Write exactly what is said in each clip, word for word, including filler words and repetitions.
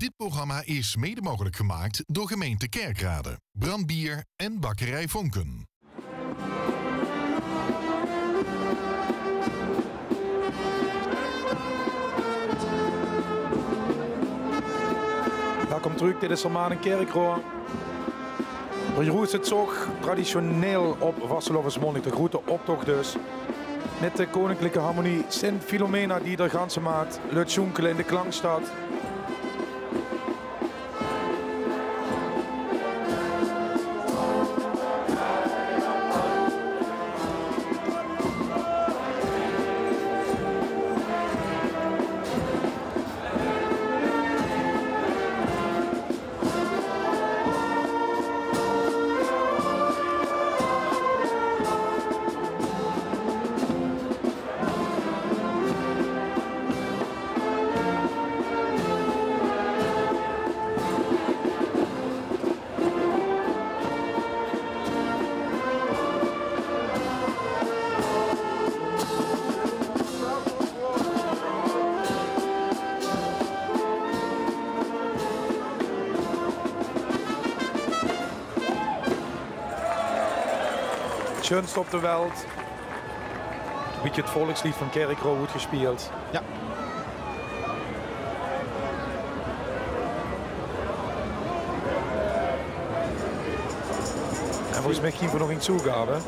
Dit programma is mede mogelijk gemaakt door gemeente Kerkrade, Brand Bier en Bakkerij Vonken. Welkom trök, dit is Hermanum Kerkroj. D'r roest 't zog traditioneel op vastelaovesmaondig, de groete optoch dus. Mit de Koninklijke Harmonie Sint Filomena die d'r ganse maat lót sjoenkele in de klankstad. Sjoenste op de welt. Bietje 't volksleed van Kerkroj woort gespeeld. Ja. En volges mich góng v'r nog ins zoe gaon, hè?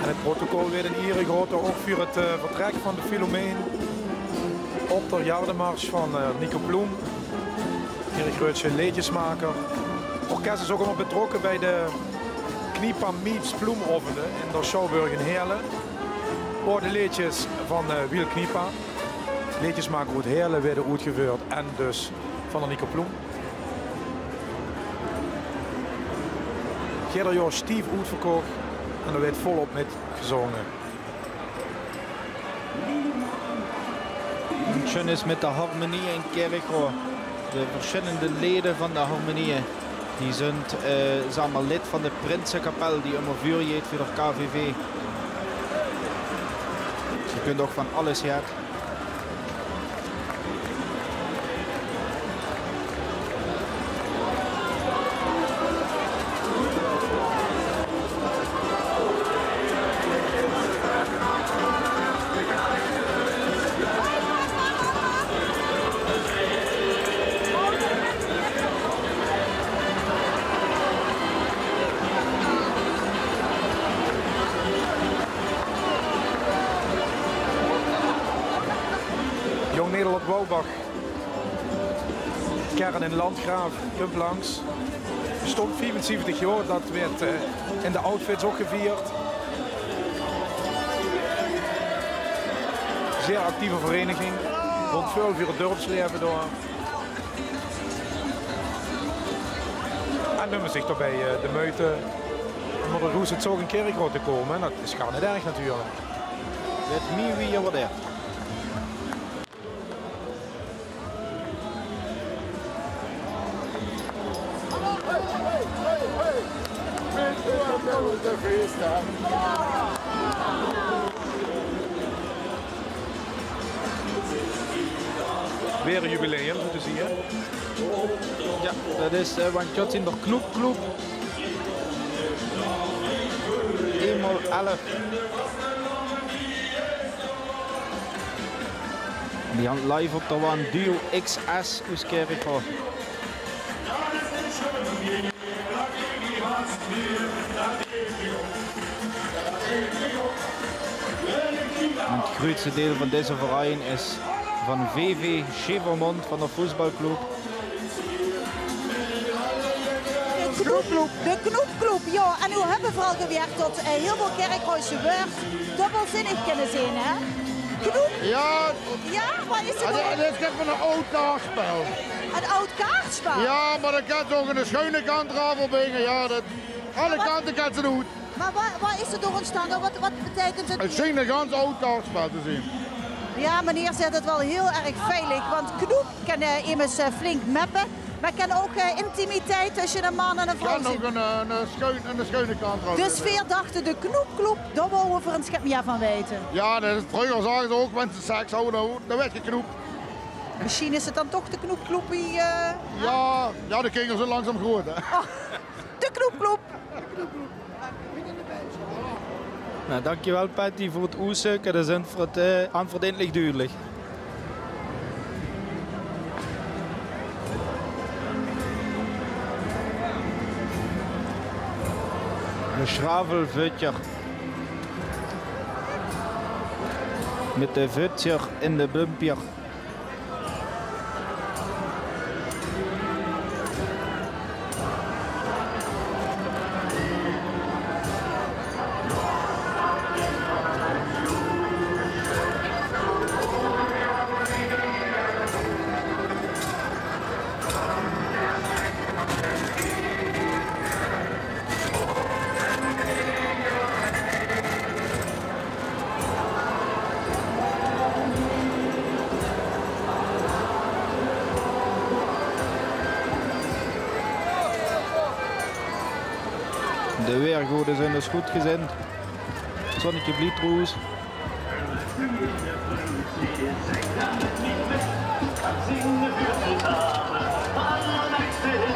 En 't protocol weurt in iere gehaoje, ouch veur 't, eh, vertrek van de Filomeen. Op de jaardemars van, eh, Nico Ploem. Hiel greutsje leedjesmaker. Orkes is ouch allemaol betrokke bij de Kniepa Meets Ploem-aovende in de Schouwburg in Heerle. Wao de leedjes van, eh, Wiel Kniepa, leedjesmaker oet Heerle, weure oetgeveurd en dus van de Nico Ploem. Jeder jaor stief oetverkoch en d'r weurt volop mit gezónge. Sjoen is mit de harmonieë in Kirchroa. De versjillende leje van de harmonieë, die zunt, eh, zag mer, lid van de prinsekapel die ummer veurjeit veur de K V V. Ze kunt ouch van alles, jao. Kern in Landgraaf kump langs. Bestond viefenzeventig jaor, dat weurt, eh, in de outfits ouch gevierd. Zeer actieve vereiniging. Doon väöl veur 't dörpsleëve dao. En numme zich daobij, eh, de meujte um nao de Roezetzog in Kirchroa te kómme. En dat is gaar neet erg natuurlik. Weurt mie wie waat. Weer e jubileum, zoe te zeen. Jao, dat is, eh, want Jot zien d'r Knoepclub. Eenmaol elf. Die hant live op de waan Duo X S oes Kirchroa. Het groetste deil van deze verein is van V V Schevermond, van de voetbalclub. De Knoepclub, de Knoepclub, jao. En noe höbbe v'r al gewerd tot, eh, hiel väöl Kirchroase wäörd dubbelzinnig kinne zeen, hè? Knoep. Jao. Jao, wat is 't? Het, het is get van ein aod kaartspel. Ein aod kaartspel? Jao, mer dan kins se ouch aan de sjoen kant d'raaf op binge. Jao, dat, alle kante kins se 't oet. Mer wa-, wat is 't door óntstange? Wat, wat beteikent 't? Het sjient ein gans aod kaartspel te zeen. Jao, meneer zaet 't waal hiel erg veilig, want Knoep kan, eh, emes, eh, flink meppe, mer kan ouch, eh, intimiteit tösse eine man en ein vrouw zeen. Kan ouch ein, eh, ein sjoen, ein sjoen kant d'raaf. Dus veer dachte de Knoepclub, dao wouwe veer ein schep mie van weite. Jao, dat is, vreuger zagte ze ouch, wens ze seks hawwe, dan, dan woort geknoep. Mesjien is 't dan toch de Knoepclub die, eh, jao, jao, de kinger zeen langzaam groeat, hè. Oh, de Knoepclub. Nou, dankjewel Patty veur 't oetzeuke. Dat is aanverd-, eh, aanverdeendelijk dudelik. De sjravelvötjer. Mit de vötjer in de bömpjer. De weergode zeen dus good gezind. 't Zonnetje bliek roes.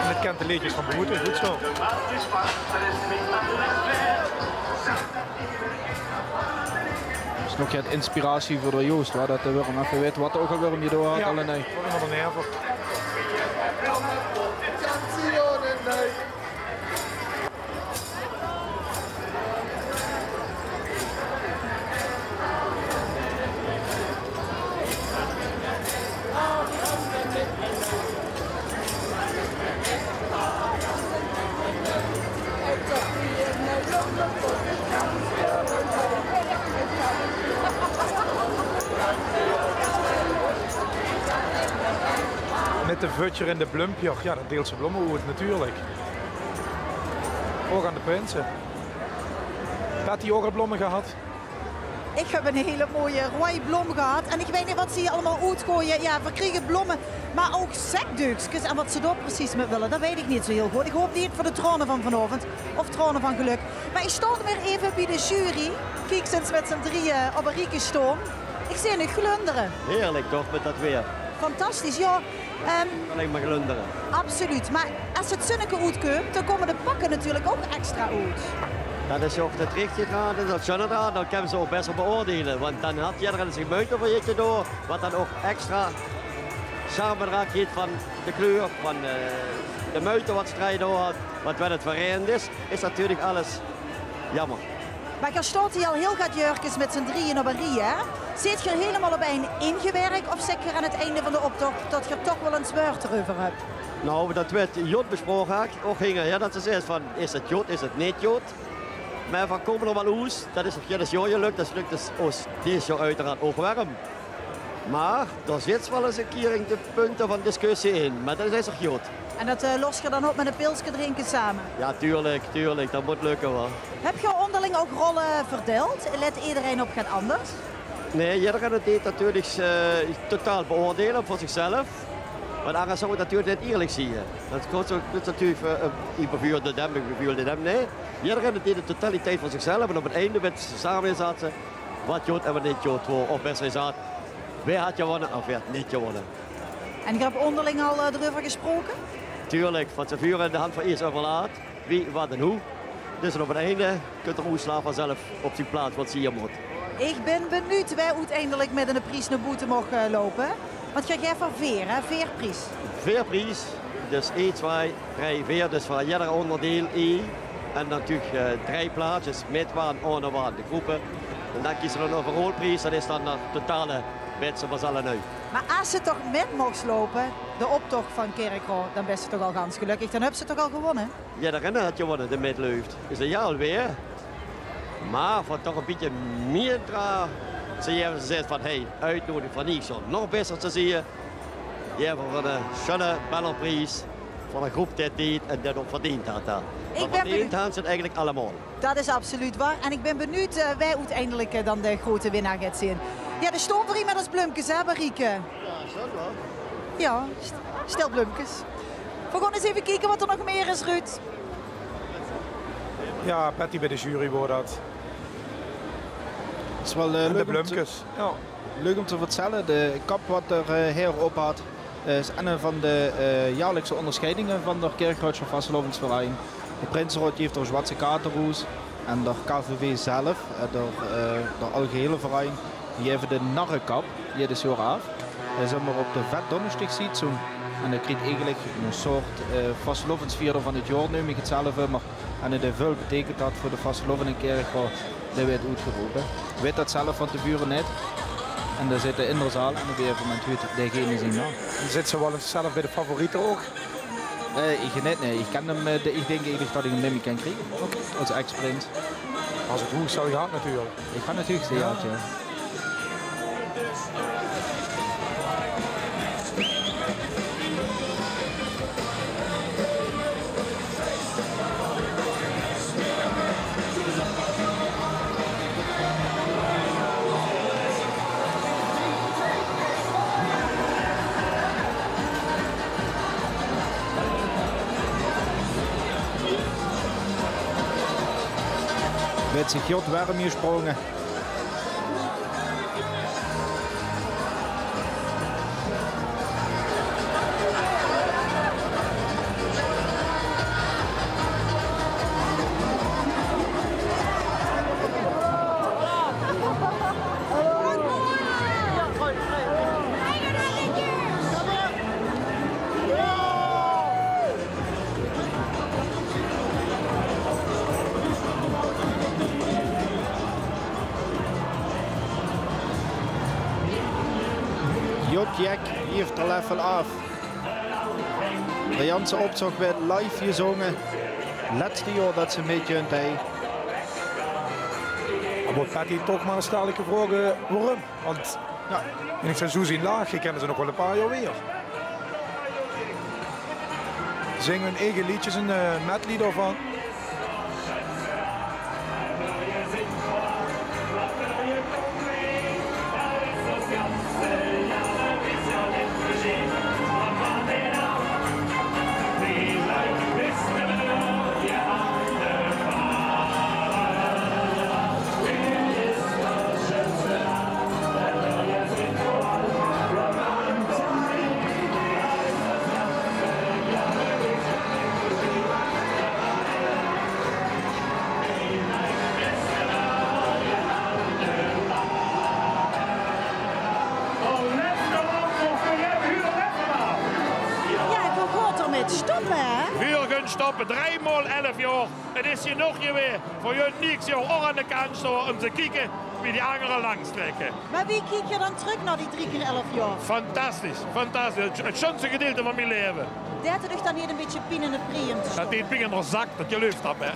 En 't kint de leedjes van boete, good zoe. Is nog get inspiratie veur d'r Joost, wa? Dat d'r weer effe weit wat d'r ouch alweer óm die door had, jao, allei. Mit de vötjer in de blumpjer, jao, dan deils se blomme oet natuurlik. Ouch aan de prinse. Haet die ouch al blomme gehad? Ich höb ein hiel mooi roeaj blom gehad. En ich weit neet wat ze hie allemaol oetgooie. Jao, veer kriege blomme, mer ouch sekdeukskes. En wat ze dao precies mit wille, dat weit ich neet zoe hiel good. Ich haop neet veur de traone van vanaovend. Of traone van gelök. Mer ich sjtaon weer effe bie de jury. Kiek, sinds mit z'n drieje op ein rieke sjtaon. Ich zeen uch glundere. Heerlik toch, mit dat weer? Fantastisch, jao. Ehm, allein mer glundere. Absoluut. Mer es 't zunneke oetkump, dan kómme de pakke natuurlik ouch extra oet. Dat is ouch 't richtige draan en 't sjoene draan. Dan kinne ze ouch bès waal beoordeile. Want dan haet ederein zich meujte veur get te doon, wat dan ouch extra charme d'raan gieët van de kleur, van, eh, de meujte wat ze d'raan gedoon haet. Want wen 't verreind is, is natuurlik alles jammer. Mer geer staot hie al hiel get jäörkes mit z'n drieje op ein rie, hè? Zeet geer hielemaol op ein ingewerk of zeet geer aan 't einde van d'n optoch det geer toch waal ins waord d'reuver höb? Nou, det wuuert jód besproke, ouch hinger, jao, det se zaes van, is 't jód, is 't neet jód? Mer veer kómme d'r waal oes. Det is nog jidder jaor gelök, det gelök is ós dit jaor oeteraard ouch werm. Mer dao zit waal ins ein kier in de punte van discussie in, mer det is ech jód. En det, eh, los geer dan op mit ein pilske drinke same? Jao, tuurlik, tuurlik, det mót lökke, huur. Höb geer ónderling ouch rolle verdeild? Let ederein op get anders? Nae, ederein deet natuurlik, eh, totaal beoordeile veur zichzelf. Want angers zou 't natuurlik neet ierlik zieë. Det kós ouch, det is natuurlik, eh, ich bevuurdeil dem, ich bevuurdeil dem, nae. Ederein deet de totaliteit veur zichzelf en op 't einde wuuert same gezat, eh, waat jód en waat neet jód waor. Of besser gezat, wae haet gewónne of wae haet neet gewónne. En geer höb ónderling al, eh, d'reuver gesproke? Tuurlik, van te vure de hand veur iers euverlaat. Wie, waat en wie. Dus op 't einde kint d'r oetslaag vanzelf op zien plaats waat ze hie mót. Ich bön benuujd wae oeteindelik mit eine pries nao boete maag, eh, loupe. Want geer gaef veur veer, hè? Veer pries. Veer pries. Dus ein, twee, drei, veer. Dus veur jidder ónderdeil ein. En dan natuurlik, eh, drei plaatsjes mit waan, ohne waan, de gróppe. En dan kieze ze dan euver ein pries, det is dan de totale, wèt ze waal zelf noe. Mer es ze toch mit maag loupe, de optoch van Kirchroa, dan bös se toch al gans gelökkig. Dan höbs se toch al gewónne? Jao, de renner haet gewónne, dae mitluif. Is 'r jaor alweer. Mer veur toch e bietje mieë dra-, ze höbbe gezag van, hey, oetnodiging van Niek, zou nog besser te zieë. Jao, veur 'ne, eh, sjoene bellerpries veur 'ne gróp dae 't deet en dae 't ouch verdeend haet, hè. Ich bön benuujd. Verdeend hant ze 't eigelik allemaol. Det is absoluut waor. En ich bön benuujd, eh, wae oeteindelik, eh, dan de groeate winnaar geit zieë. Jao, dao staon v'r hie mit ós blumkes, hè, Marieke? Jao, is det waor? Jao, st-, stel blumkes. V'r gaon ins effe kieke waat d'r nog mieë is, Ruud. Jao, Patty bie de jury waor det. Is waal, eh, en de leuk óm te, blumkes. Jao. Leuk óm te vertèlle, de kap waat d'r, eh, haer op haet, eh, is ein van de, eh, jaorlikse óngersjeidinge van d'r Kirchroadsjer Vastelaovesverein. De Prinseraod gaef d'r zwarte kater oes en d'r K V V zelf, eh, d'r, eh, d'r algeheele verein, die gaeve de narrekap jidder jaor aaf. Eh, zègk mer, op de Vetdóngesdig ziet zoe'n, en dae kriet eigelik 'n soort, eh, vastelaovesvierder van 't jaor, neum ich 't zelf mer. En det haet väöl beteikend veur de vastelaovend in Kirchroa, dae weurt oetgerope. Weit det zelf van te vure neet. En dae zit in de zaal en op e gegaeve moment huurt dae gene zien naam. En zit ze waal ins zelf bie de favoriete ouch? Eh, ich neet, nae. Ich kin 'm, eh, de, ich dink eigelik det ich 'm neet mieë kin kriege. Oké. Es ex-prins. Es 't hoegste gehad natuurlik. Ich han 't hoegste gehad, jao. Weurt zich jód werm gesjprónge. Jód Jek, jeft d'r leffel aaf. De ganse optoch weurt live gezónge. Lètste jaor det ze mitjunt, hè. Mer Patty, toch mer ins dadelik vraoge, waorum? Want, jao, en ich zeen zoe zien laag, ich kin ze nog waal e paar jaor weer. Zinge hun eige leedjes, 'n, eh, medley daovan. Stoppe, hè? Veer gaon stoppe, drie maol elf jaor. 't Is genóg gewaes. Veur junt niks, joh, ouch aan de kantj stoon óm te kieke wie die angere langs trèkke. Mer wie kiek geer dan trök nao die drie kier elf jaor? Fantastisch, fantastisch. 't, 't sjunste gedeilte van mien laeve. Deit 't uch dan neet e bietje pien in de prie óm te stoppe? Dat deit pien in de zak, dat geluif dat mer.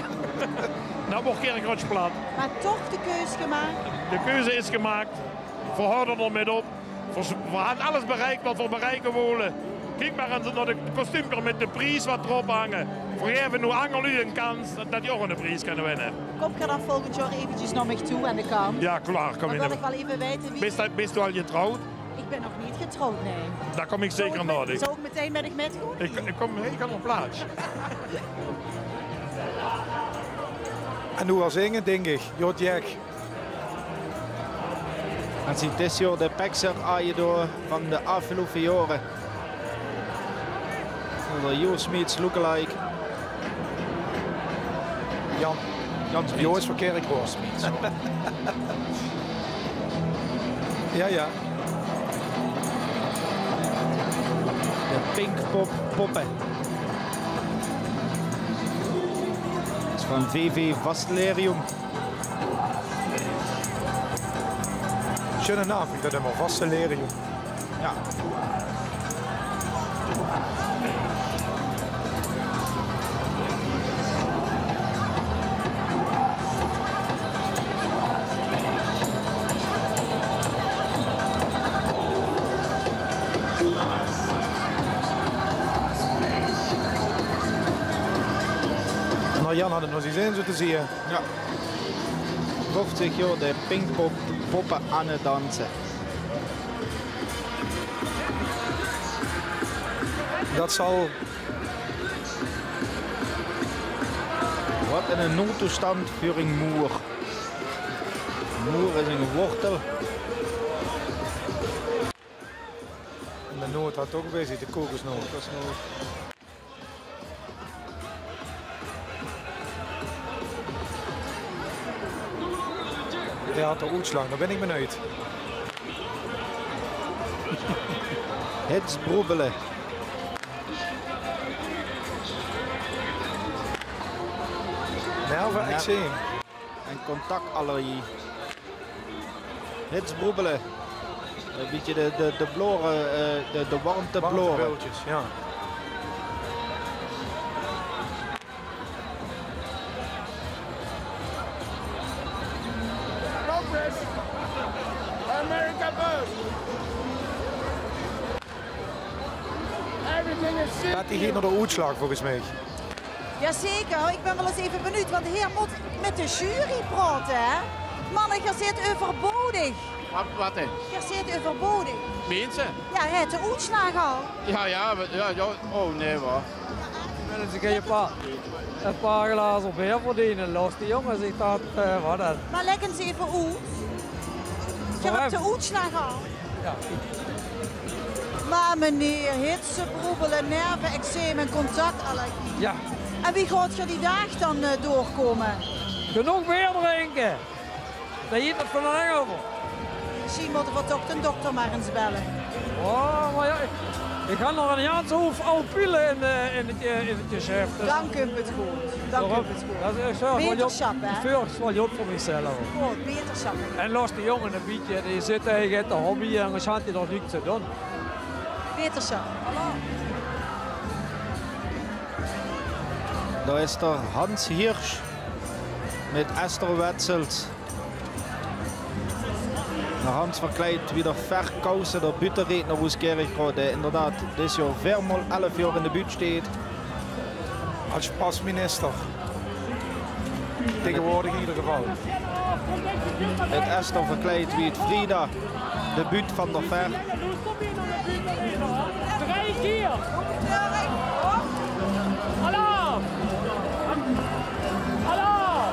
Dan woort Kirchroa plat. Mer toch de keuze gemaak? De keuze is gemaak. Veer haoje d'r mit op. Veer, veer hant alles bereik wat veer bereike wolle. Kiek mer ins nao de kostuumkes mit de pries wat d'rop hange. Veer gaeve noe anger luuj 'n kans dat, dat die ouch 'ne pries kinne winne. Kómp geer dan volgend jaor eventjes nao mich toe aan de kant? Jao, klaor. Kóm. Dan wil ich waal effe weite wie... Bis, bis doe al getrouwd? Ich bön nog neet getrouwd, nae. Dan kóm ich zeker nao dich. Zów ich metein mit dich mitgaon? Ich, ich kóm, ich gaon op plaats. En noe waal zinge, dink ich. Jao, Jack. En zuut, dit is de Pekser Ajedor van de aafgeloupe jaore. De Jo Smeets lookalike. Jan. Jan Smeets. Jo is veur Kirchroa. Smeets. Jao, jao. De Pinkpop Poppe. Dat is van V V Vastelaerium. Sjunne naam, ich höb 'm al, Vastelaerium. Jao. Noe, Jan haet 't nao zien zin, zoe te zeen. Jao. Vieftig jaor de Pinkpop Poppe aan 't danse. Dat zal... Wat 'ne noodtoesjtandj veur 'n moer. Moer is 'n wortel. En de nood haet ouch weer zit, de kokosnood. Kokosnood. Dae haet de oetslaag, dao bön ich benuujd. Hits broebele. Nerve-eczeem. En contactallergie. Hits broebele. E bietje de, de, de blore, eh, de, de warmteblore. Warmtebultjes, jao. America first. Everything is... Patty geit nao de oetslaag, volges mich. Jazeker, ich bön waal ins effe benuujd, want de heer mót mit de jury praote, hè? Manne, geer zeet euverbodig. Wat, wat, hè? Geer zeet euverbodig. Minse? Jao, hae haet de oetslaag al. Jao, jao, jao, jao. Oh, nae, wa. Wille ze gein paar, e paar glazer beer verdeene, los die jónges zich dat, eh, wat dan? Mer lègk ins effe oet. Geer höbt de oetslaag al. Jao. Mer meneer, hitse, broebele, nerve-eczeem en contactallergie. Jao. En wie gaot geer die daag dan, eh, doorkómme? Genóg beer drinke. Dao geit 't vanaaf euver. Mesjien mótte v'r toch d'n dokter mer ins belle. Oh, mer jao, ich, ich höb nog 'n ganse hoop aw pille in, eh, in 't, eh, in 't gesjef, dus... Dan kump 't good. Dan kump 't good. Betersjap, hè? Ich veur 't waal good veur mich zelf. Good, betersjap. En los die jónge e bietje, die zitte hie te hobbyen, angesj haw die toch niks te doon. Betersjap. Dao is d'r Hans Hirsch mit Esther Wetzels. D'r Hans verkleid wie d'r Fer Kousen, d'r buuttereedner oes Kirchroa, dae inderdaad dit jaor veer maol elf jaor in de buut sjteet. As sjpasminister. Taegewoordig in eder geval. 't Esther verkleid wie 't Frida, de buut van d'r Fer. Drie kier. Alaaf! Alaaf!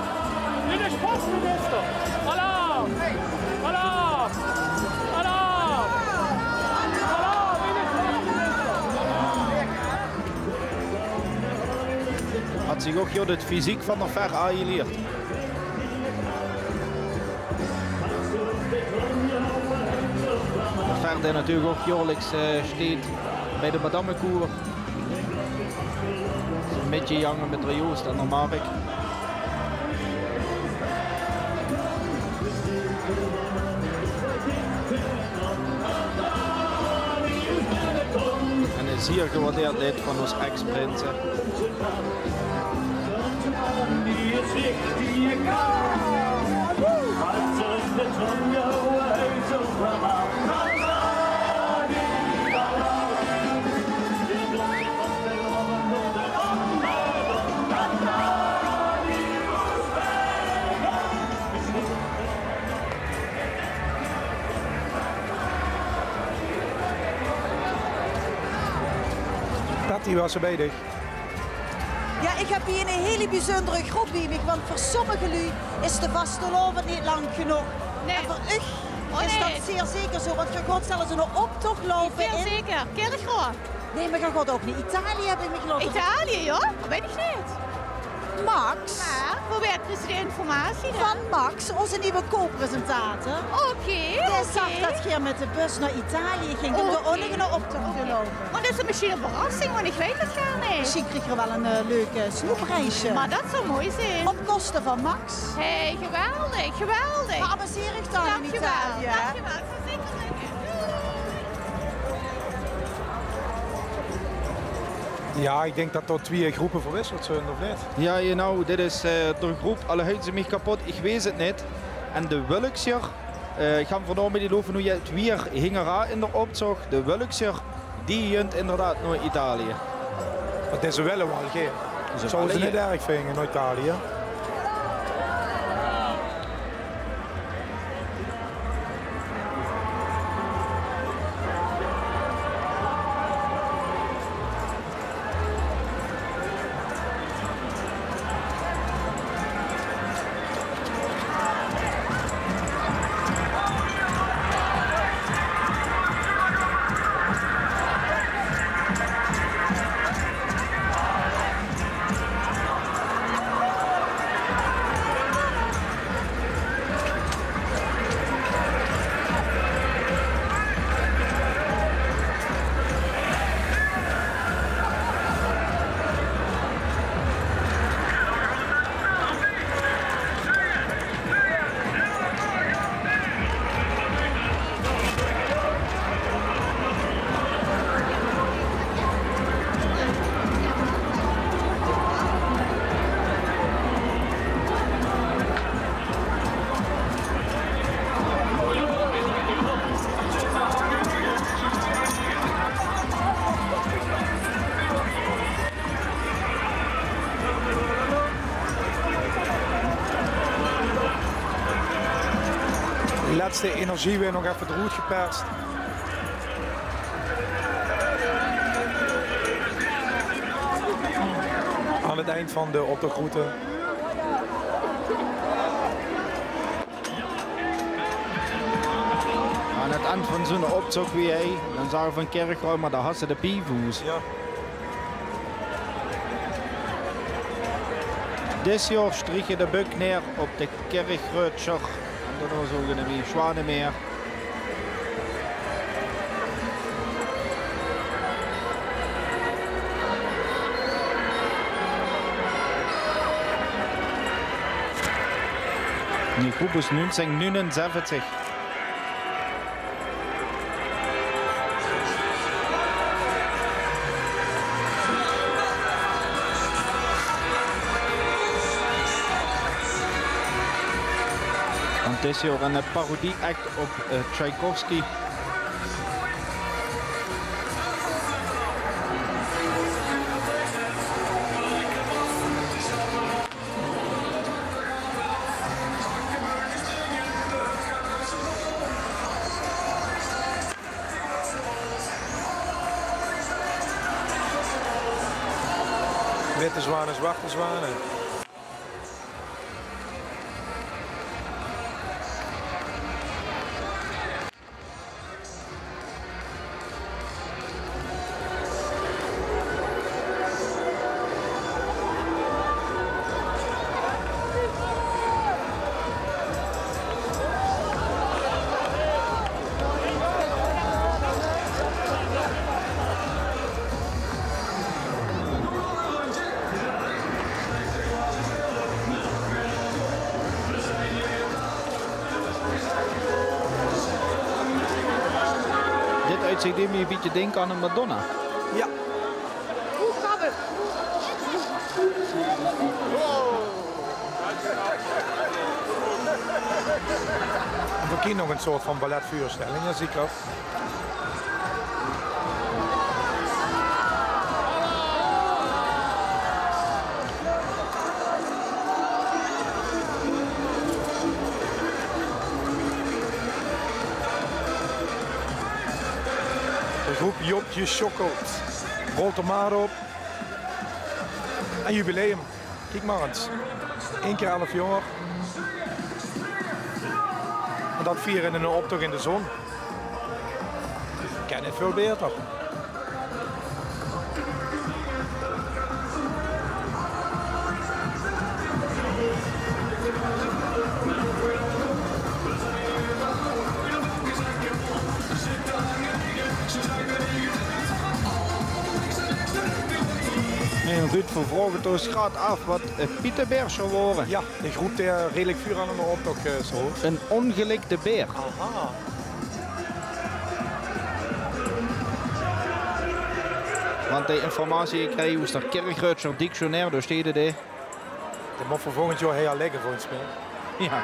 Dit is sjpasminister! Alaaf! Alaaf! Alaaf! Alaaf! Dit is sjpasminister! Haet zich ouch good 't fysiek van d'r Fer aangelierd. D'r Fer dae natuurlik ouch jaorliks, eh, sjteet bie de Madammekoer. Mitjejange mit d'r Joost en d'r Mark. En ein zeer gewaardeerd lid van ós ex-prinse. Patty, waas se bezig? Jao, ich höb hie ein hiel bezunjere groep bie mich, want veur sommige luuj is de vastelaovend neet lang genóg. Nae. En veur uch is det zeer zeker zo, want geer gaot zelfs eine optoch loupe in... Zeer zeker. Kirchroa. Nae, mer geer gaot ouch nao Italië, höb ich mich laote vertèlle. Italië, jao? Det weit ich neet. Max. Mer wo waert dus de informatie dan? Van Max, ózze nuuje co-presentator. Oké, oké. Dae zag det geer mit de bus nao Italië gingt óm dao ouch nog eine optoch te loupe. Mer det is mesjien ein verrassing, want ich weit 't gaar neet. Mesjien krieg geer waal ein, eh, leuk, eh, snoepreisje. Mer det zou mooi zeen. Op koste van Max. Hey, geweldig, geweldig. Mer amuseer uch dan in Italië, hè? Dankjewel, dankjewel. Ich zal zeker zègke. Jao, ich dink det d'r twieë groepe verwisseld zeen, of neet? Jao, genau. Dit is, eh, d'r groep Alle Huizen mich kapot, ich weit 't neet. En de Wulksjer, eh, ich gaon veur noe mit die loupe, noe jeit 't weer hingeraan in d'r optoch. De Wulksjer, die junt inderdaad nao Italië. Mer deze wille waal, hè? Ze wille, jao. Zouwe ze neet erg vinje, nao Italië? Lètste energie weer nog effe d'roet geperst. Aan 't eind van de optochroute. Aan 't eind van zoe'n optoch wie hie, dan zage v'r van Kirchroa, mer dao haste de pievoes. Jao. Dit jaor striege de bök neer op de Kirchroadsjer. En det waas ouch in de Zwanemeer. Die groep is nuungzèng nuunenzèventjig. Want 't is hie ouch 'n parodie-act op, eh, Tchaikovsky. Witte zwane, zwarte zwane. Ze deet mich e bietje dinke aan de Madonna. Ja. Veer kriege nog e soort van balletveurstelling, zeker. De groep Jopje Sjokkelt rolt de maat op. En jubileum. Kiek mer ins. Ein kier elf jaor. En det viere in eine optoch in de zon. Kan neet väöl baeter. En Ruud, veer vraoge ós graad aaf waat 't Pietebaer zal waere. Ja, de groep dae redelik vuuraan in de optoch, eh, zal. Ein óngelikde baer. Aha. Want de informatie die ich krieg oet de Kirchröadsjer dictionair, dao steit 't, hè. Det mót veur volgend jaor hie ligke, volges mich. Ja.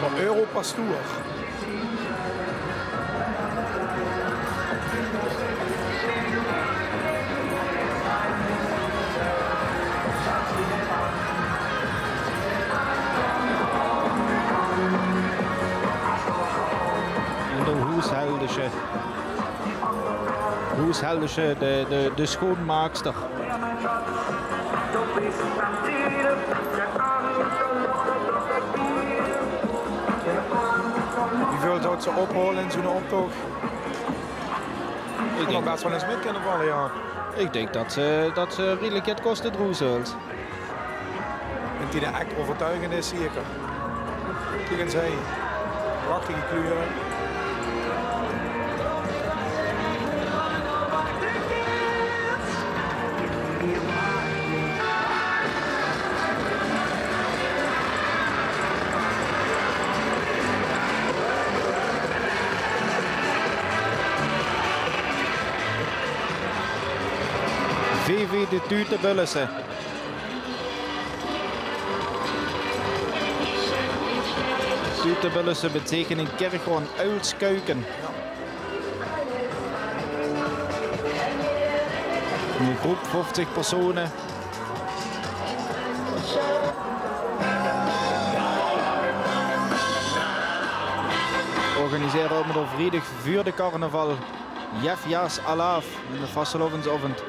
Op Europa's Tour. En de hoesheldesje. Hoesheldesje, de, de, de sjoonmaakster. Wieväöl zouw ze ophaole in zoe'n optoch? Ich dink det ze bès waal ins mit kinne valle, ja. Ich dink det ze, det ze redelik get kóste droege zölle. En die de echt euvertuigend is, zeker. Kiek ins, hè. Prachtige kleure. V V de Tuutebullusse. Tuutebullusse beteikene in Kirchroa ein uilskuiken. Ein groep, vieftig persone. Organiseer ouch mer op vriedig veur de carnaval. Jef Jaas Alaaf, de vastelaovendsaovend.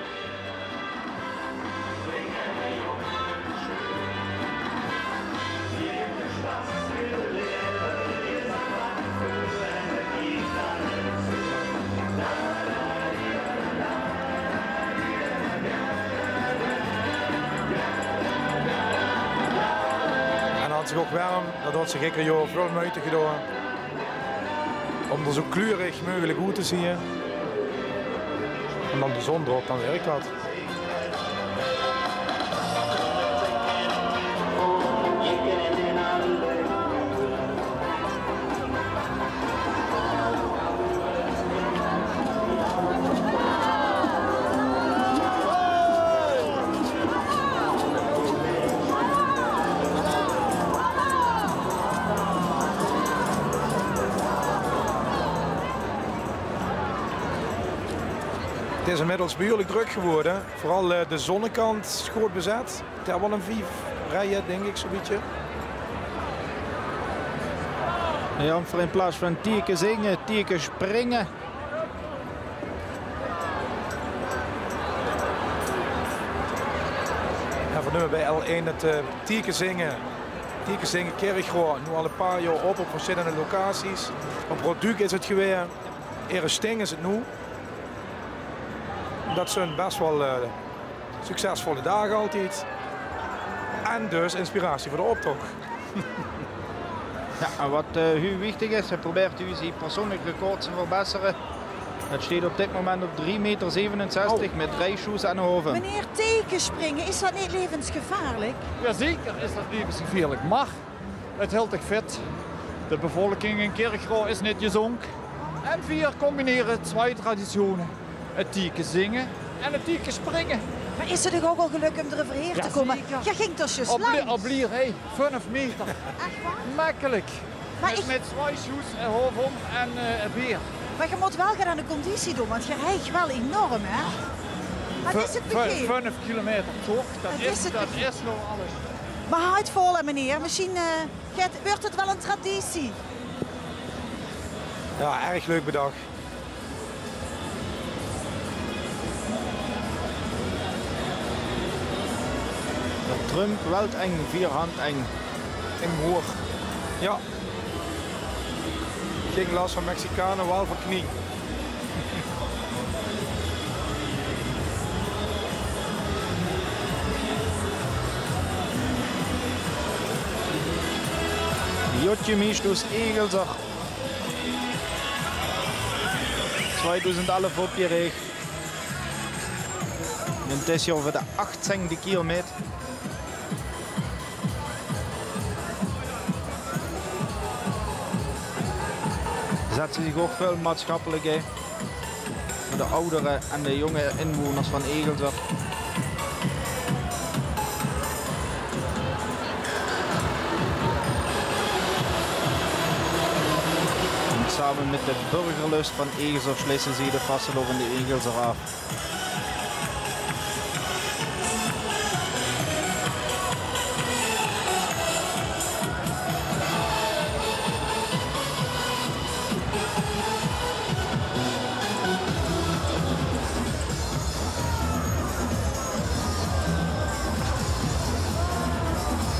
En det is ouch werm, det haet ze gister jaor väöl meujte gedaon. Óm d'r zoe kleurig meugelik oet te zeen. En dan de zon d'rop, dan wirk det. Het is inmiddels behuurlik drök gewore. Veural, eh, de zonnekant is good bezat. Dao waal ein vief rieje, dink ich, zoe bietje. Ja, veur in plaats van tieke zinge, tieke springe. Ja, veer numme bie L ein het, eh, tieke zinge. Tieke zinge Kirchroa, noe al ein paar jaor op, op versjillende locaties. Op Roduc is het gewaes, Erestein is het noe. Det zeen bès waal, eh, succesvolle daag altied. En dus inspiratie veur de optoch. Ja, en waat, eh, hiel wichtig is, hae probeert hie zien persoonlik record te verbessere. Het steit op dit moment op drie meter zevenenzestig mit drei sjoes aan de hove. Meneer, tekespringe, is dat neet levensgevaarlik? Jazeker is dat levensgevaarlik, mer het hiltj dich fit. De bevolking in Kirchroa is neet jezónk. En veer combinere tswai traditsjone. Het tekezinge en het tekespringe. Mer is het uch ouch al gelök um d'r euverhaer te kómme? Jazeker. Geer góng toch zjus langs? Op blie-, op blier, hè, vief meter. Ech waor? Mekkelik. Mer mit, ich mit tswai sjoes, eh, hove óm en, eh, e beer. Mer geer mót waal get aan de conditie doon, want geer hijg waal enorm, hè? Mer 't is 't begin. Vief kilometer, toch? Dat is, dat is nog alles. Mer haw 't vol, hè, meneer. Mesjien, eh, wuuertj 't waal ein traditie. Jao, erg leuk bedach. D'r Trump wèlt eng vierhand eng. Im hoer. Jao. Ging las van Mexicane, waal van knie. Jotje Miesj oes Egelzach. Tswaidoezend elf opjerich. En dit is hie veur de achtzengde kier mit. Zèt ze zich ouch väöl maatsjappelik in. Veur de aodere en de jónge inwoners van Egelzach. En same mit de burgerlös van Egelzach sjlisse ze de vastelaovend in Egelzach aaf.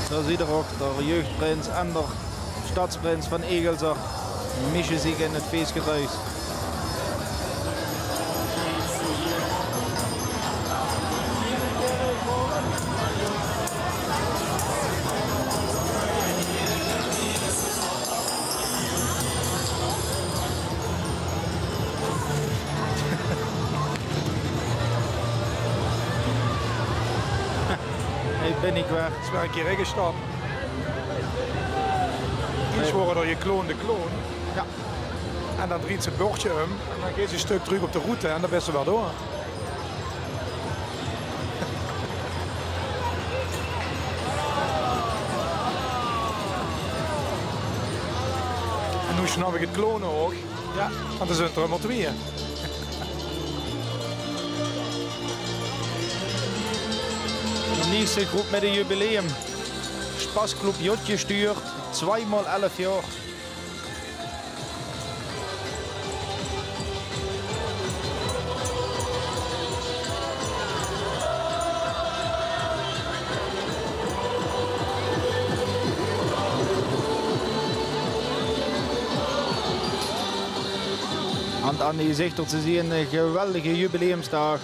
Dao zeet geer ouch d'r jeugdprins en d'r stadsprins van Egelzach misje zich in 't feesgedruis. Hey, bin ich weer. Is weer ein kier ingestap. Iers waor d'r gekloonde clown. Jao. En dan drejt ze 't bördje óm. En dan geit ze ein stök trök op de route en dan bis ze weer door. En noe snap ich 't clowne ouch. Jao, want d'r zeen d'r mer twieë. De näökste gróp mit e jubileum. Sjpasclub Jotje sjtuurt, tswai maol elf jaor. Aan, aan de gezichter te zeen, ein geweldige jubileumsdaag.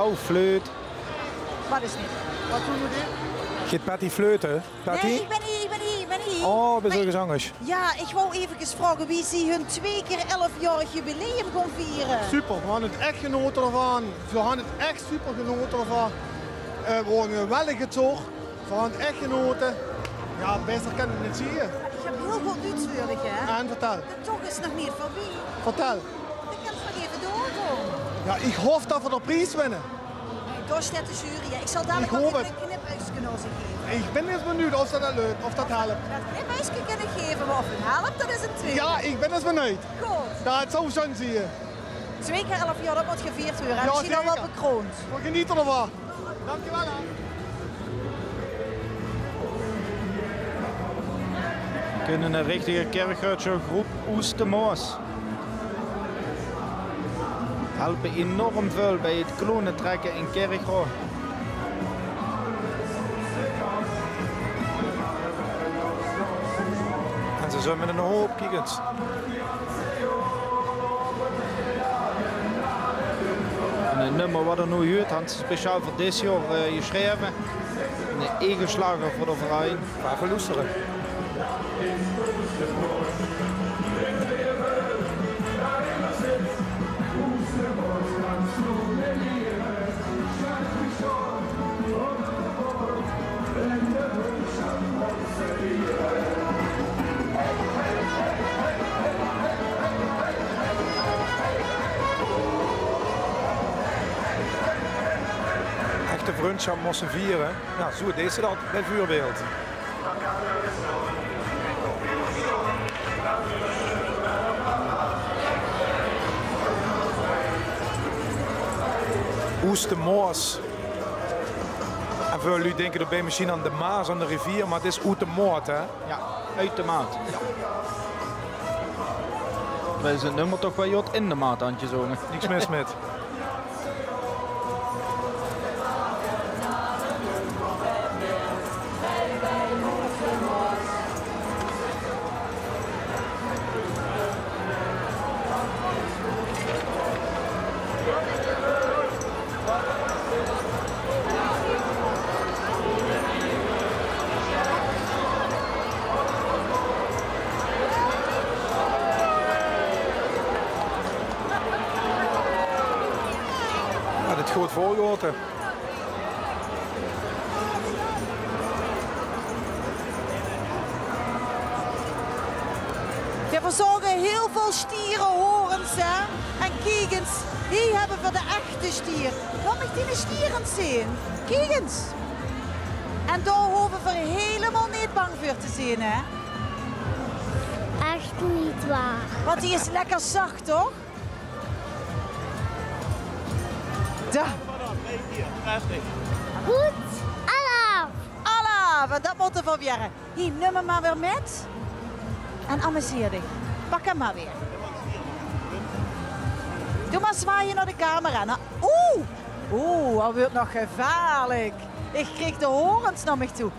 Oh, fleut. Wat is dit? Wat doon v'r hie? Geit Patty fleute? Patty? Nae, ich bin hie, ich bin hie, ich bin hie. Oh, bis se gezangers? Jao, ich wou efkes vraoge wie zie hun twee kier elfjaorig jubileum gaon viere. Super, v'r hant ech genaote d'rvan. V'r hant ech super genaote d'rvan. Eh, v'r hant 'ne geweldige toch. V'r hant ech genaote. Jao, beter kin 't neet zeen. Ich höb hiel good nuuts veur dich, hè? En vertèl. De toch is nog neet veurbie. Vertèl. Ich kin nog efkes doorgaon. Jao, ich haop det v'r de pries winne. Dao steit de jury, hè. Ich zal dalik ouch efkes ein knipuigske nao ze gaeve. Ich bin ins benuujd of det lök, of det help. Det knipuigske kin ich gaeve, mer of 't help, det is ein twiede. Jao, ich bin ins benuujd. Good. Det zou zjus zeen. Twee kier elf jaor, det mót gevierd waere. Jao, zeker. Mesjien dan waal bekroond. V'r genete d'rvan. Dankjewel, hè. Kinne 'n richtige Kirchroadsjer groep Oes de Moas. Helpe enorm väöl bie 't kloonetrekke in Kirchroa. En ze zumme 'nen hoop, kiek ins. En 't nummer wat 'r noe huurt, han ze speciaal veur dit jaor, eh, gesjreve. 'N eige sjlager veur de verein. Gaon v'r loestere. Echte vrundsjap mós se viere. Jao, zoe deis se dat, bieveurbeeld. Oes de Moas. En väöl luuj dinke d'rbie mesjien aan de Maas, aan de rivier, mer 't is oet de moat, hè? Jao, oet de maat. Jao. Veer zeen 't nummer toch waal jot in de maat aan 't zónge. Niks mis mit. Jao, dit good volgehaoje. Jao, veer zaoge hiel väöl stiere, horens, hè. En kiek ins, hie höbbe veer de echte stier. Laot mich diene stier ins zeen. Kiek ins. En dao hove veer hielemaol neet bang veur te zeen, hè? Ech neet waor. Want die is lekker zach, toch? Dao. Good, alaaf. Alaaf, en dat mótte veer probere. Hie, num 'm mer weer mit. En amuseer dich. Pak 'm mer weer. Doe mer zwaaie nao de camera. Nao, oeh! Oeh, 't weurt nog gevaarlik. Ich krieg de horens nao mich toe.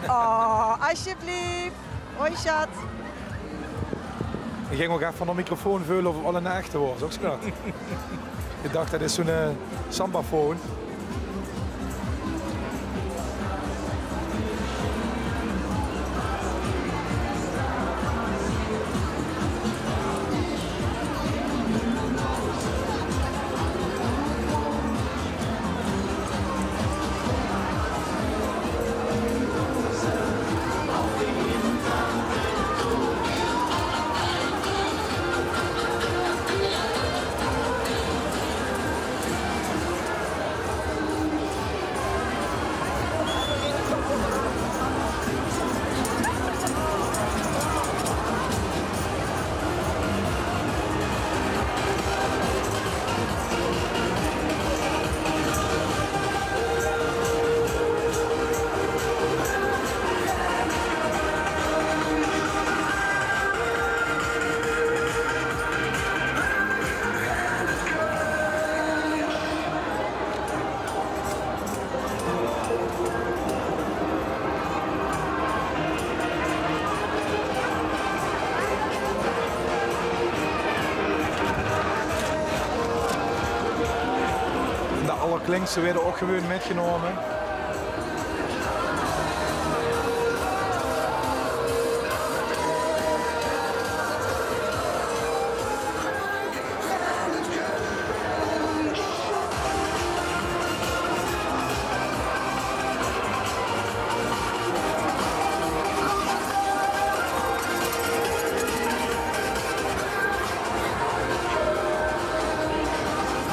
Oh, alsjeblieft. Hoi, sjat. Ich ging ouch effe van de microfoon veule of 't waal 'n echte waor, ouch sjat. Ich dach, det is zoe'n, eh, sambafoon. De allerkleinste weure ouch gewoon mitgenómme.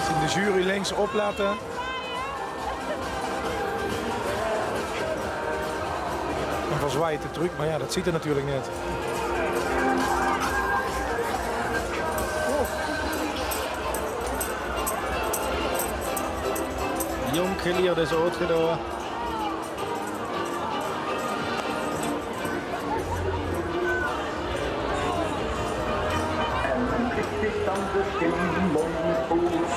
Zien de jury links oplette. En verzwaait de truc, mer jao, det zuut 'r natuurlik neet. Jónk gelierd is aod gedaon. Im Mond oet.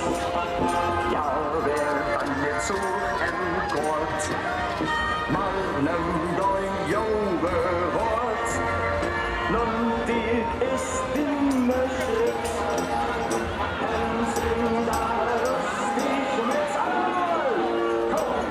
Jao, waer dan neet zoe en kort, mer nem dan jouwe woord. Noe dit is die mechrik. En zing daar rustig mit aan. Kom.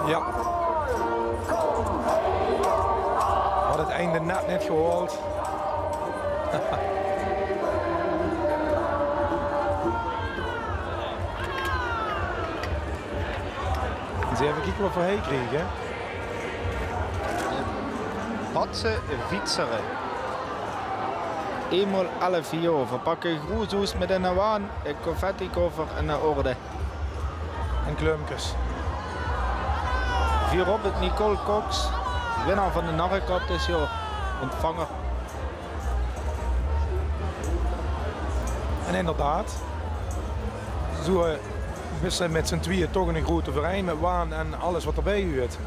Jao. Had 't einde net neet gehaold. Ins effe kieke wat v'r hie kriege. Patse Fietsere. Eemol alle veer joar verpakke Groeshoes mit 'ne waan, 'ne confettikoffer en 'n orde. En klumpkes. Veer höbbe Nicole Cox, winnaar van de Narrekap dit joar, ontvanger. En inderdaad, zoe, eh, bis se mit zien twieë toch 'ne groete verein mit waan en alles wat d'rbie huurt.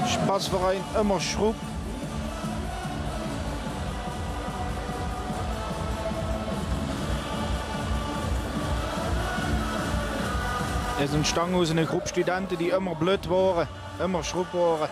Sjpasverein Ummer Sjroep. Is ontstange oet 'ne groep studente die ummer blöd waore. Ummer sjroep waore.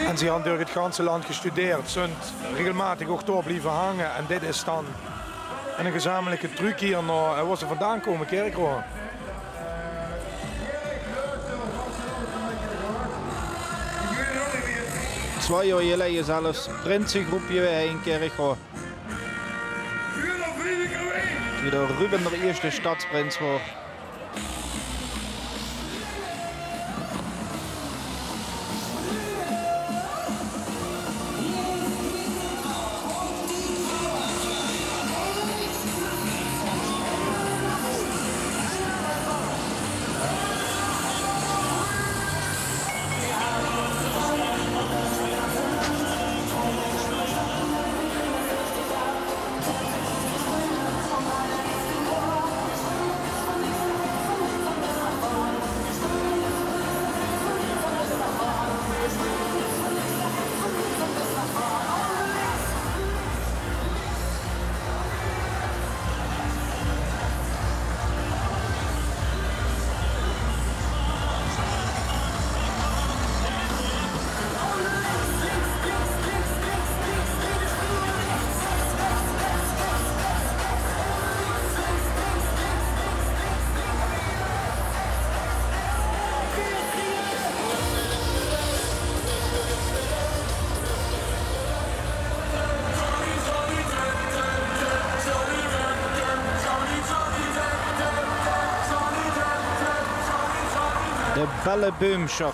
En ze han durch 't ganse land gestudeerd, zunt regelmatig ouch dao blieve hange. En dit is dan 'ne gezamenlijke truckier nao, eh, wo ze vandaan kómme, Kirchroa. Twee joar jeleie zelfs prinsegroepje weer in Kirchroa. Wie d'r Ruben d'r ieësjte sjtadsprins woor. De Bellebuumsjer.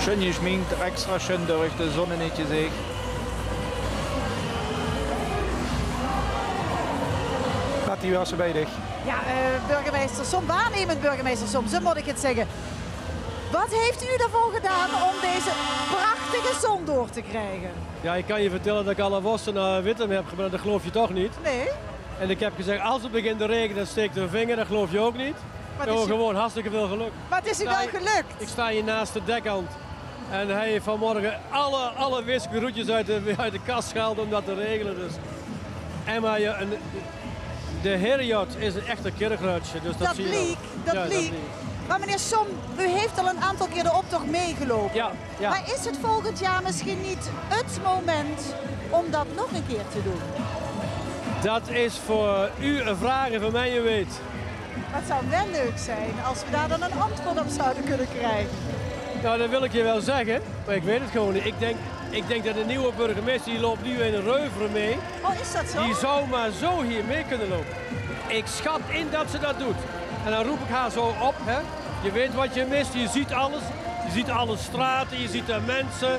Sjun gesjmink, extra sjun durch de zon in 't gezich. Patty, wie waas 't bie dich? Ja, eh, burgemeister Som, waarnemend burgemeister Som, zo mót ich 't zègke. Wat heeft u ervoor gedaan om deze prachtige zon door te krijgen? Ja, ich kan dich vertèlle det ich alle Vossenaer witte höb gebrach, det geluifs se toch neet? Nee. En ich höb gezag, es 't begint te raegene, dan staek ich de vinger, det geluifs se ouch neet. Mer 't is gewoon hartstikke väöl gelök. Mer 't is uch waal gelök. Ich staon hie naast de dekkant. En hae haet vanmorge alle, alle wiske groetjes oet de, oet de kas gehaold óm det te raegele. Dus. En mer ja, en de Herjot is ein echte Kirchroadsjer, dus det zeen v'r ouch. Det bliek, det bliek. Mer meneer Som, u heeft al een aantal keer de optocht meegelopen. Ja. Ja. Maar is het volgend jaar misschien niet het moment om dat nog een keer te doen? Det is veur uch ein vraog en veur mich ein weet. Maar het zou wel leuk zijn als we daar dan een antwoord op zouden kunnen krijgen. Nou, det wil ich dich waal zègke, mer ich weit 't gewoon neet. Ich dink, ich dink det de nuuje burgemeister, dae löp noe in Reuveren mit. Oh, is dat zo? Dae zou mer zo hie mit kinne loupe. Ich sjat in det se det doot. En dan roep ich häör zo op, hè. Ge weit waat ge mist, ge zeet alles. Ge zeet alle sjtrate, ge zeet de minse.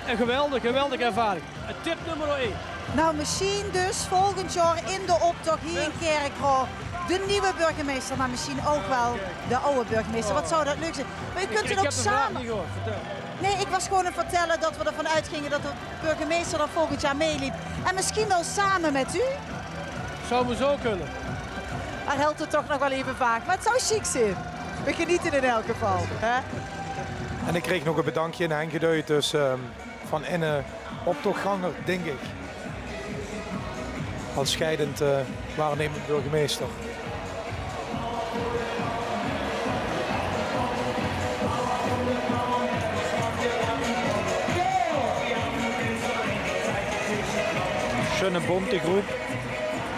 Ein geweldig, geweldige ervaring. Tip nummer ein. Nou, misschien dus volgend jaar in de optocht hier in Kirchroa de nieuwe burgemeester, maar misschien ook wel de oude burgemeester. Wat zou dat leuk zijn? Maar u kunt het ook samen. Nee, ik was gewoon aan het vertellen dat we ervan uitgingen dat de burgemeester dan volgend jaar meeliep. En misschien wel samen met u? Zou mer zo kinne. Hij houdt het toch nog wel even vaag, maar het zou chic zijn. We genieten in elk geval, hè? En ich kreeg nog ein bedankje in de henj geduid, dus, ehm, van eine optochganger, dink ich. Es scheidend, eh, waarnemend burgemeister. Sjunne bónte groep,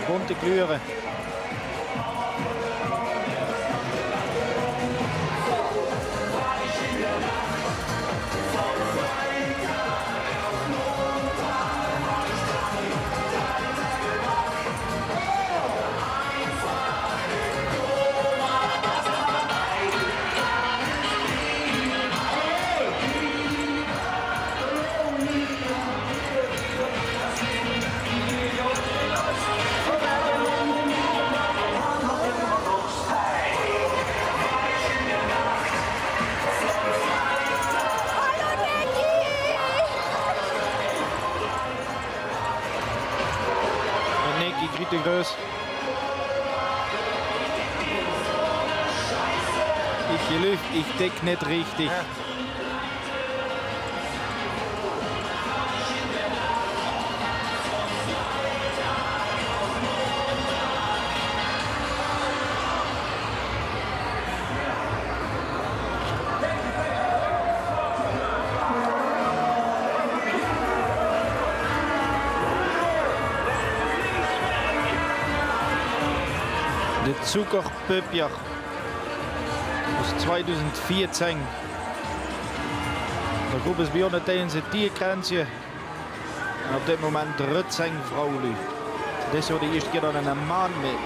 bónte kleure. Nicky, groete groet. Ich geluif, ich tik neet richtig. De Zuckerpüppcher. Oet tweeduizend veertien. De groep is bie ós tiedes 't tierkrensje. En op dit moment drötsing vrouwluuj. Dit is veur de ierste kier det ein man mit.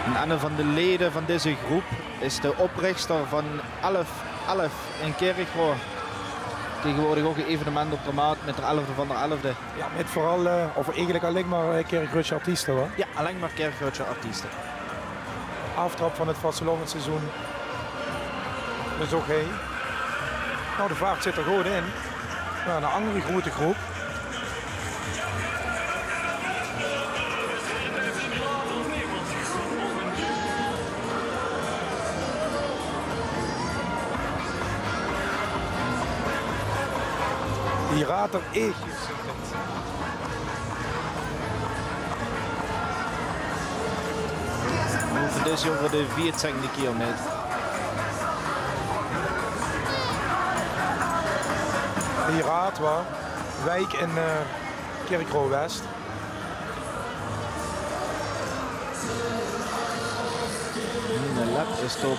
En eine van de leje van deze groep is de oprichter van Elf Elf in Kirchroa. Taegeswoordig ouch ein evenement op de maat mit d'r elfde van d'r elfde. Ja, mit veural, eh, of eigelik alling mer, eh, Kirchröadsjer artieste, huur. Ja, alling mer Kirchröadsjer artieste. Aaftrap van 't vastelaovendsseizoen. Dus ouch hie. Nou, de vaart zit d'r good in. Ja, ein anger groete groep. Hie raat d'r eeg. Veur dit jaor veur de veertiende kier mit. Hie raat waal. Wiek in, eh, Kirchroa West. De lap is top.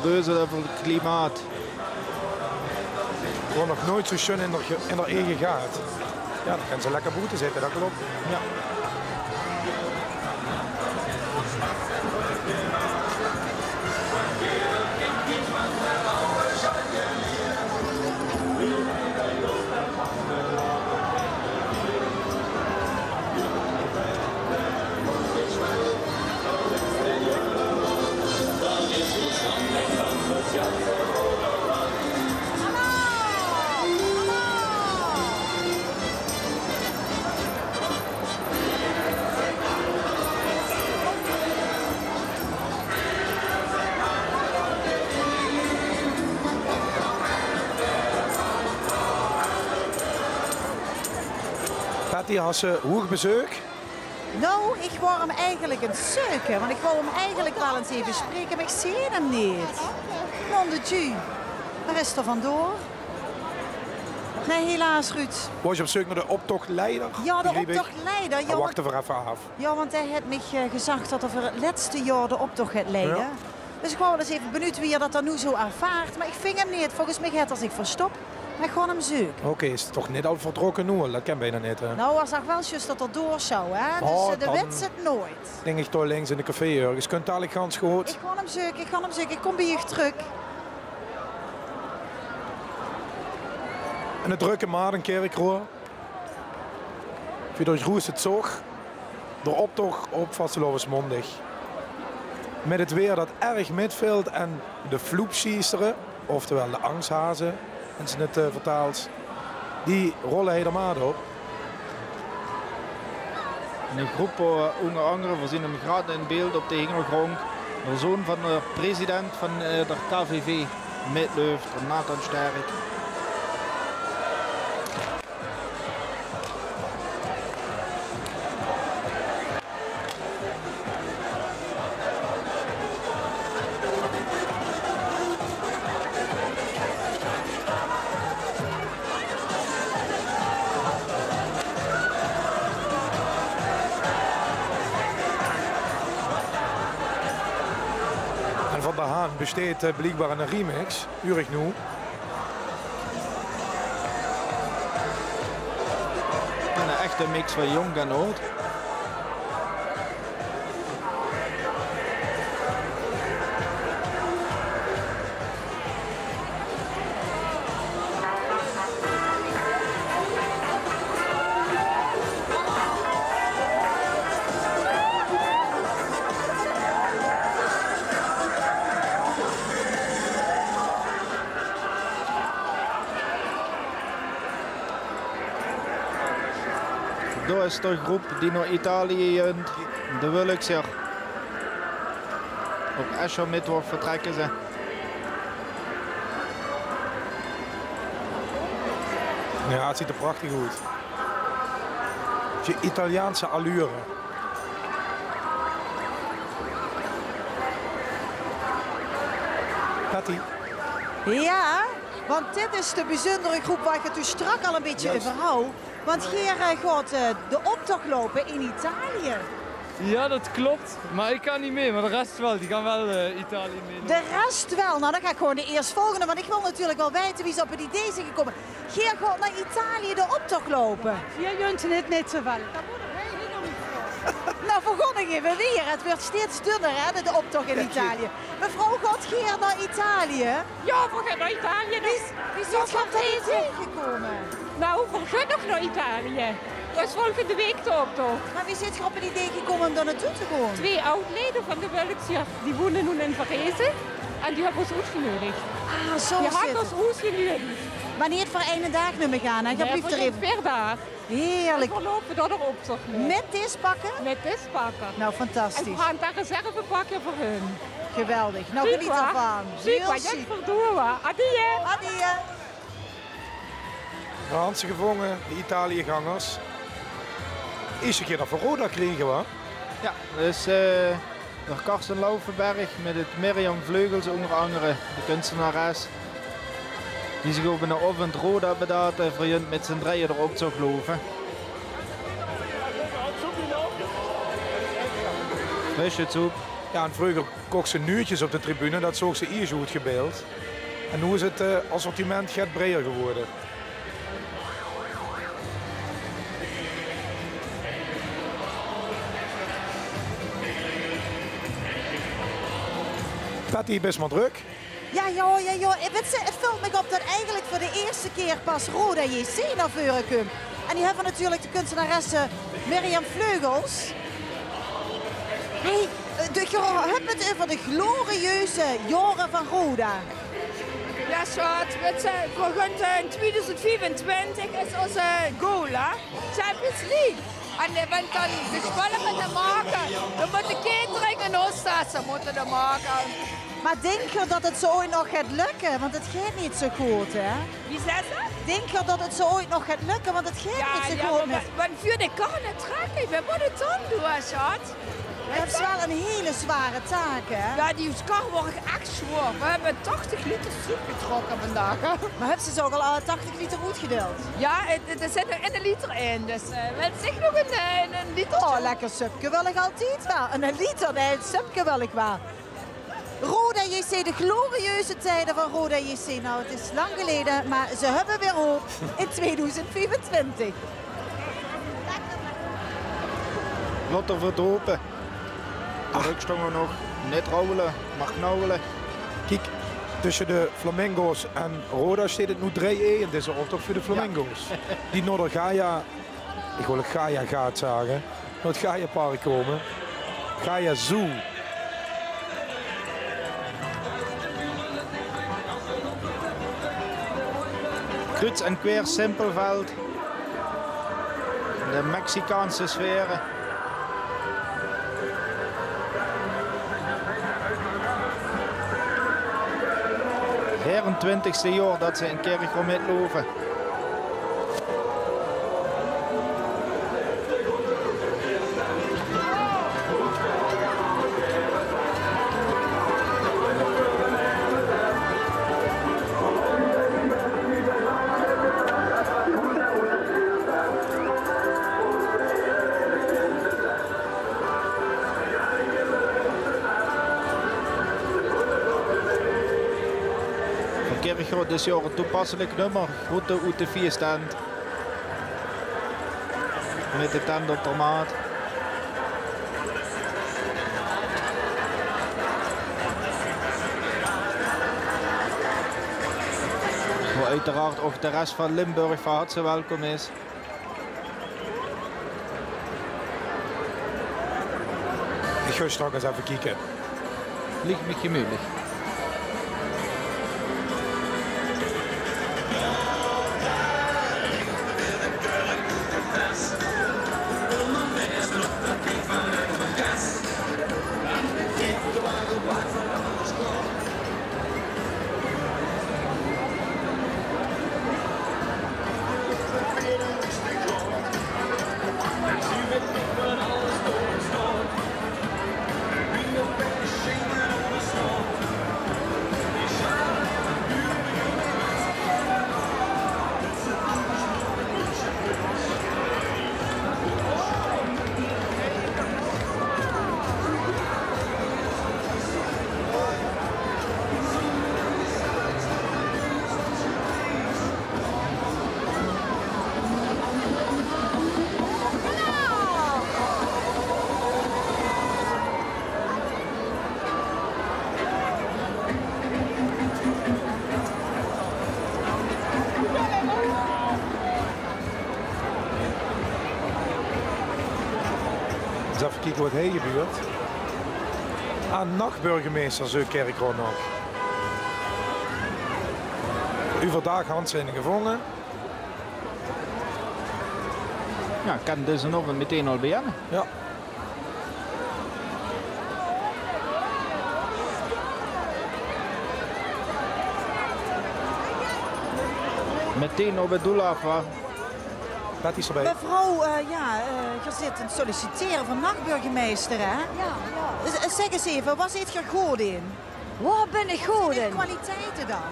Beuze euver 't klimaat. Waor nog noeit zoe sjun in d'r ge-, in d'r eige gehad. Jao, dan kins se lekker boete zitte, dat klop. Jao. Patty, has se hoeg bezeuk? Nou, ich waor 'm eigelik aan 't zeuke, want ich wou 'm eigelik waal ins effe spreke, mer ich zeen 'm neet. Non de Dieu. Waor is 'r vandoor? Nae, helaas, Ruud. Waors se op zeuk nao de optochleider? Jao, de optochleider. Jao, wachte v'r effe aaf. Jao, want hae haet mich, eh, gezag dat 'r veur 't lètste jaor de optoch geit leie. Jao. Dus ich waor waal ins effe benuujd wie 'r dat dan noe zoe ervaart. Mer ich ving 'm neet. Volges mich haet 'r zich verstop. Mer ich gaon 'm zeuke. Oké, is 't toch neet al vertrokke noe? Dat kin bienao neet, hè? Nou, 'r zag waal zjus dat 'r door zou, hè? Dus, eh, de wits 't noeit. Dink ich toch links in de café örges. Kunt dalik gans good. Ich gaon 'm zeuke, ich gaon 'm zeuke. Ich kóm bie uch trök. En 't drökke Maartenkèrkroa. Veur d'r groeëste zog, d'r optoch op vastelaovesmaondig. Mit 't weer dat erg mitvilt en de vloepsjiestere, oftewel de angshaze, es se 't, eh, vertaals, die rolle hei d'r maat op. 'n Groep, eh, ónger angere, veer zeen 'm graad in beeld op de hingergróndj. D'r zoon van de president van, eh, d'r K V V mitleuf, d'r Nathan Sterk. En van d'r Haan besteit, eh, bliekbaar 'ne remix, huur ich noe. 'n Echte mix van jónk en aod. Dao is d'r groep die nao Italië junt, de Wulkser. Op Aschermittwoch vertrèkke ze. Jao, 't zuut d'r prachtig oet. Bietje Italiaanse allure. Patty. Jao, want dit is de bezunjere groep woa ich 't toen straks al e bietje euver haw. Want geer, eh, gaot, eh, de optoch loupe in Italië. Jao, dat klop. Mer ich kan neet mei, mer de res waal. Die gaon waal, eh, Italië mei. De res waal. Nou, dan gaon ich gewoon de ierstvolgende, want ich wil natuurlik waal weite wie ze op 't idee zeen gekómme. Geer gaot nao Italië de optoch loupe. Veer junt 't neet te waal. Nou, veer gaon effe wiejer. 't Wuuert steeds dunner, hè, de, de optoch in Italië. Mevrouw, gaot geer nao Italië? Jao, veer gaon nao Italië. Wie, wie zeet geer op dat idee gekómme? Nou, veer gaon nog nao Italië. Dat is volgende week de optoch. Mer wie zeet geer op 't idee gekómme óm dao naotoe te gaon? Twee aod-lede van de Wulkser, die woene noe in Varese en die höbbe ós oetgeneudig. Ah, zoe zit 't. Die hadde ós oetgeneudig. Mer neet veur eine daag, num ich aan, hè? Nae, veur veer daag. Heerlik. En veer loupe dao d'r optoch mit. Mit dees pakke? Mit dees pakke. Nou, fantastisch. En veer gaon dao reservepakke veur hun. Geweldig. Nou, geneet d'rvan. Hiel sjiek. Adieë. Adieë. Ganse gevónge, de Italiëgangers. Ierste kier dat veer Roda kriege, wa? Jao, dus, eh, d'r Karsten Laufenberg mit 't Mirjam Vleugels, ónger angere, de kunstenares, die zich op 'nen aovend Roda bedaat, eh, veer junt mit zien drieje d'r optoch loupe. Frisje soep. Jao, en vreuger kochs se nuuetjes op de tribune, dat zoogs se iers oetgebeeld. En noe is 't, eh, assortiment get breier gewore. Patty, bis mer drök? Jao, jao, jao, jao. Eh, wits se, 't vilt mich op dat eigelik veur de ierste kier pas Roda J C nao veure kump. En die höbbe natuurlik de kunstenaresse Mirjam Vleugels. Hey, eh, de, geer höb 't euver de glorieuze jaore van Roda. Jao, sjoon. Wits se, veer gaon, eh, in tweeduizend viefentwintig is ós goal, hè? Champions League. En, eh, wen dan de spölle mótte make, dan mót de catering en hostesse mótte dat make. Mer dink geer dat 't ze ooit nog geit lökke? Want 't geit neet zo good, hè? Wie zaes se? Dink geer dat 't ze ooit nog geit lökke? Want 't geit neet zo good mit... Jao, jao, mer wen, wen veer de kar neet trèkke, wae mót 't dan doon, sjat? Dat is waal ein hiel zware taak, hè? Jao, die kar waor ech zwaor. Veer höbbe tachtig liter soep getrokke vandaag. Mer höbs se ze ouch al alle tachtig liter oetgedeild? Jao, 't, 't zit d'r in de liter in, dus, eh, wèl ich nog ein, eh, ein liter. Oh, lekker supke wil ich altied waal. En ein liter, nae, ein supke wil ich waal. Roda J C, de glorieuze tieje van Roda J C. Nou, 't is lang geleje, mer ze höbbe weer hoop in tweeduizend viefentwintig. Laot 'r verdope. Dao stónge nog. Neet rouwele, mer knauwele. Kiek, tösse de Flamingo's en Roda steit 't noe drie-ein in dezen optoch veur de Flamingo's. Jao. Die nao de Gaia, ich wól Gaia Gaat zage, nao 't Gaia-park kómme. Gaia Zoo. Kruuts en kweer Simpelveld. De Mexicaanse sfere. Veerentwintigste jaor dat ze in Kirchroa mitloupe. Van Kirchroa dit jaor 't toepasselik nummer, Groete oet de Fieëstent. Mit de tent op de maat. Wo oeteraard ouch de res van Limburg van harte welkom is. Ich gaon straks ins effe kieke. Liek mich gemütlich. Ins effe kieke wat hie gebeurt. Ah, nachtburgemeister, zo Kirchroa nog. Euverdaag handteieninge gevónge. Jao, kan deze nog meteen al beginne. Jao. Meteen op 't doel aaf, wa? Dat is erbij. Mevrouw, eh, jao, eh, geer zit aan 't sollicitere van nachtburgemeister, hè? Jao, jao. Z-, zeg ins effe, wao zeet geer good in? Wao bin ich good in? Wat zeen de kwaliteite dan?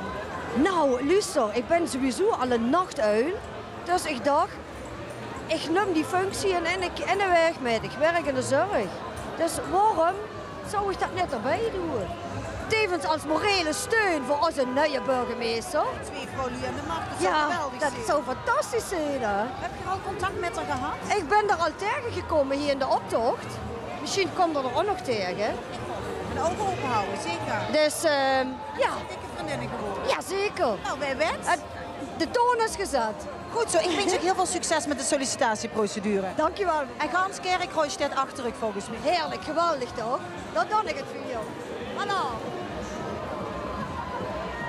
Nou, luuster, ich bin sowieso al ein nachtuil. Dus ich dach, ich num die functie in, in de, in de waeg mit. Ich wirk in de zörg. Dus waorum Zou ich det neet d'rbie doon? Tevens es morele steun veur ózze nuie burgemeister. Twee vrouwen aan de macht, dat zou geweldig zijn. Ja, det zou fantastisch zeen, hè? Höb geer al contact mit häör gehad? Ich bön d'r al taengegekómme hie in de optoch. Mesjien kóm ich d'r ouch nog taenge. En ouge ope hawwe, zeker. Dus, ehm, ja. Dikke vriendinne gewore. Ja, zeker. Nou, wae weit. De toon is gezat. Goed zo, ich wins uch hiel väöl succes mit de sollicitatieprocedure. Dankjewel. En gans Kirchroa steit achter uch volges mich. Heerlijk, geweldig toch? Dao doon ich 't veur. Hallo.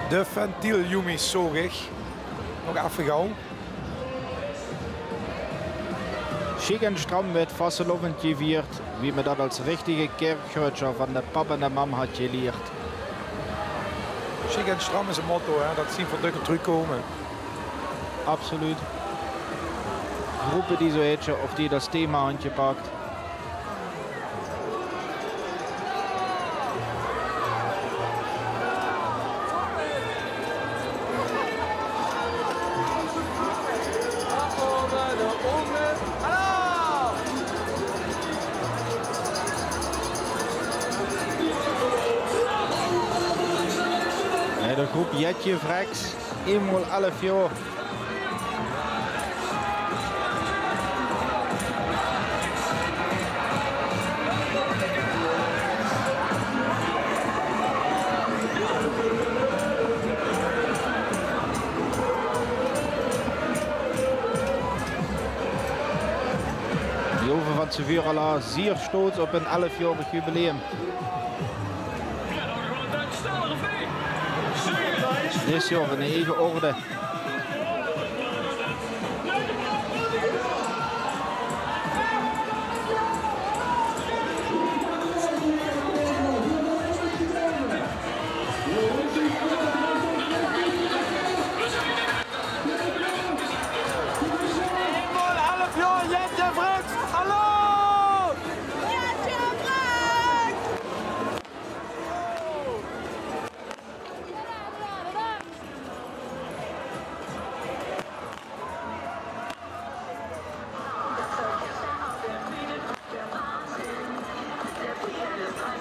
De ventieljummies zoog ich. Nog effe gauw. Sjiek en stram weurt vastelaovend gevierd, wie me dat es richtige Kirchroajer van de pap en de mam haet gelierd. Sjiek en stram is 't motto, hè, dat zeen v'r dökker trökkómme. Absoluut. Gróppe die zoe hètje of die dat thema hant gepak. Nae, de gróp Jetje Freks, einmaol elf jaor. Jove van Sevurala, zier stoots op hun elfjaorig jubileum. Dit jaor in eige orde. Einmaol elf jaor Jetje Freks. Hallo! Jetje Freks!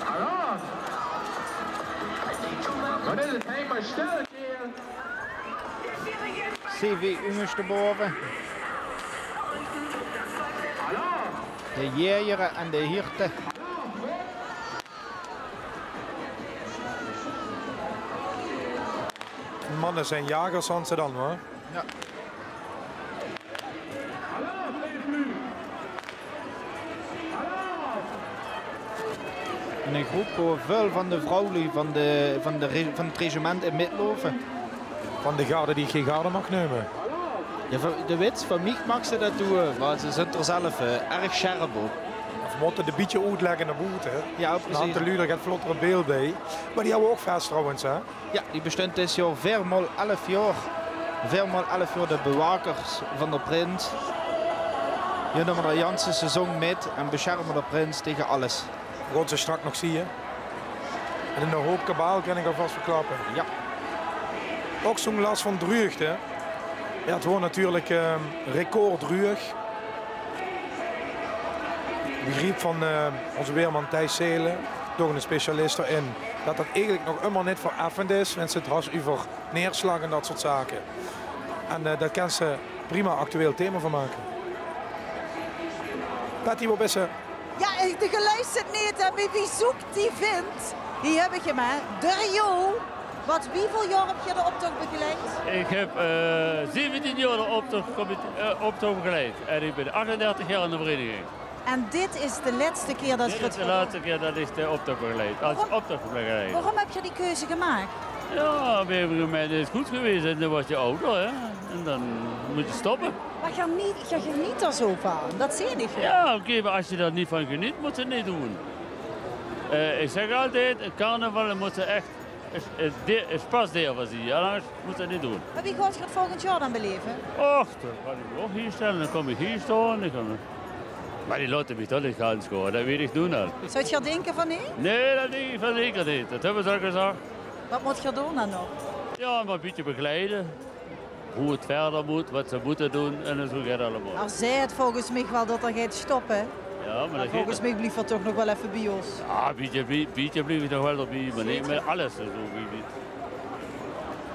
Hallo! Wat is 't hie mer stil, kerel? C V Ungesjtebaove. Hallo! De jaegere en de hierte. Manne zeen jagers, zeen ze dan, huur. Ja. En 'n groep wo väöl van de vrouwluuj van de, van de re-, van 't regiment in mitlaufe. Van de garde die ich gein garde maag neume. Ja, van, de wits, van mich maag ze dat doon, want ze zeen d'r zelf, eh, erg sjerp op. Of mótte 't e bietje oetlègke nao boete, hè? Ja, precies. Dan hant de luuj d'r get vlotter e beeld bie. Mer die hawwe ouch fès trouwens, hè? Ja, die besteunt dit jaor veer maol elf jaor. Veer maol elf jaor de bewakers van de prins. Die numme d'r ganse seizoen mit en besjerme de prins tege alles. Gaon ze straks nog zeen. En 'nen hoop kabaal, kin ich alvas verklappe. Ja. Ouch zoe'n las van dreugte. Ja, 't waor natuurlik, eh, record dreug. Ich begriep van, eh, ózze weerman Thijs Seelen, toch 'ne specialis d'rin, dat dat eigelik nog ummer neet vereffend is, wens se 't has euver neerslag en dat soort zake. En, eh, dao kins se prima actueel thema van make. Patty, wo bis se? Ja, eh, de geluid zit neet, hè, mer wie zoekt die vindt? Hie höb ich 'm, hè. De Rio. Wat, wieväöl jaor höb geer de optoch begeleid? Ich höb, eh, zeventien jaor de optoch, eh, optoch begeleid. En ich bin achtendertig jaor in de vereiniging. En dit is de lètste kier dat geer 't... Dit is de lètste kier dat ich de optoch begeleid, es optochbegeleider. Waorum höb geer die keuze gemaak? Ja, veer höbbe gemeint, 't is good gewaes en dan waers se awwer, hè. En dan mós se stoppe. Mer geer geniet, geer geniet d'r zo van, dat zeen ich. Ja, oké, mer es se d'r neet van geneet, mós se 't neet doon. Eh, ich zègk altied, 't carnaval mós se ech 't, 't, 't pasdeer van zeen, angers mós se 't neet doon. Mer wie gaot geer 't volgend jaor dan beleve? Och, dan gaon ich mich ouch hie stelle, dan kóm ich hie staon. Ich gaon, mer die laote mich toch neet gans gaon, dat weit ich noe al. Zót geer dinke van neet? Nae, dat dink ich van zeker neet. Dat höbbe ze al gezag. Wat mót geer doon dan nog? Ja, mer e bietje begeleide. Wie 't wiejer mót, wat ze mótte doon en zo geit 't allemaol. D'r zaet volges mich waal dat 'r geit stoppe. Jao, mer dat geit. Volges mich blief 'r toch nog waal effe bie ós. Jao, bietje, bie-, bietje blief ich nog waal d'rbie, mer neet mie alles en zoe, wie, wie.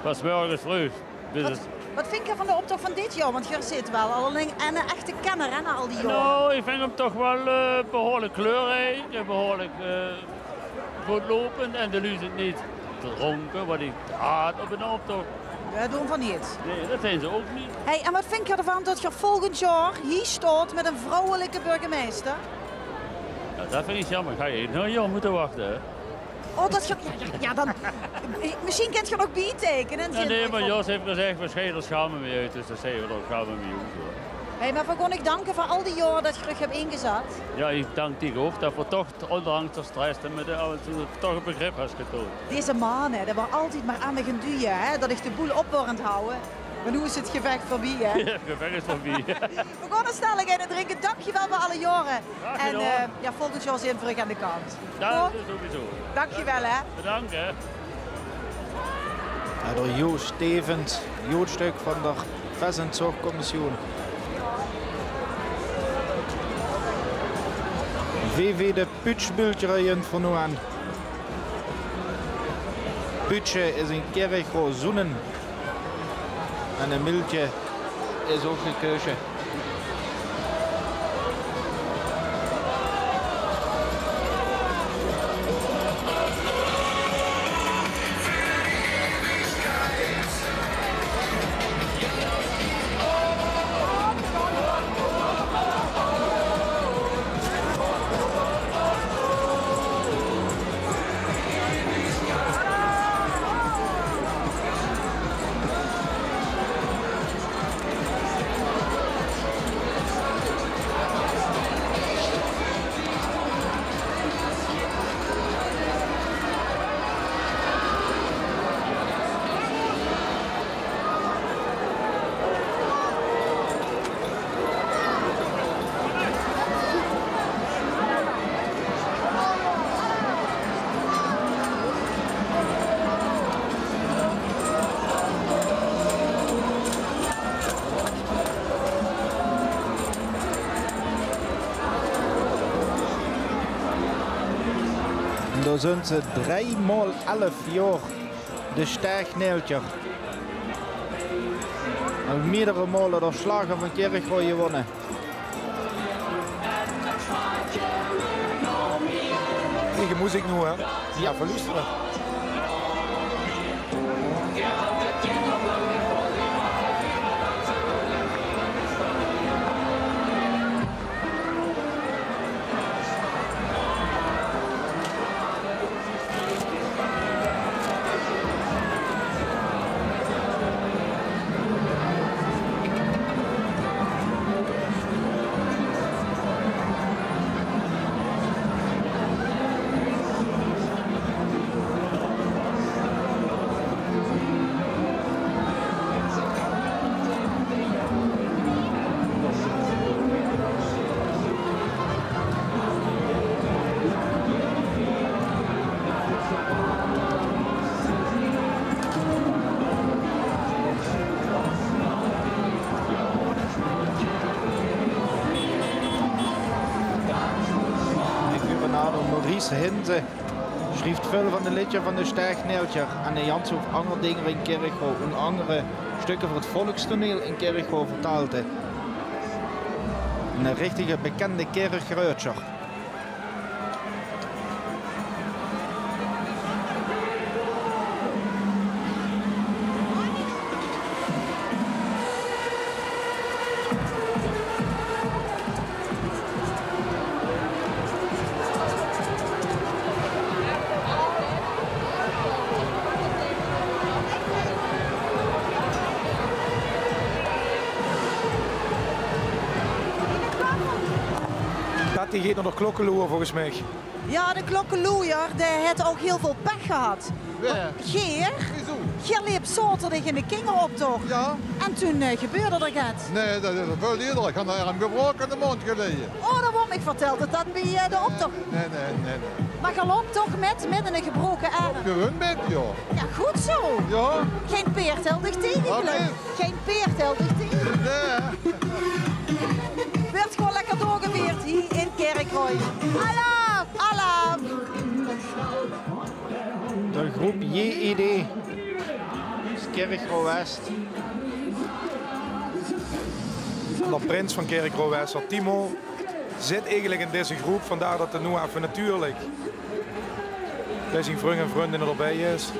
Van 's mörges vreug. Bis Wat, wat vingt geer van de optoch van dit jaor? Want geer zeet waal al ein, ein echte kenner, hè, nao al die jaore. Nou, ich vinj 'm toch waal, eh, behuurlik kleurriek en behuurlik, eh, good lopend. En de luuj zeen neet dronke, wat ich haat op 'nen optoch. Jao, doon van neet. Nae, dat zeen ze ouch neet. Hey, en wat vingt geer d'rvan dat geer volgend jaor hie staot mit ein vrouwelike burgemeister? Jao, dat vinj ich jaomer. Gaon ich nog ein jaor mótte wachte, hè? Oh, dat ge-, jao, jao, jao, dan, mesjien kint geer nog bieteikene. Jao, nae, mer Jos haet gezag, veer sjaeve d'r sjaam mei oet, dus dan zègke veer d'r sjaam mei oet, huur. Hey, mer veer gaon uch danke veur al die jaore dat geer uch höb ingezat. Jao, ich dank dich ouch dat veer toch, ondanks de stress, mit de, af en toe toch ein begrip höbs getoond. Deze man, hè, dae waor altied mer aan mich aan 't duje, hè, dat ich de boel op wól hawte. Mer noe is 't gevech veurbie, hè? Jao, 't gevech is veurbie. Veer gaon ein snelle eine drinke. Dankjewel veur alle jaore. Graag gedaon. En, eh, jao, volgend jaor zeen veer trök aan de kant. Jao, dat sowieso. Dankjewel, hè. Bedank, hè. Jao, d'r Joost Stevens, joodstuk van d'r Vesenzorgcommissioen. V V de Pütschbültjere junt veur noe aan. Pütsche is in Kirchroa zoenen. En e mültje is ouch gekoesje. En dao zunt ze, driemaol elf jaor. De Staegnaeltjer. Al meerdere male d'r Slager van Kirchroa gewónne. Eigen meziek noe, hè? Jao, veur loestere. De guvernador Maurice Hinze sjrief väöl van de leedjer van de Staegnaeltjer en de Jans ouch anger dinger in Kirchroa, ónger angere sjtökker veur 't volkstoneel in Kirchroa vertaold haet. Ein richtige bekènde Kirchröadsjer. Patty geit nao de klokkeloer, volges mich. Jao, de klokkeloer, dae haet ouch hiel väöl pech gehad. Wae? Geer, Wieso? Geer leep zaoterdig in de kingeroptoch. Jao. En toen, eh, gebeurde d'r get. Nae, dat is väöl ierder. Ich han 'n erm gebraoke 'ne maond geleje. Oh, dao woort mich vertèld dat dat bie, eh, de optoch. Nae, nae, nae, nae. Mer geer loop toch mit, mit 'ne gebroke erm? Gewoon mit, jao. Jao, good zoe. Jao. Gein peerd hilt uch tege, gelökkig. Gein peerd hilt uch tege. Nae. Weurt gewoon lekker doorgevierd hie in Kirch. Alaaf! Alaaf! De groep J I D. Kirchroa West. En de prins van Kirchroa West, Timo, zit eigelik in dees groep, vandaar det 'r noe effe natuurlik bie zien vrung en vrundinne d'rbie is.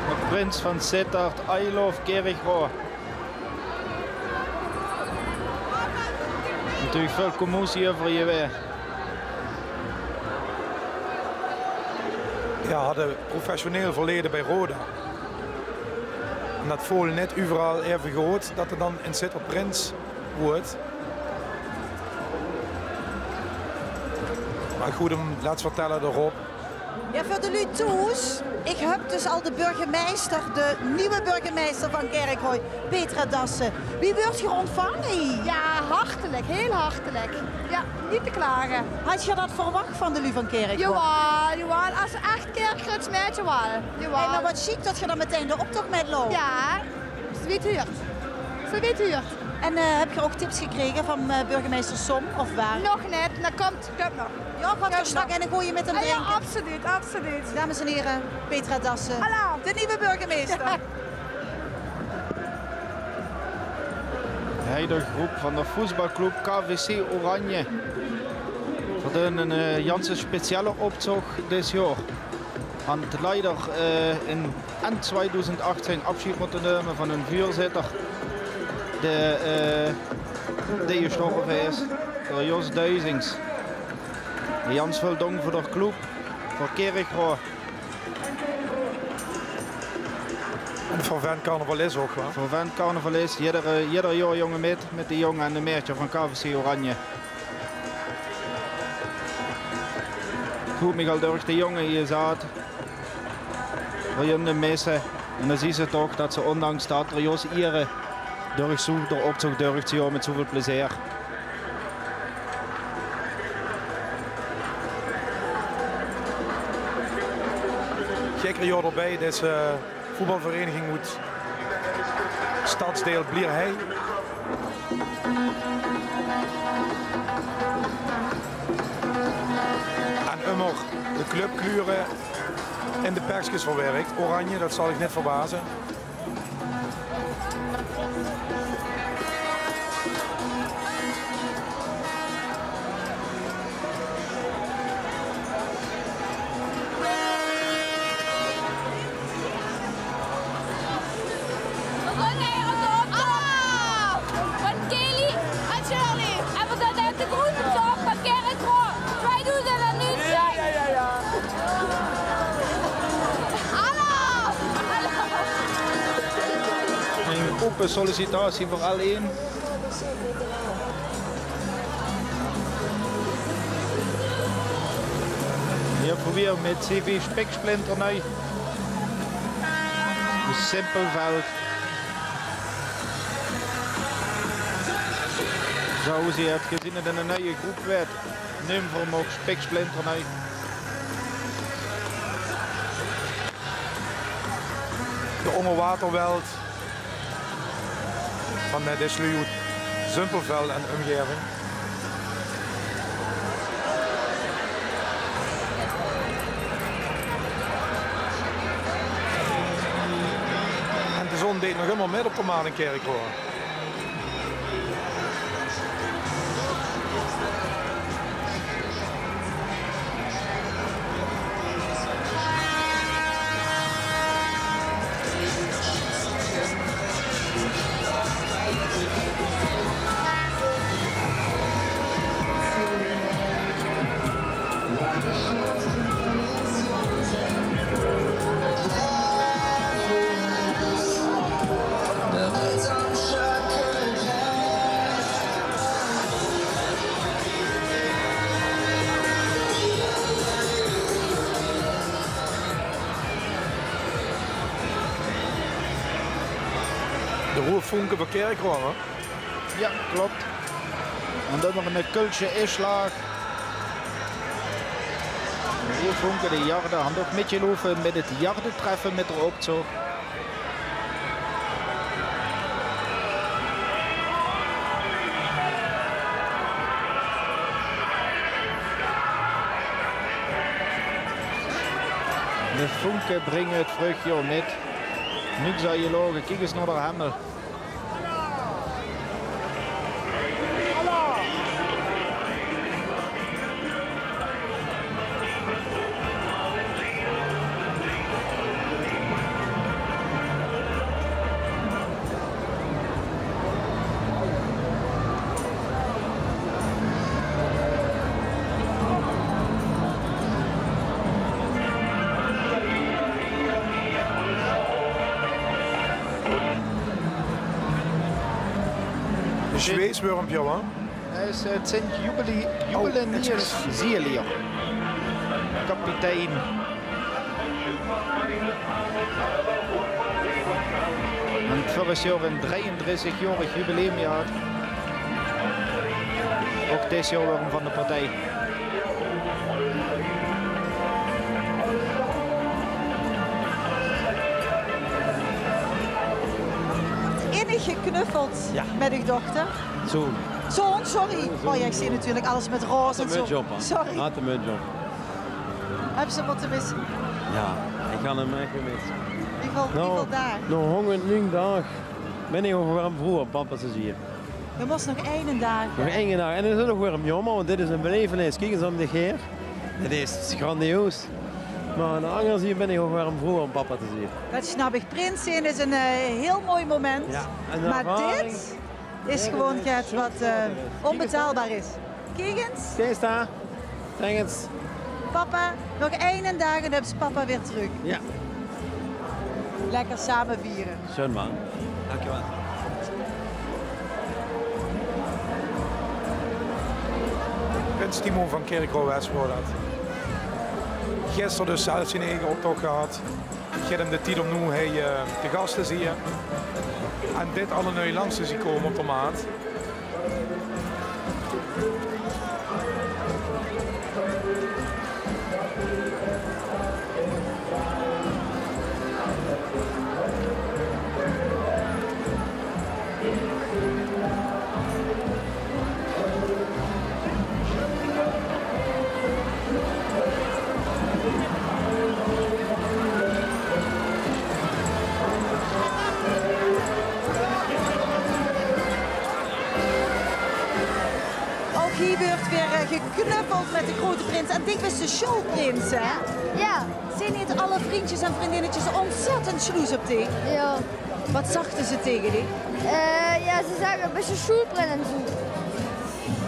De prins van Zitterd, I love Kirchroa. Natuurlik väöl commotie euver gewaes. Jao, haw e professioneel verleje bie Roda. En det veult neet euveral effe good det 'r dan in Zitterd prins wuuert. Mer good, 'm laot vertèlle door Rob. Jao, veur de luuj thoes, ich höb dus al de burgemeister, de nuuje burgemeister van Kirchroa, Petra Dassen. Wie wuuert geer óntvange hie? Jao, hartelik, hiel hartelik. Jao, neet te klage. Hads se det verwach van de luuj van Kirchroa? Jawaal, jawaal. Es ech Kirchröads maedje waal. Jawaal. En dan waat sjiek det geer dan metein de optoch mitloup. Jao. Zoe wie 't huuert. Zoe wie 't huuert. En, eh, höb geer ouch tips gekrege van, eh, burgemeister Som, of waal? Nog neet, mer kump, kump nog. Jao, gaot geer straks eine gooje mit häöm drinke? Jao, absoluut, absoluut. Dames en hiere, Petra Dassen, de nuuje burgemeister. Hei de groep van de voetbalclub K V C Oranje. Veer doon eine, eh, ganse speciale optoch dit jaor. Hant leider, eh, in, in twiedoezend achttieën aafsjeid mótte numme van hun veurzitter, dae, eh, dae gestorve is, d'r Jos Duizings. Gans väöl dónk veur d'r klub, veur Kirchroa. En fervent carnavalist ouch, wa? Fervent carnavalist, jidder, eh, jidder jaor, jónge, mit, mit de jónge en de maedje van K V C Oranje. Good, Michael, durch de jónge hie zaat. Veur hun de misse. En dan zuus se toch det ze, óndanks det d'r Jos iere durch zoe, d'r optoch durch, jaor mit zoeväöl plezeer. Zeker jaor d'rbie, dus, eh, voetbalvereniging oet stadsdeil Blierhei. En ummer de clubkleure in de pekskes verwirk. Oranje, det zal uch neet verbaze. Van Kelly en Shirley. En veer zeen oet de groep van Kirchroa. Twiedoezend en nuuntjig. Jao, jao, jao, jao. Hallo! Hallo! Ein ope sollicitatie veur L één. Hie veur weer mit C V Spiksplinternuuj. Simpelveld. Zoe, geer höb gezeen det 't ein nuuje groep wuuert. Neum veur 'm ouch Spiksplinternuuj. De óngerwaterwelt van, eh, de sluut Simpelveld en ómgaeving. En de zon deit nog ummer mit op de maan in Kirchroa. Hoeë Vonke veur Kirchroa, hè? Jao, klop. En dan nog 'ne Kölsche Inslaag. Hoeë Vonke, de Jarde, hant ouch mitgeloupe mit 't Jardetreffe mit d'r optoch. De Vonke bringe 't vruchjoar mit. Nux aeologe, kiek ins nao d'r hemel. Zweeswurmpje, hè? Hae is, eh, Sint Jubili-, Jubilenius Zielier. Kapitein. En vörig joar 'n drieëndressig joarig jubileum gehad. Ouch dit joar wurm van de partij. Innig geknuffeld mit uch dochter. Zoon. Zoon, sorry. Oh jao, ich zeen natuurlik alles mit roze en zo. Sorry. Had de muntj op. Höbs se 'm mótte misse? Jao, ich han 'm ech gemist. Wieväöl, wieväöl daag? Nao hóngerdneun daag bin ich ouch weer vreuger papa te zeen. Doe mós nog eine daag. Nog eine daag. En 't is ouch weer 'n jaomer, want dit is 'n belevenis. Kiek ins óm dich haer. 't Is grandioos. Mer aan de anger ziej bin ich ouch weer vreuger papa te zeen. Det snap ich. Prins zeen is 'n, eh, hiel mooi moment. Jao, 'n ervaring. Mer dit is gewoon get wat, eh, ónbetaalbaar is. Kiek ins. Zeen ze dao? Zèk ins. Papa, nog eine daag en dan höbs se papa weer trök. Jao. Lekker same viere. Sjun, man. Dankjewel. Prins Timo van Kirchroa-West waor det. Gister dus zelf zien eige optoch gehad. Geit 'm de tied óm noe hie, eh, te gas te zeen. En dit allemaol langs te zeen kómme op de maat. Ouch hie wuuert weer, eh, geknuffeld mit de groeëte prins. En dich bis de sjoelprins, hè? Jao. Zeen neet alle vrundjes en vrundinnetjes óntzèttend sjloes op dich? Jao. Wat zagte ze taenge dich? Eh, jao, ze zagte: "Bis se sjoelprins?" en zoe.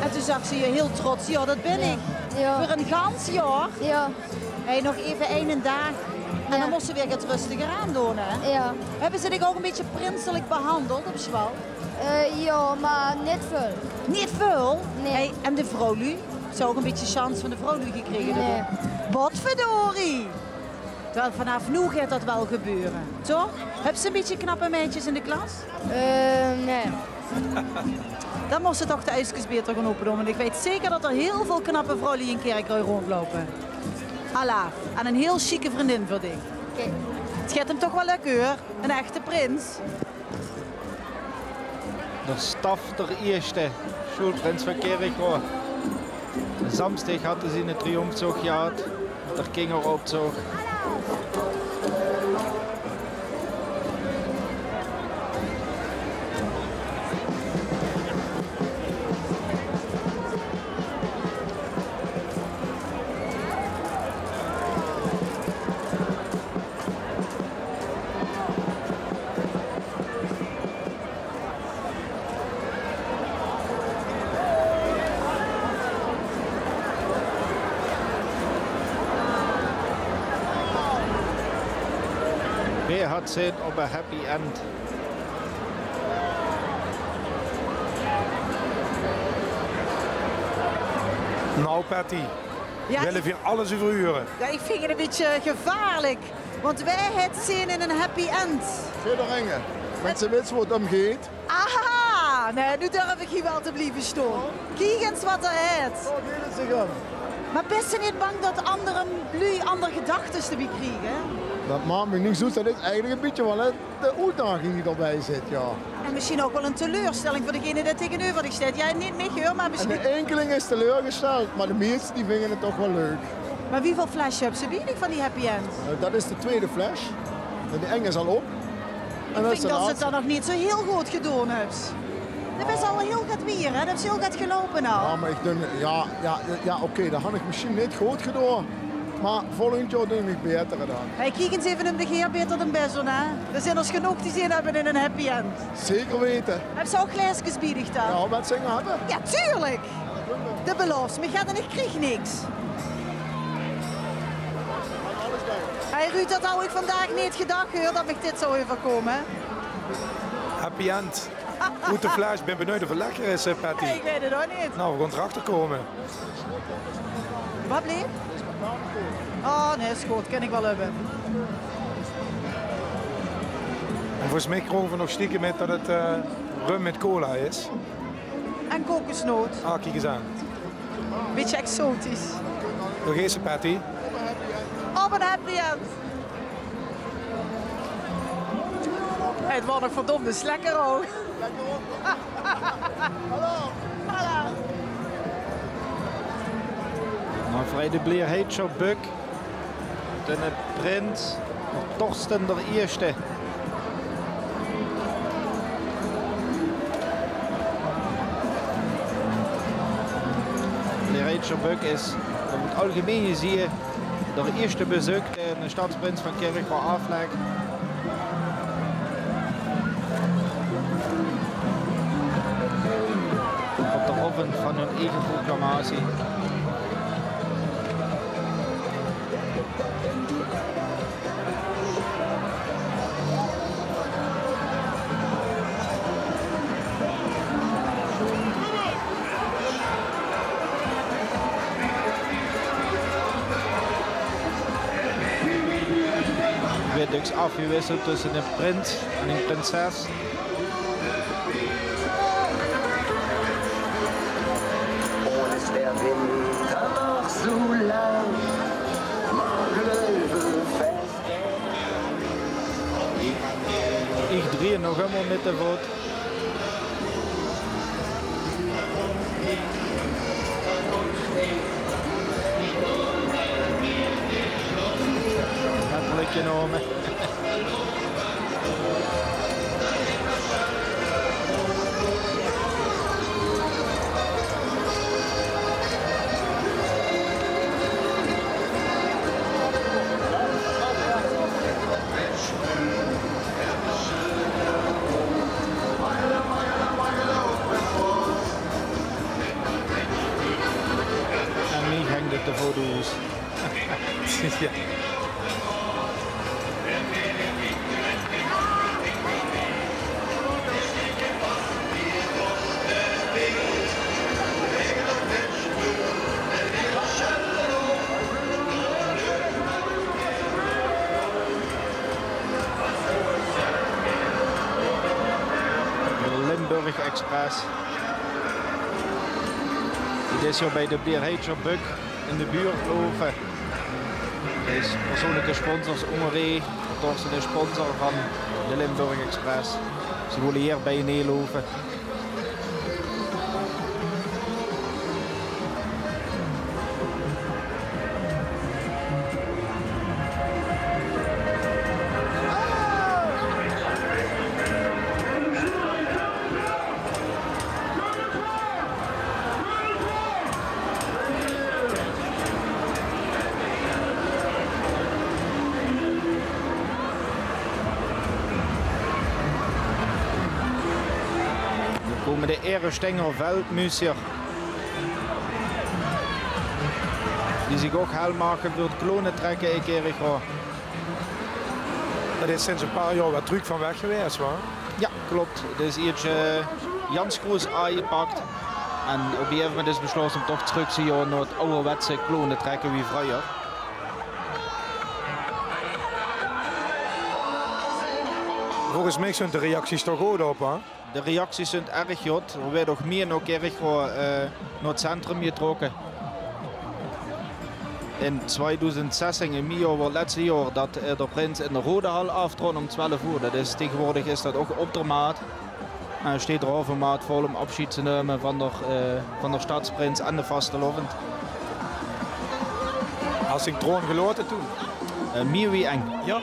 En toen zag ze hie hiel trots: "Jao, det bin ich." Jao. Veur ein gans jaor. Jao. Hey, nog effe eine daag. En dan mós se weer get rustiger aandoon, hè? Jao. Höbbe ze dich ouch ein bietje prinselik behandeld op sjoeal? Eh, jao, mer neet väöl. Neet väöl? Nae. Hey, en de vrouwluuj? Höbs se ouch ein bietje sjans van de vrouwluuj gekrege? Nae. Potverdorie! Terwijl vanaaf noe geit det waal gebeure, toch? Höbs se ein bietje knappe meidjes in de klas? Eh, nae. Dan mós se toch de uigskes baeter gaon ope doon, want ich weit zeker det d'r hiel väöl knappe vrouwluuj in Kirchroa róndjloupe. Alaaf, aan ein hiel sjieke vrundin veur dich. Oké. 't Geit 'm toch waal lökke, huur. Ein echte prins. D'r staf d'r ieësjte sjoelprins van Kirchroa. Samsdig hat 'r ziene triomftoch gehad. D'r kingeroptoch. Wae hat zin op ein happy end? Nou, Patty, wille veer alles euver hure. Jao, ich vinj 't ein bietje gevaarlik. Want wae haet zin in ein happy end? Zit d'r inge? Minse, wits se wo 't um geit? Aha! Nae, noe durf ich hie waal te blieve staon. Kiek ins wat 'r haet. Mer bis se neet bang dat anger luuj anger gedachtes d'rbie kriege? Dat maak mich niks oet. Dat is eigelik e bietje waal, hè, de oetdaging die d'rbie zit, jao. En mesjien ouch waal 'n teleurstelling veur degene dae taengeneuver dich steit. Jao, neet mich, huur, mer mesjien. En de inkeling is teleurgesteld, mer de meiste die vinge 't toch waal leuk. Mer wieväöl flesje höbs se bie dich van die Happy End? Eh, dat is de twiede fles. En de eng is al op. En ich vin dat se 't dan nog neet zoe hiel good gedaon höbs. Dat is al hiel get wiejer, hè? Dat is hiel get geloupe al. Jao, mer ich dink, jao, jao, jao, oké, dat han ich mesjien neet good gedaon. Mer volgend jaor dink ich baeter dan. Hey, kiek ins eve um dich haer, baeter d'n bès doon, hè? D'r zeen d'r genóg die zin höbbe in 'n Happy End. Zeker weite. Höbs se ouch glaeskes bie dich dan? Jao, wèts se inge höbbe? Jao, tuurlik. De belofs mich get en ich krieg niks. Hey Ruud, dat haw ich vandaag neet gedach, huur, dat mich dit zou euverkómme. Happy End. Oet de fles, ich bin benuujd of 't lekker is, eh, Patty. Nae, ich weit 't ouch neet. Nou, v'r gaon d'rachter kómme. Wat bleef? Oh, nae, is good, kin ich waal höbbe. En volges mich krege v'r nog stiekem mit dat 't, eh, rum mit cola is. En kokosnoot. Ah, kiek ins aan. Bietje exotisch. Wo geis se, Patty? Op 'n Happy End. Hey, 't waor nog verdómdes lekker ouch. Hallo. Hallo. Mer vrie de Bleer Heitsjer Bök. De prins, Torsten d'r Ieësjte. De Reitsjer Bök is, euver 't algemein gezieë, d'r ieësjte bezuk dae 'ne sjtadsprins van Kirchroa aaflègk. Op d'r oavend van hun eige proclamatie. Weurt dus aafgewisseld tösse de prins en de prinses. Al is d'r winter nog zoe lang, mer gleuve vast. Ich drieë nog ummer mit de voot. Letterlik genómme. En noe hingk 't de voot oes. Jao. De Limburg Express. Dit is hie bij de Bleer Heitsjer Bök in de buurt loupe. Dit is persoonlijke sponsors, Onger Ree, Torsten, de sponsor van de Limburg Express. Ze wille hie bij neer loupe. Noe kómme de Erestenger Veldmüsjer, die zich ouch hel make veur 't kloonetrekke in Kirchroa. Dat is sinds e paar jaor weer trök van weg gewaes, wa? Jao, klop. 't Is ieëts, eh, Jans Kroes aangepakt. En op e gegaeve moment is besjlaote óm toch trök te gaon nao 't awwerwetse kloonetrekke wie vreuger. Volges mich zunt de reacties toch good op, hè? De reacties zunt erg good. D'r weurt ouch mieë nao Kirchroa, eh, nao 't centrum getrokke. In twiedoezend zestien, in mei, woor 't lètste jaor dat, eh, d'r prins in de Rodehal aaftroon um twelf oer. Dat is, taegewoordig is dat ouch op d'r Maat. En d'r steit d'r halve Maat vol um aafsjeid te numme van d'r, eh, van d'r stadsprins en de vastelaovend. Has se dien troon gelaote toen? Eh, mieë wie eng. Jao.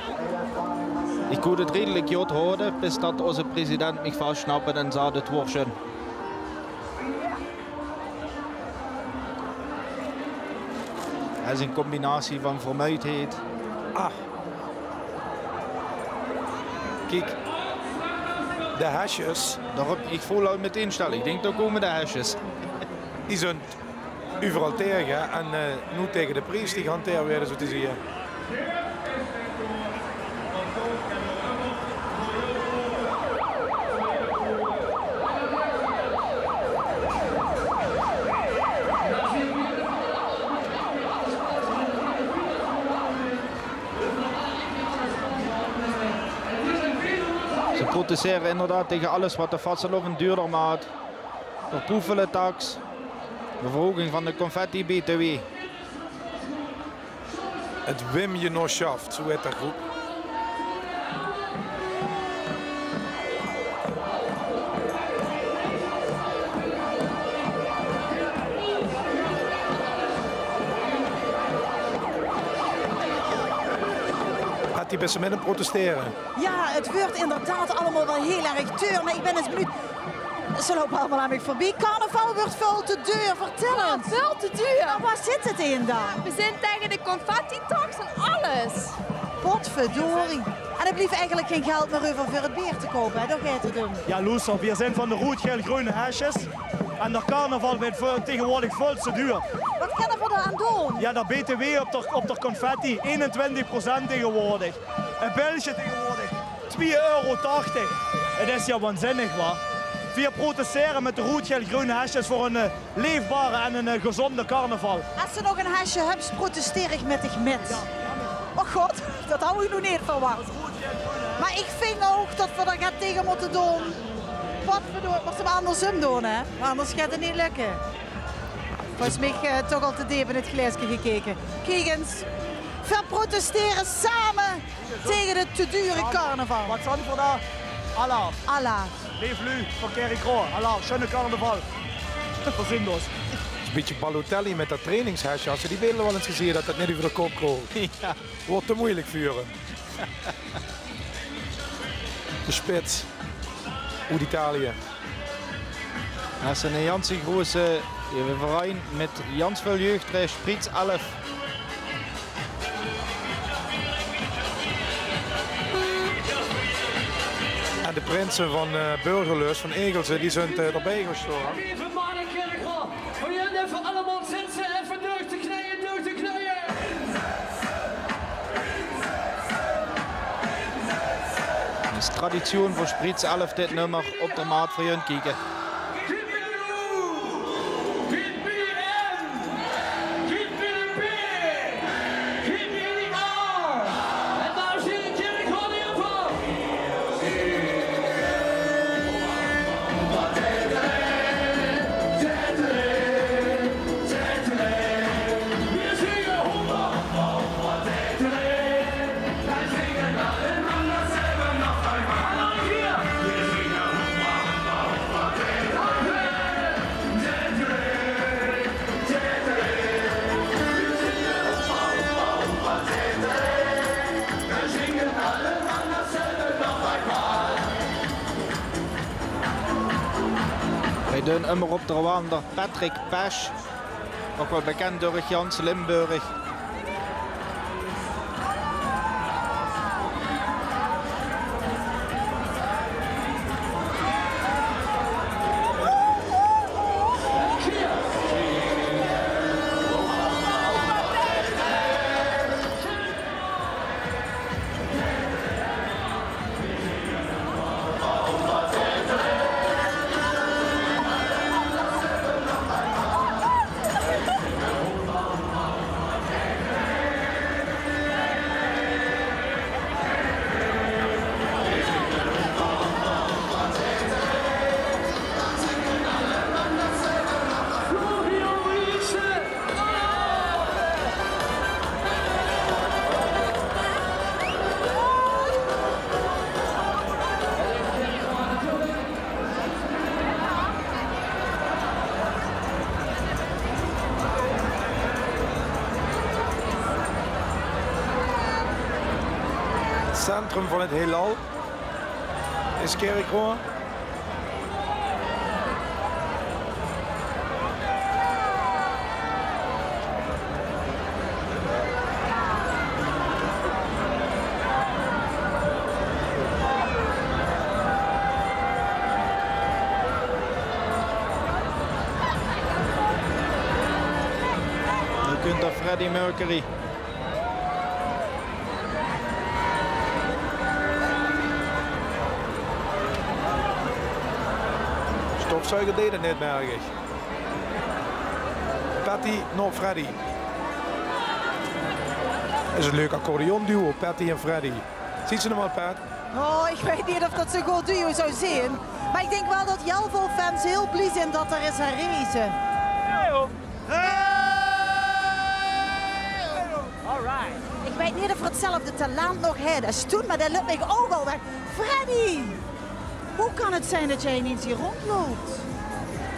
Ich kós 't redelik good haoje, bis dat ózze president mich vassjnapde en zag: "'t Woor sjun." 't Is ein combinatie van vermoeidheid. Ah. Kiek. De hesjes. Daorum, ich veul al metein sjtèl. Ich dink, dao kómme de hesjes. Die zunt euveral taege en, eh, noe taege de pries die gehanteerd weure, zoe te zieë. Ze protestere inderdaad taege alles wat de vastelaovend duurder maat. D'r poefeletaks, de verhooging van de confetti-B T W. 't Wim Genoshaft, zoe heit de groep. Hattie, bis se mit aan 't protestere? Jao, 't weurt inderdaad allemaol waal hiel erg deur, mer ich bön ins benuujd. Ze loupe allemaol aan mich veurbie. Carnaval weurt väöl te deur, vertèl ins. Väöl te deur. Mer wao zit 't in dan? Veer zeen taenge de confettitax en alles. Potverdorie. En d'r blief eigelik gein geld mier euver veur 't beer te koupe, hè? Dao geit 't um. Jao, loester, veer zeen van de roead-gael-greune hesjes. En d'r carnaval weurt veur, taegewoordig väöl te deur. Wat kinne veer dao aan doon? Jao, d'r B T W op d'r, op d'r confetti, einentwintig procent taegewoordig. E bilsje taegewoordig, twie euro tachtig. 't Is jao waanzinnig, wa? Veer protestere mit de roead-gael-greune hesjes veur ein, eh, leefbare en ein, eh, gezónde carnaval. Es se nog ein hesje höbs, protesteer ich mit dich mit. Och god, dat haw ich noe neet verwach. Mer ich vinj ouch dat veer dao get taenge mótte doon. Potverdorie, mós se 'm angersóm doon, hè? Want angers geit 't neet lökke. Volges mich, eh, toch al te deep in 't glaeske gekeke. Kiek ins. Veer protestere same taenge de te dure carnaval. Wat zag die veur dao? Alaaf. Alaaf. Leef luuj van Kirchroa, alaaf. Sjunne carnaval. Verzin los. 't Is e bietje Balotelli mit dat trainingshesje. Has se die beelder waal ins gezieë, dat dat neet euver de kop kroop? Jao. Weurt te meujelik veur häöm. De spits oet Italië. Dat is 'ne ganse groeëse, eh, verein mit gans väöl jeugd, Spritz elf. En de prinse van, eh, Burgerlust, van Egelze, die zunt, eh, d'rbie gestoan. Lieve manne, Kirchroa, veur junt effe allemaol zitte, effe deug te knieje, deug te knieje. 't Is traditsioen veur Spritz elf dit nummer, op d'r Maat veur junt kieke. Veer doon ummer op d'r wander Patrick Pesch. Ouch waal bekènd door 't ganse Limburg. Centrum van het heelal is Kirchroa. Dao kump d'r Freddie Mercury. Stofzuiger deeg 't neet, merk ich. Patty nao Freddie. Is ein leuk accordeonduo, Patty en Freddie. Zuus se 'm al, Pat? Oh, ich weit neet of dat zoe'n good duo zou zeen. Mer ich dink waal dat hiel väöl fans hiel blie zeen dat 'r is herreze. Hey, ho. Hey! Alright. Ich weit neet of 'r 'tzelfde talent nog haet es toen, mer dae löp mich ouch al weg. Freddie! Wie kan 't zeen dat doe ineens hie róndjlöps?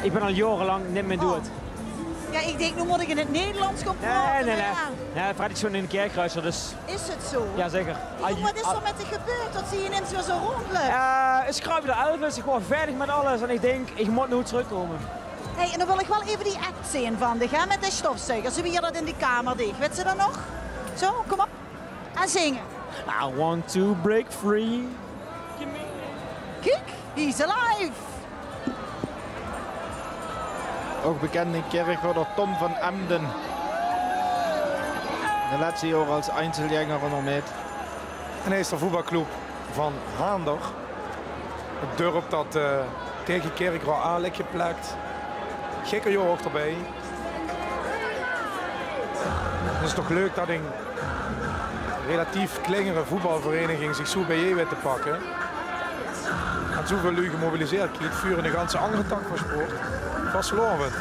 Ich bön al jaorelank neet mie doead. Jao, ich dink, noe mót ich in 't Nederlands gaon praote. Nae, nae, nae. Jao, Freddie is gewoon 'ne Kirchröadsjer, dus. Is 't zoe? Jao, zeker. Jóng, wat is d'r mit dich gebeurd dat doe ineens weer zoe róndjlöps? Eh, ich kruup d'r elf, ich waor veerdig mit alles en ich dink, ich mót noe trökkómme. Hey, en dan wil ich waal effe die act zeen van dich, hè, mit de stofzuiger. Zoe wie se dat in die kamer dees. Wits se dat nog? Zoe, kóm op. En zinge. I want to break free. Kiek, he's alive. Ouch bekènd in Kirchroa, d'r Tom van Emden. De lètste jaore es einzelgänger ónger mit. En hae is d'r voetbalclub van Haander. 't Dörp dat, eh, taenge Kirchroa aan ligk geplek. Gekker jaor ouch d'rbie. 't Is toch leuk dat ein relatief kleinere voetbalvereniging zich zoe bijein weit te pakke. En zoeväöl luuj gemobiliseerd kriet veur 'ne ganse angere tak van sport. Vastelaovend.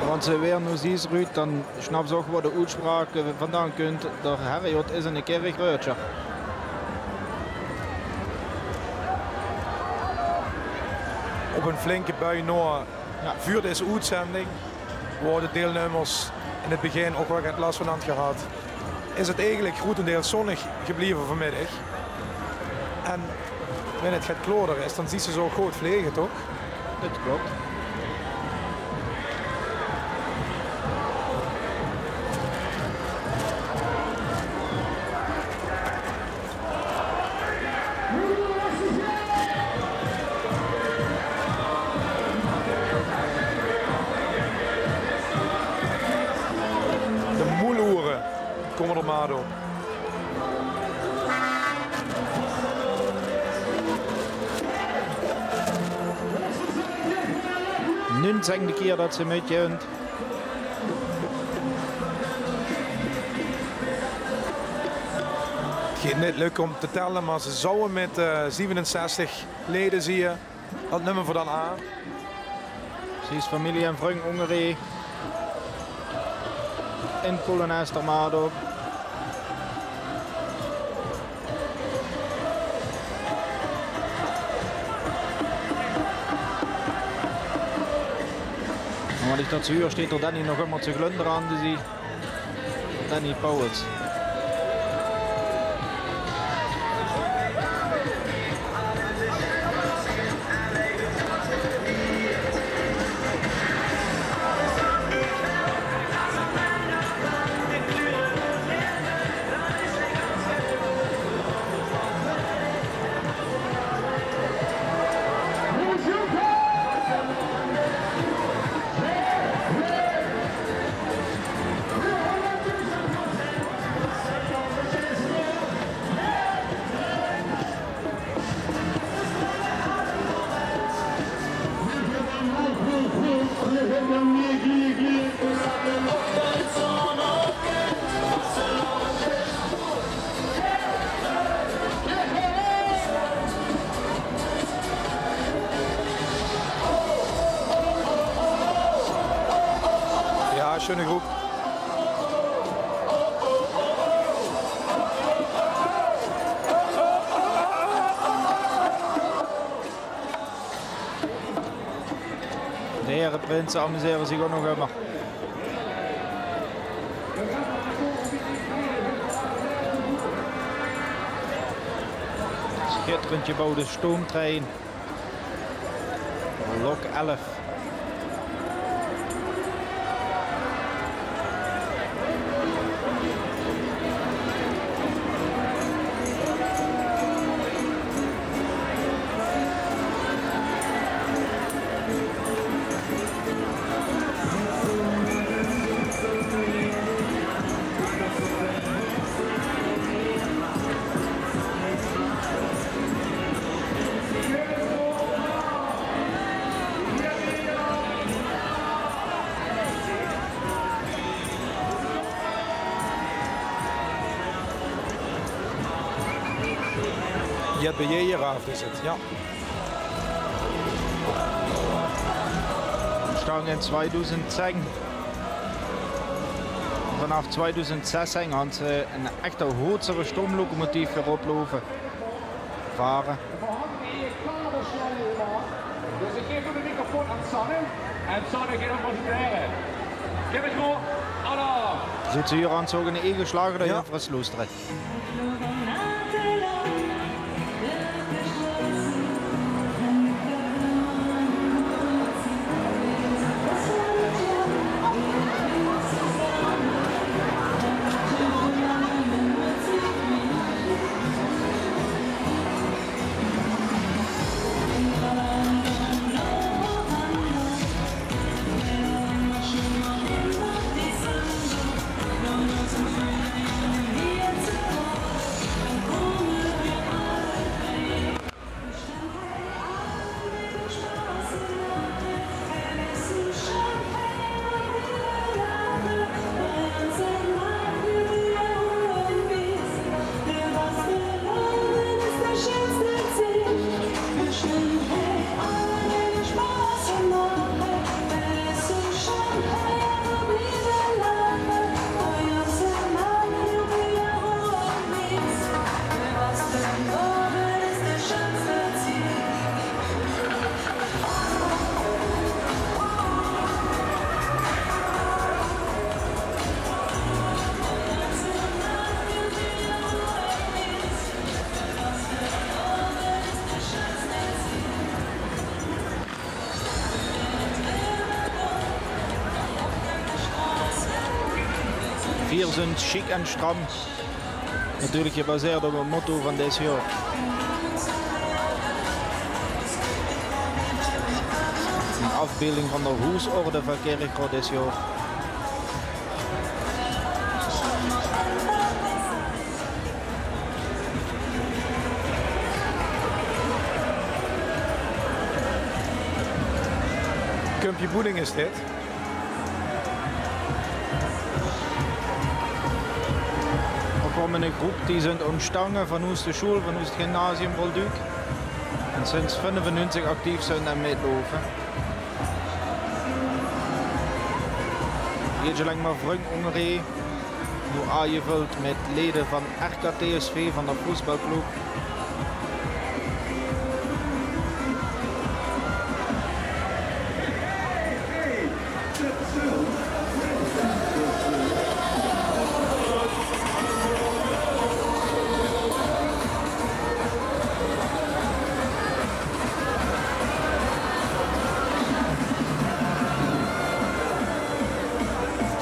Want ze weer noe zies, Ruud, dan snaps se ouch wao de oetspraok vandaan kump: d'r Herrjot is 'ne Kirchröadsjer. Op 'n flinke bui nao, jao, veur dees oetzending, wao de deilnummers in 't begin ouch waal get las van hant gehad, is 't eigelik groetendeils zónnig gebleve vanmiddig. En wen 't get klaorder is, dan zuus se ze ouch good vlege, toch? Dat klop. De Moeloere kómme d'r mer aan. Nuungzègde kier dat ze mitjeunt. 't Geit neet lök óm te tèlle, mer ze zouwe mit, eh, zevenenzestig lede zieë. Dat numme v'r dan aan. Zuus femilie en vrung ónger häör. In polonaise d'r maat op. En wat ich dat zoe huur, steit d'r Danny nog ummer te glundere aan de zie. Danny Pauwels. Sjoen groep. De hereprinse amusere zich ouch nog ummer. Sjitterend gebouwde stoomtrein. Lok elf. Jet Bejeeraaf is 't, jao. Óntstange in twiedoezend zes. Vanaaf twiedoezend zes hant ze ein echte Hootser stoomlocomotief weer oploupe. Vare. Dus ich gaef noe de microfoon aan Sanne. En Sanne geit 'm presenteren. Gaef 't gewoon aan. Zit ze hie aan zo'n ingeslage, dat je vast loestert. Veer zunt sjiek en sjtram. Natuurlik gebaseerd op 't motto van dit jaor. Ein aafbeelding van de hoesorde van Kirchroa dit jaor. Kumpje Boeding is dit. Ouch waal mit ein groep die zunt óntstange vanoet de sjoel, vanoet 't gymnasium Rolduc. En sinds viefennuungsieg actief zunt en mitloupe. Hie is 't allein mer vrung óngerein. Noe aangevöld mit lede van R K T S V, van de voetbalclub.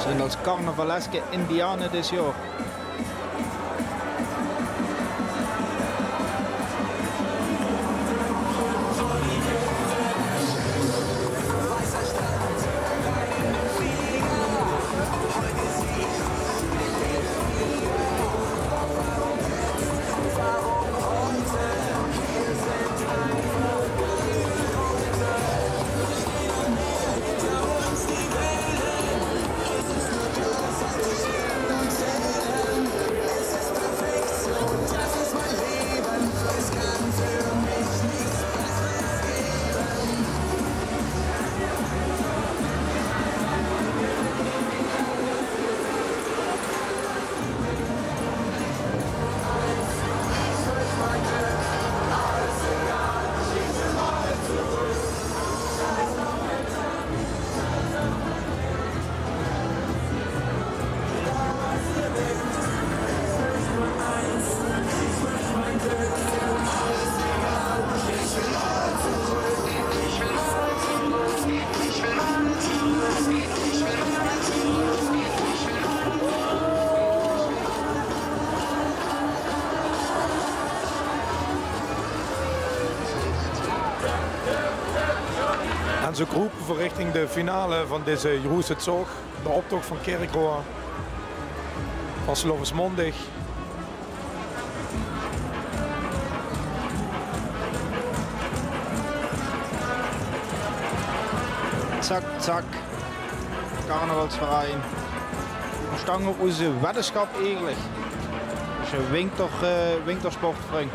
Zunt es carnavaleske indiane dit jaor. En zoe kroepe v'r richting de finale van dezen jroeëse tsoch, d'n optoch van Kirchroa. Vastelaovesmaondig. Tsak, tsak. Carnavalsverein. V'r sjtange op oze weddenschap eigelik. Dus, eh, winter, eh, wintersportverein.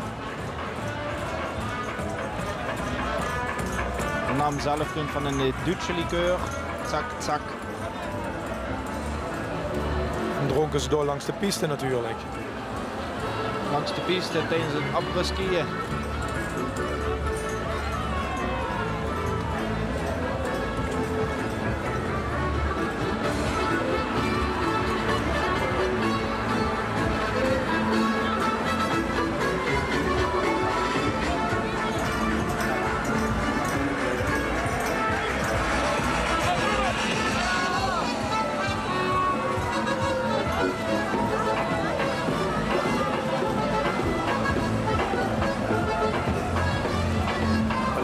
De naam zelf kump van 'n, eh, Duutsje likeur. Tsak, tsak. En dronke ze door langs de piste natuurlik. Langs de piste tijdens het après-skiën.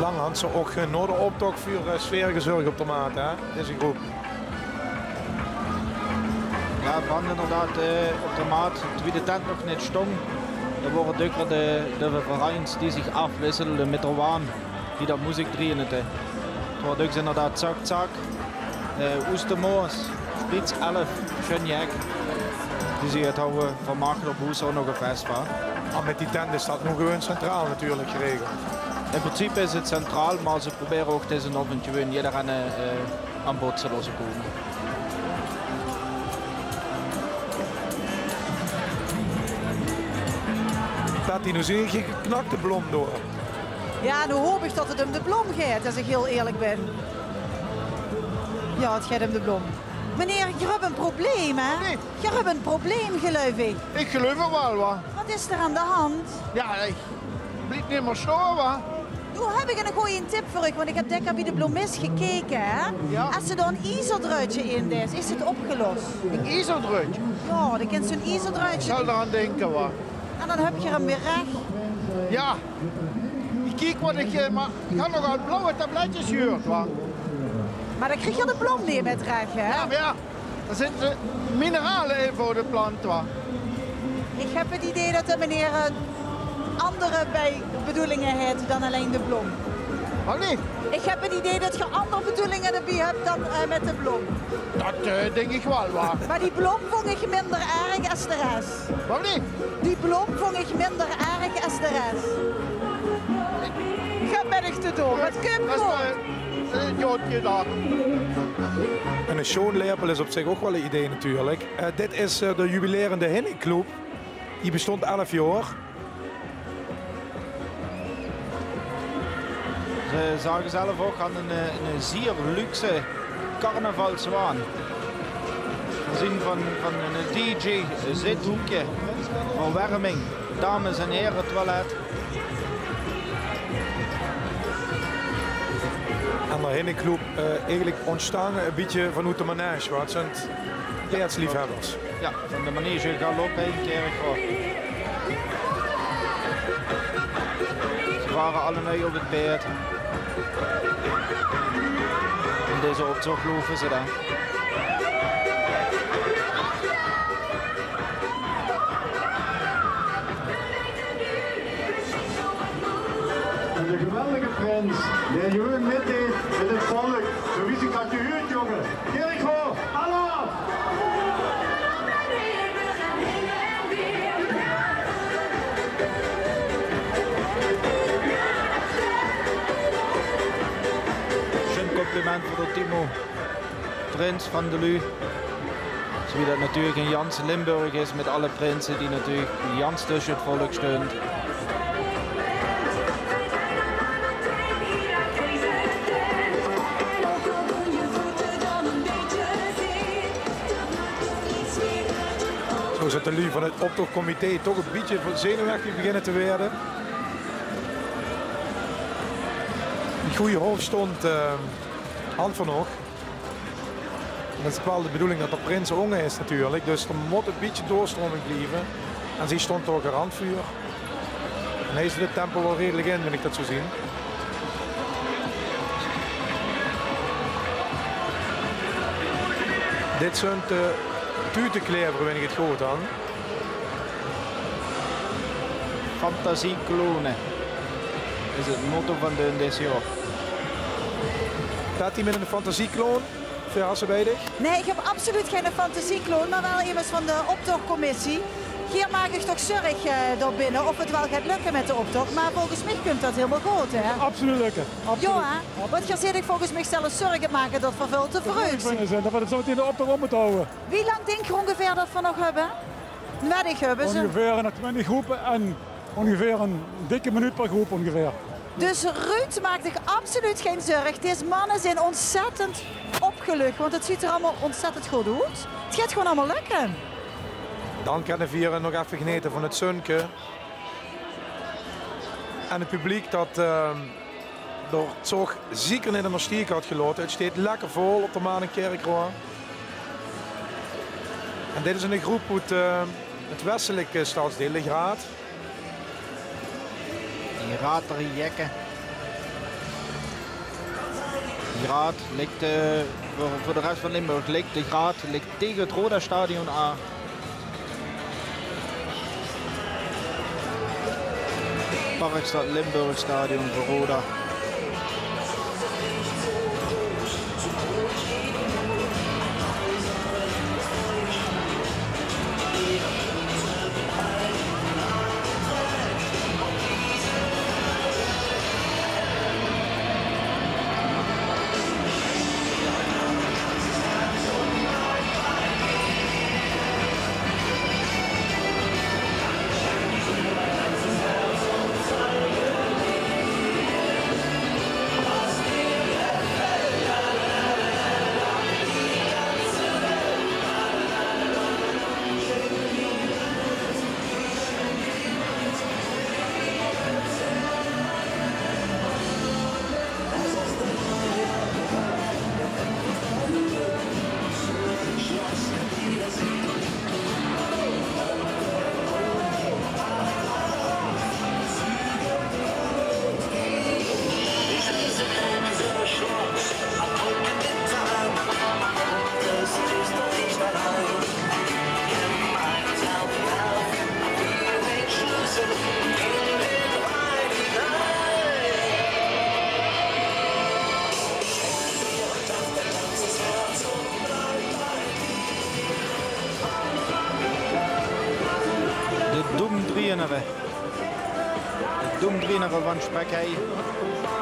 Lang hant ze ouch, eh, nao d'n optoch veur, eh, sfeer gezörg op de Maat, hè, deze groep. Jao, want inderdaad, eh, op de Maat, wie de tent nog neet sjtóng, d'r wore dökker de, de vereins die zich aafwisselde mit d'r waan. Die dat moes ich drieje, hè. 't Waor dus inderdaad Tsak Tsak, eh, Oes de Moos, Spits Elf, Sjun Jek. Die zich 't hawwe vermaak op hoes ouch nog e fes, wa. Ah, mit die tent is dat noe gewoon centraal natuurlik geregeld. In principe is 't centraal, mer ze probere ouch deze aovend gewoon jedereen, eh, aan bod te laote kómme. Patty, noe zeen ich geknakte blom door. Jao, noe haop ich dat 't um de blom geit, es ich hiel ierlik bin. Jao, 't geit um de blom. Meneer, geer höb e probleem, hè? Nae. Geer höb e probleem, geluif ich. Ich geluif 't waal, wa. Waat is d'r aan de hand? Jao, ich blief neet mieë sjtaon, wa. Noe höb ich 'ne gooje tip veur uch, want ich höb dèkker bie de blomis gekeke, hè. Jao. Es se dao 'n iezerdruitje in deis, is 't opgelos. 'N iezerdruitje? Jao, dan kins se 'n iezerdruitje. Ich zal d'r aan dinke, wa. En dan höb geer 'm weer rech. Jao. Ich kiek waat ich, eh, mer ich höb nogal blauwe tabletsjes gehuurd, wa. Mer dan krieg geer de blom neet mieë rech, hè? Jao, mer jao, dao zitte minerale in veur de plant, wa. Ich höb 't idee dat de meneer, eh, anger bedoelinge haet dan allein de blom. Waat neet? Ich höb 't idee dat geer anger bedoelinge d'rbie höb dan, eh, mit de blom. Dat, eh, dink ich waal, wa. Mer die blom vóng ich minder erg es de res. Waat neet? Die blom vóng ich minder erg es de res. Geer höb mit mich te doon. 't Kump good. Eh, jao, jao, dao. En 'ne sjoon lepel is op zich ouch waal 'n idee natuurlik. Eh, dit is, eh, de jubilerende Hinnikclub. Die bestóng elf jaor. Ze zage zelf ouch aan 'n, eh, 'n zier luxe carnavalswaan. Veurzeen van, van 'n D J, zithoekje, verwerming, dames- en herentoilet. En de Hinnikclub, eh, eigelik óntstange e bietje vanoet de manege, wa. 't Zunt paerdsliefhebbers. Jao. Van de manege Galop in Kirchroa. Ze vare allebei op 't paerd. In deze optoch loupe ze dan. En de geweldige prins, dae gewoon mitdeet mit 't volk. Zoe wie ich 't had gehuurd, jónge. Kirchroa, alaaf! Sjoen compliment veur de Timo, prins van de luuj. Zoe wie dat natuurlik in gans Limburg is, mit alle prinse die natuurlik gans tösse 't volk sjtunt. Zoe zit de luuj van 't optochcomité toch e bietje zenuwechtig beginne te waere. Die gooj hoofsjtónd, eh, hant v'r nog. En 't is waal de bedoeling dat de prins ónge is natuurlik. Dus d'r mót e bietje doorstroming blieve. En zie sjtónt dao garant veur. En hae zit 't tempo waal redelik in, wen ich dat zoe zeen. Dit zunt de tuteklever, wen ich 't good han. Fantasie klonen is 't motto van Deun dit jaor. Patty mit 'n fantasiekloon veur Hasselbeidig? Nae, ich höb absoluut geine fantasiekloon, mer waal emes van de optochcommissie. Geer maak uch toch zörg, eh, dao binne of 't waal geit lökke mit de optoch. Mer volges mich kump dat hielemaol good, hè? Absoluut lökke. Absoluut. Jao, hè? Want geer zeet uch volges mich zelfs zörg aan 't make dat v'r väöl te vreug zeen. Dat v'r zo metein de optoch op mótte hawwe. Wie lang dink geer óngeveer dat v'r nog höbbe? Nodig höbbe ze? Óngeveer nog twintig gróppe en óngeveer ein dikke minuut per gróp óngeveer. Dus Ruud, maak dich absoluut gein zörg. Dees manne zeen óntzèttend opgeluch, want 't zuut d'r allemaol óntzèttend good oet. 't Geit gewoon allemaol lökke. Dan kènne veer nog effe genete van 't zunke. En 't publiek dat, eh, d'r zóg zieker neet in de stiek haet gelaote. 't Sjteet lekker vol op de Maan in Kirchroa. En dit is 'n gróp oet, eh, 't westelijke stadsdeil, De Graat. Die Grater jekke. De Graat ligk, eh, veur, veur de res van Limburg ligk De Graat ligk tege 't Roda-stadion aan. Parkstad Limburg stadion veur Roda. De Doemdrieënere. De Doemdrieënere van Spekhei.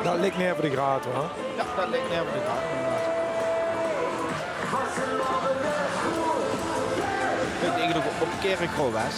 Dat ligk neer veur De Graat, hè? Jao, dat ligk neer veur De Graat, inderdaad. Ich dink dat 't op Kirchroa waas.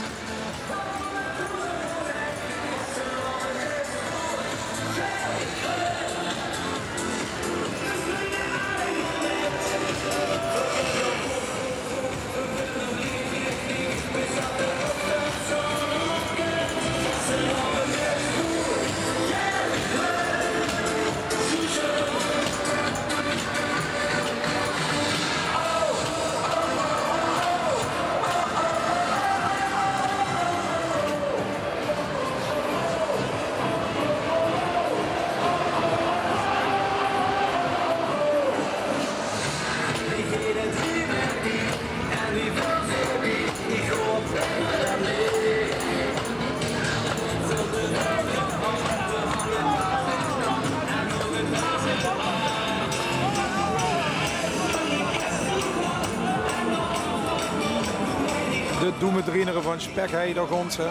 De Doemedrienere van Spekhei, dao gaon ze.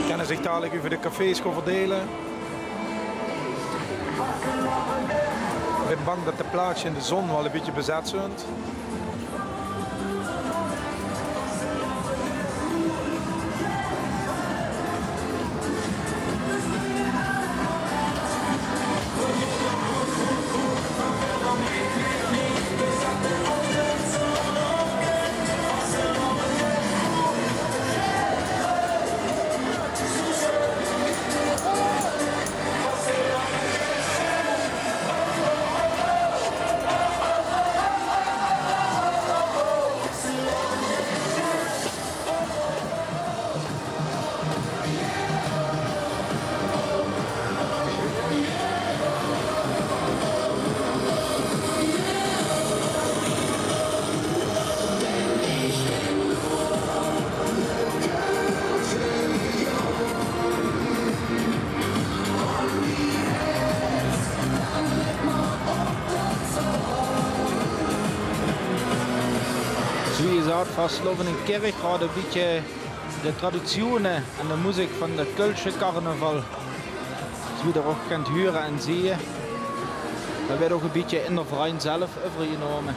Kènne zich dalik euver de cafés gaon verdeile. Ich bön bang dat de plaatsje in de zon waal e bietje bezat zunt. Vastelaovend in Kirchroa, e bietje de traditieëne en de meziek van de Kölsche carnaval. Zoewie d'r ouch kènt hure en zieë. Dao weurt ouch e bietje in d'r verein zelf euvergenómme.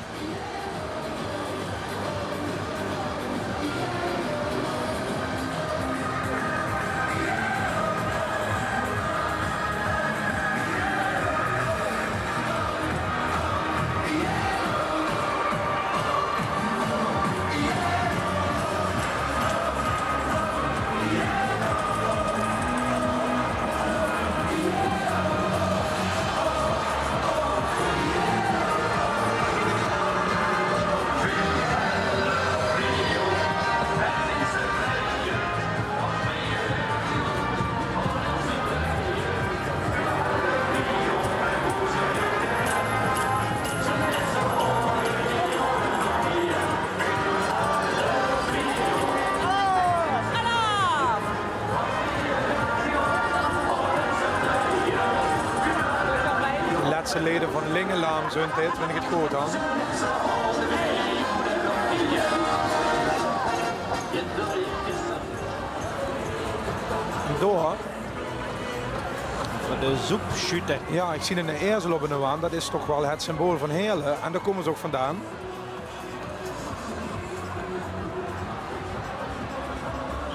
Lètste leje van Lingelaam, zoe'n tied, wen ich 't good han. Door. Veur de zoepsjute. Jao, ich zeen 'nen ezel op 'ne waan. Dat is toch waal 't symbool van Heële. En dao kómme ze ouch vandaan.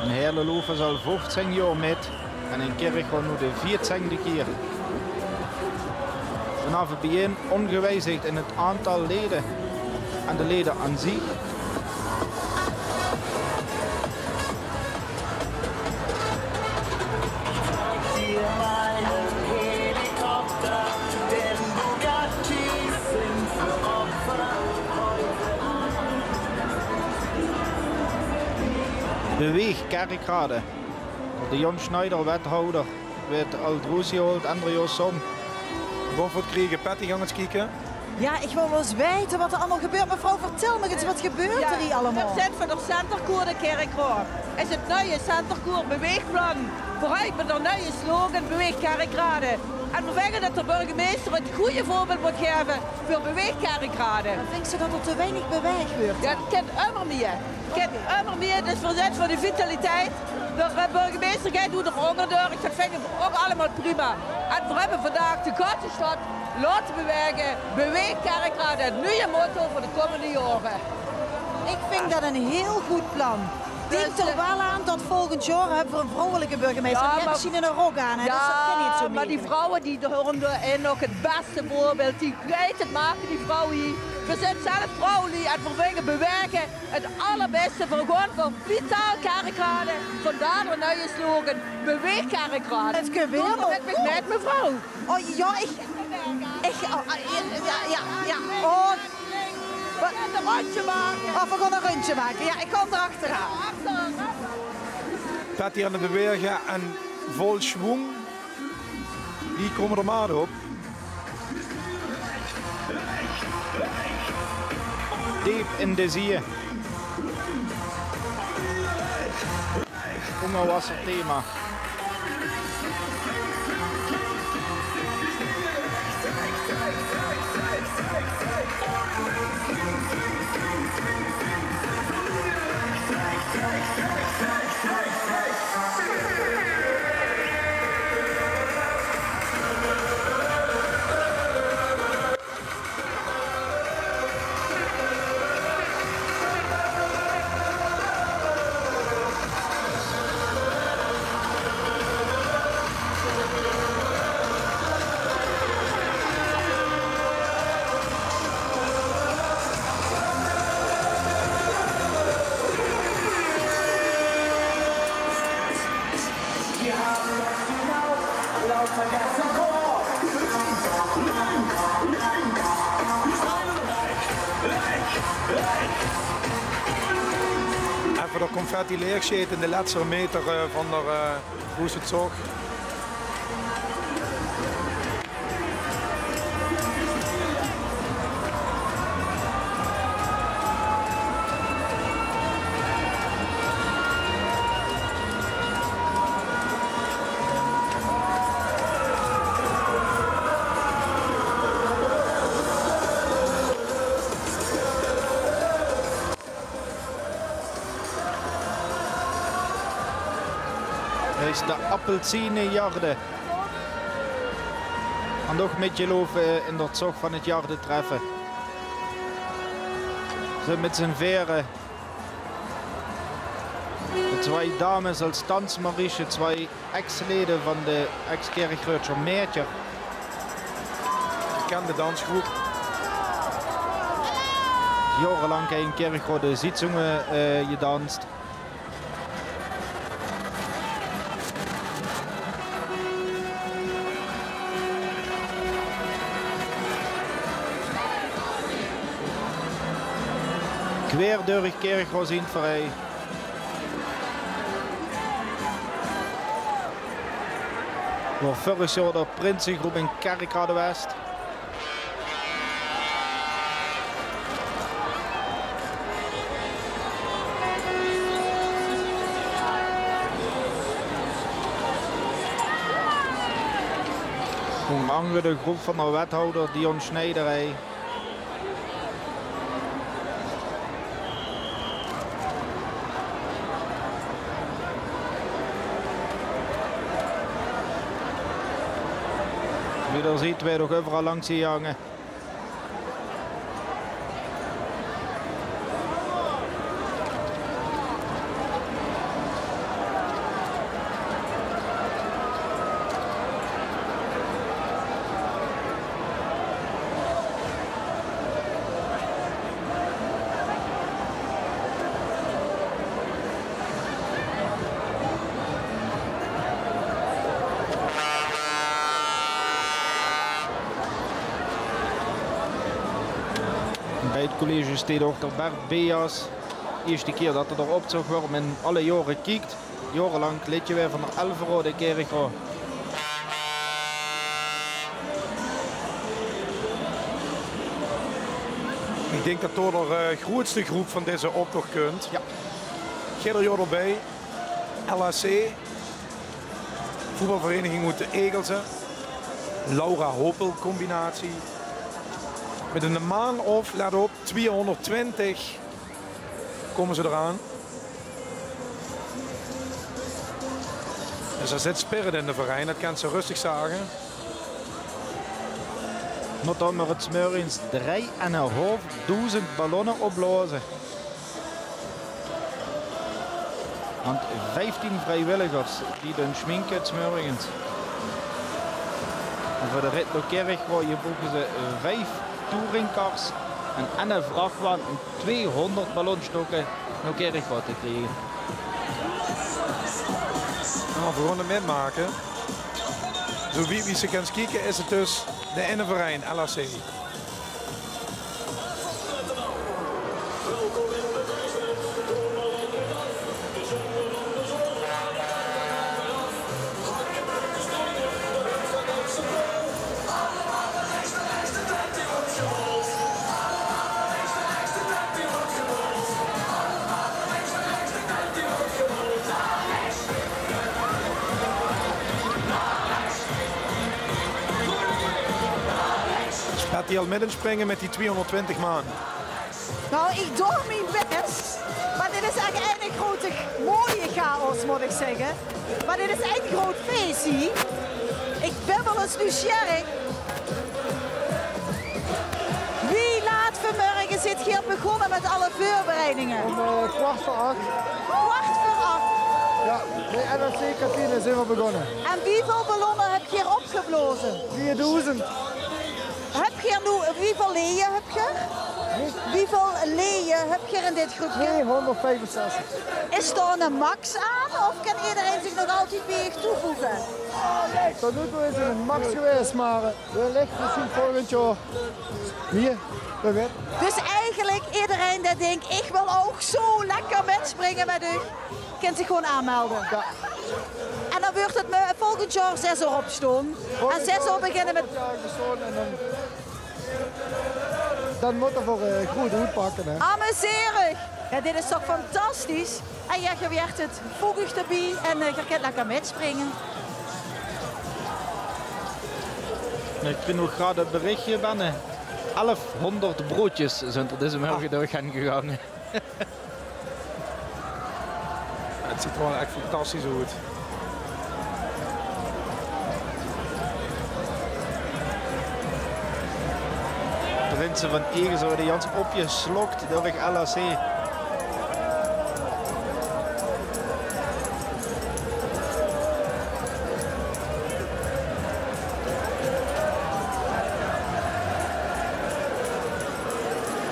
In Heële loupe ze al vieftieën jaor mit en in Kirchroa noe de vieëtieënde kier. Vanaaf 't begin óngewijzig in 't aantal leje en de leje aan ziech. Beweeg Kerkrade. De Jan Schneider, wethouder, weurt al droesgehaold, Andreas Som. Gewoon veur 't kriege, Patty, gank ins kieke. Jao, ich wil waal ins weite wat d'r allemaol gebeurt. Mevrouw, vertèl mich ins, wat gebeurt d'r hie allemaol? Veer zeen van 't centerkoor in Kirchroa. Is 't nuie centerkoor beweegplan. Veuroet mit d'r nuie slogan Beweeg Kerkrade. En veer vinge dat d'r burgemeister 't gooj veurbeeld mót gaeve veur Beweeg Kerkrade. Mer vinjs se dat d'r te weinig bewaeg weurt? Jao, dat kènt ummer mieë. Kènt ummer mieë, dus veer zeen veur de vitaliteit. D'r, eh, burgemeister geit noe d'r ónger door. Ich, dat vinge veer ouch allemaol prima. En veer höbbe vandaag de ganse stad laote bewaege. Beweeg Kerkrade, 't nuie motto veur de kómmende jaore. Ich vinj dat ein hieël good plan. Dink d'r waal aan dat volgend jaor höbbe veer ein vrouwelike burgemeister. Jao, die höbbe mer, zeen 'ne rok aan, hè. Dus dat kin neet zoe, mer die vrouwe die d'r rondom ouch 't bèste veurbeeld, die weite 't make, die vrouwe hie. Veer zeen zelf vrouwelui en veer vinge bewaege 't allerbèste veur, gewoon veur vitaal Kerkrade. Vandaar de nuie slogan, Beweeg Kerkrade. Doot mit mich mit, mevrouw. Oh, jao, ich, ich, oh, ah, jao, jao, jao. Oh, wat? Ein rundje make. Oh, veer gaon ein rundje make. Jao, ich kóm d'r achteraan. Patty aan 't bewaege en vol schwung. Die kómme d'r mer op. Deep in de zieë. Óngerwaosserthema. Effe d'r confetti leegsjete in de lètste meter, eh, van d'r, eh, Groeëse Zog. De Appelzienejarde. En ouch mitgeloupe in d'r zog van 't jardetreffe. Ze mit zien veere. De twieë dames es dansmariesje, twieë ex-leje van de ex-Kirchröadsjer Maedjer. Bekènde dansgroep. Jaorelank hei in Kirchroa de ziezónge, eh, gedans. Kweer durch Kirchroa zien verei. Woar vörig jaor de prinsegroep in Kerkrade west. Ónger angere de groep van de wethouder Dion Schneider hei. Wie d'r zeet, weurt ouch euveral langs gegange. Bij 't college steit ouch d'r Bert Beas. Ieësjte kier dat 'r d'r optoch waor, mer in alle jaore kiek. Jaorelank lidje weer van d'r Elverode Kirchroa. Ich dink dat dao d'r, eh, groeatste groep van deze optoch kump. Jao. Gidder jaor d'rbij. L H C. Voetbalvereniging oet de Egelse. Laura Hopel combinatie. Mit 'ne maan of, let op, twieëhóngerdtwintig. Kómme ze d'raan. Dus d'r zit spirit in de verein, dat kins se röstig zage. Mót dan mer 's mörges drei en 'n haof doezend ballonne opblaoze. Want vieftien vriewilligers die d'n sjminke 's mörges. En veur de rit nao Kirchroa bruke ze vief touringcars en, en 'n vrachwaan om twieëhóngerd ballonstokke nao Kirchroa te kriege. Noe, v'r gaon 't mitmake. Zoe wied wie se kins kieke is 't dus de inne verein, L H C. Sjpet die al mit in sjpringe mit die twieëhóngerdtwintig maan? Nou, ich doon mien bès, mer dit is ech eine groete mooie chaos, mót ich zègke. Mer dit is ein groot fees hie. Ich bön waal ins nuujsjierig. Wie laat vanmörge zeet geer begós mit alle veurbereidinge? Om, eh, kwart veur ach. Kwart veur ach? Jao, bie L H C-kantine zeen v'r begós. En wieväöl ballonne höb geer opgeblaoze? Drieëdoezend. Höb geer noe, wieväöl leje höb geer? Wieväöl leje höb geer in dit groepke? Tweehóngerdviefenzestig. Is dao 'ne max aan of kan ederein zich nog altied bie uch toevoege? Tot noe toe is 't 'n max gewaes, mer, eh, wellich mesjien volgend jaor mie, wae weit. Dus eigelik ederein dae dink, ich wil ouch zoe lekker mitsjpringe mit uch, kint zich gewoon aanmelde. Jao. En dan wuuert 't me-, volgend jaor zès oor opstaon. En zès oor beginne mit... Volgend jaor opstaon en dan, dan mótte v'r, eh, good oetpakke, hè. Amuseer uch. Jao, dit is toch fantastisch? En jao, geer wuuert 't voegig d'rbie en, eh, geer kint lekker mitsjpringe. Ich krieg noe graad e berichje binne. Elfhóngerd broodjes zint d'r dees mörge doorgegange. 't Zuut d'r waal ech fantastisch oet. Prinse van Egels weure gans opgeslokt door 't L H C.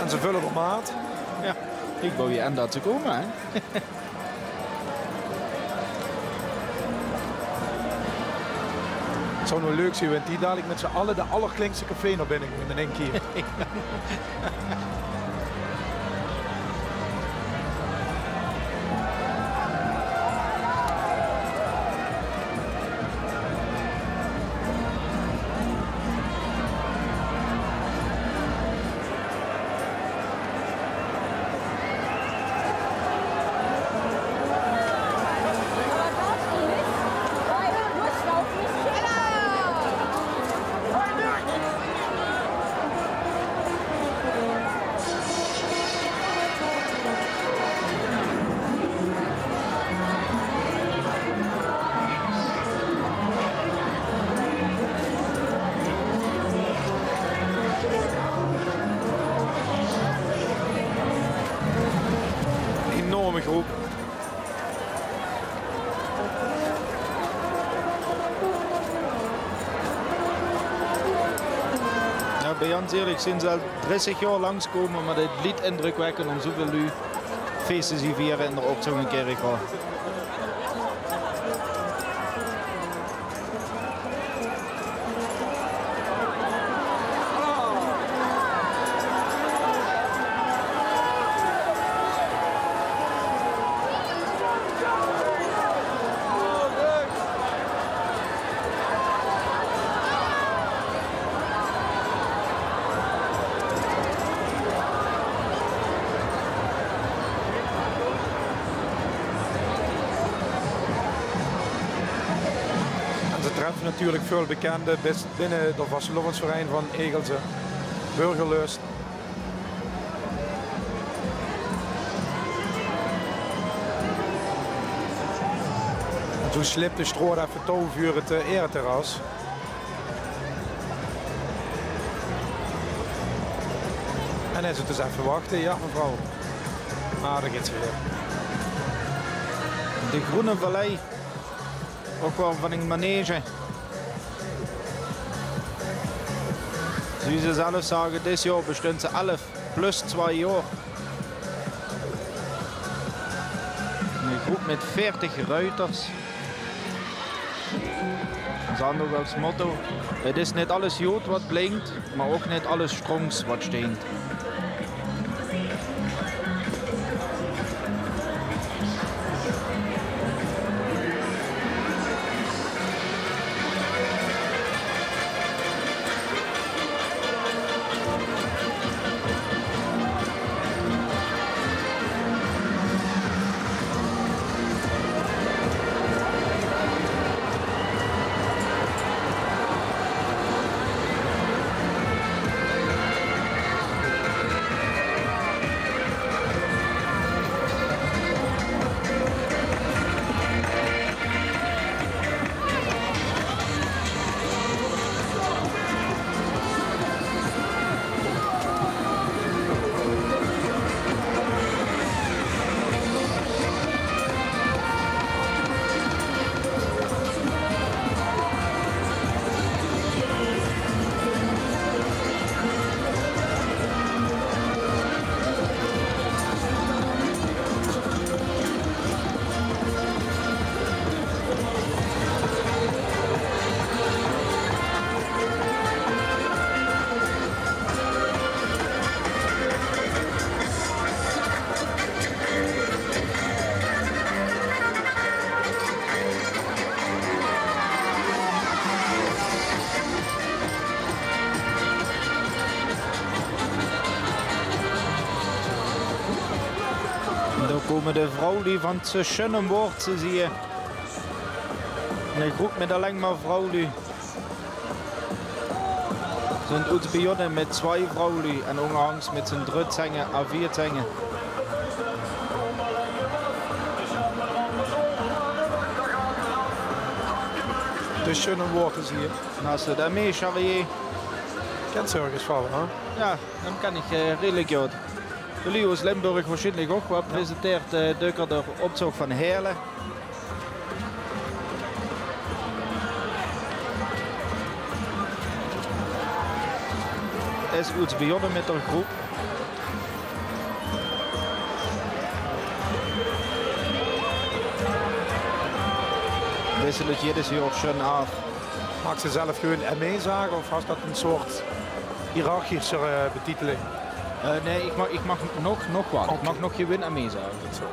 En ze völle de maat. Jao, ich wou hie en dat ze kómme, hè. 't Zou noe leuk zeen, wen die dalik mit z'n alle de allerkleinste café nao binne gaon in ein kier. Enorme groep. Jao, bie Jan Zierlik zeen ze al dressig jaor langskómme, mer 't blief indrökwèkkend óm zoeväöl luuj fees te zeen viere in de optoch in Kirchroa. En ze treffe natuurlik väöl bekende bis binne de vastelaovesverein van Egelse, Burgerlust. En zoe slip de straot effe touw veur 't, eh, ereterras. En is 't dus effe wachte, jao, mevrouw. Ah, dao geit ze weer. De Groene Vallei. Ouch waal van ein manege. Wie ze zelf zage, dit jaor besteit ze elf plus twieë jaor. Ein groep mit veertig ruiters. Ze hant ouch es motto: 't is neet alles jood wat blink, mer ouch neet alles sjtróngs wat sjteint. Dao kómme de vrouwluuj van 't Sjunne Woord, ze zieë. Ein groep mit allein mer vrouwluuj. Zint oets bejonne mit tswai vrouwluuj en óngerhangs mit z'n drötsenge à viertsenge. 't Sjunne Woord is hie. Naas 't M E Charrier. Kèns se örges van, hè? Jao, dae kin ich, eh, redelik good. De luuj oes Limburg waarsjienlik ouch, wat presenteert, eh, dökker d'r optoch van Heële. Is oets begonne mit d'r groep. Wissele 't jiddes jaor sjoen aaf. Maaks se zelf gewoon M E-zage of has dat 'n soort hiërarchischer, eh, betiteling? Eh, nae, ich maag, ich maag nog, nog wat. Oké. Ich maag nog gewoon M E-zage. Good zo.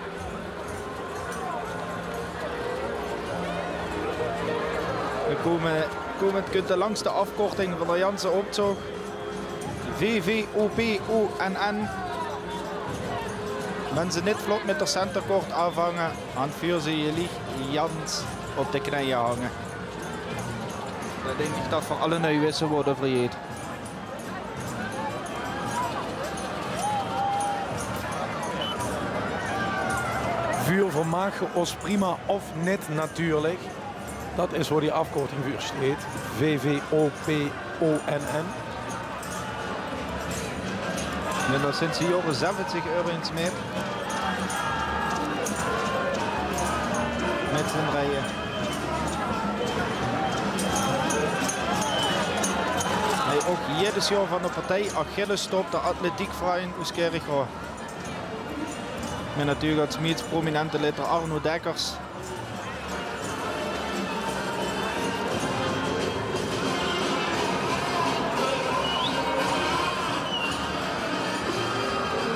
Veer kómme, kómme, kónt de langste aafkorting van d'r janse optoch. V V O P O N N. Wen ze neet vlot mit d'r centercourt aafhange, dan veure ze dich jans op de kneje hange. Dan dink ich dat veer allemaol wisse wo 't euver geit. Vuur vermaag ós prima of neet natuurlik. Dat is wo die aafkorting vuur sjteet. V V O P O N N. En dao zeen ze jaore zevenzig euro in smid. Mit z'n drieje. Nae, ouch jiddes jaor van de partij Achillestop, d'r atletiekverein oes Kirchroa. Mit natuurlik es meis prominente lid d'r Arno Dekkers.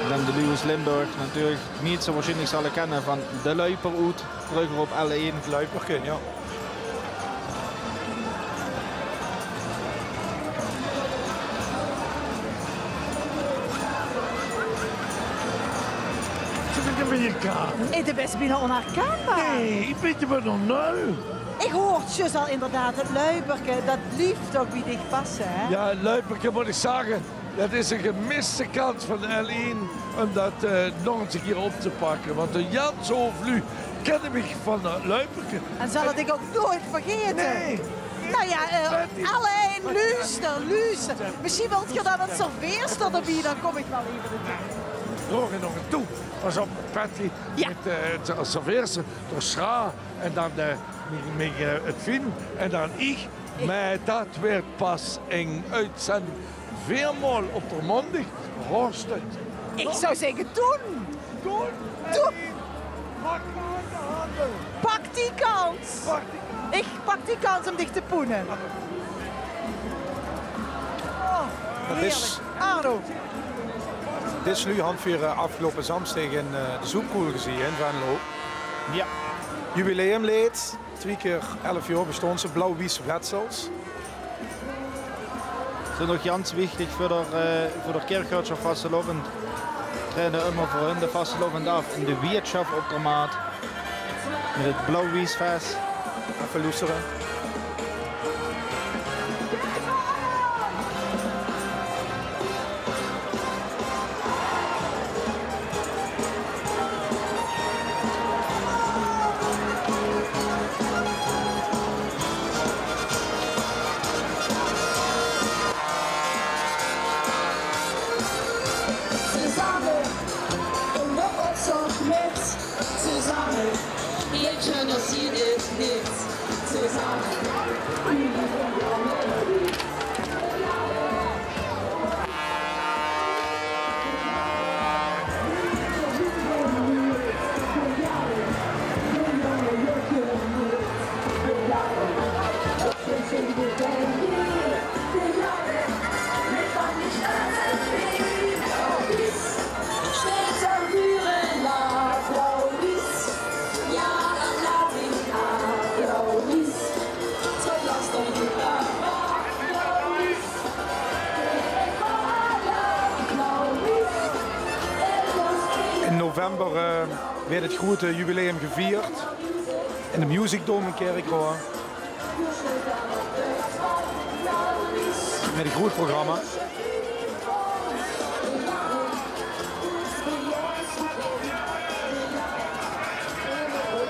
Dan de luuj oes Limburg natuurlik, meiste waarsjienlik zalle kènne van De Luiper oet, vreuger op L één. Luiperke, jao. Zit ich in mien kamer? Hé, de bès bienao ónherkenbaar. Nae, ich bön d'r nog nui. Ich hoort zjus al inderdaad 't Luiperke. Dat blief toch bie dich passe, hè? Jao, Luiperke, mót ich zage, dat is ein gemiste kans van de L één óm dat, eh, nog ins ein kier op te pakke. Want de jans hoop luuj kènne mich van dat Luiperke. En zal 't dich ouch noeats vergaete. Nae. Noe jao, eh, L één, luuster, luuster. Mesjien wilt geer dan ein serveerster d'rbie, dan kóm ich waal effe naotoe. Droog nog ein toe. Pas op, Patty. Jao. Mit, eh, 't serveerster, door Sra en dan, eh, mich, mich, eh, 't Fien en dan ich. Mer dat weurt pas ein oetzending veermaol op d'r maondig. Horst 't. Ich zou zègke, doon. Doon. Doon. Pak die kans. Pak die kans. Ich pak die kans óm dich te poene. Oh, dat is heerlik. Arno. Dit is noe hand veer, eh, aafgeloupe zaamsdig in, eh, de Zoepkoel gezeen in Venlo. Jao. Jubileumleed. Twie kier elf jaor bestaon ze, Blauw-Wies Wetzels. Zeen ouch jans wichtig veur d'r, eh, veur d'r Kirchroadsjer vastelaovend. Traine ummer veur hun de vastelaovend aaf in de wiertsjaf op d'r Maat. Mit 't Blauw-Wies Fest. Effe loestere. Tezamme en nog wat zand mit. Tezamme, je genocide is niks. Tezamme. In november, eh, weurt 't groete jubileum gevierd in de Music Dome in Kirchroa. Mit ein groet programma.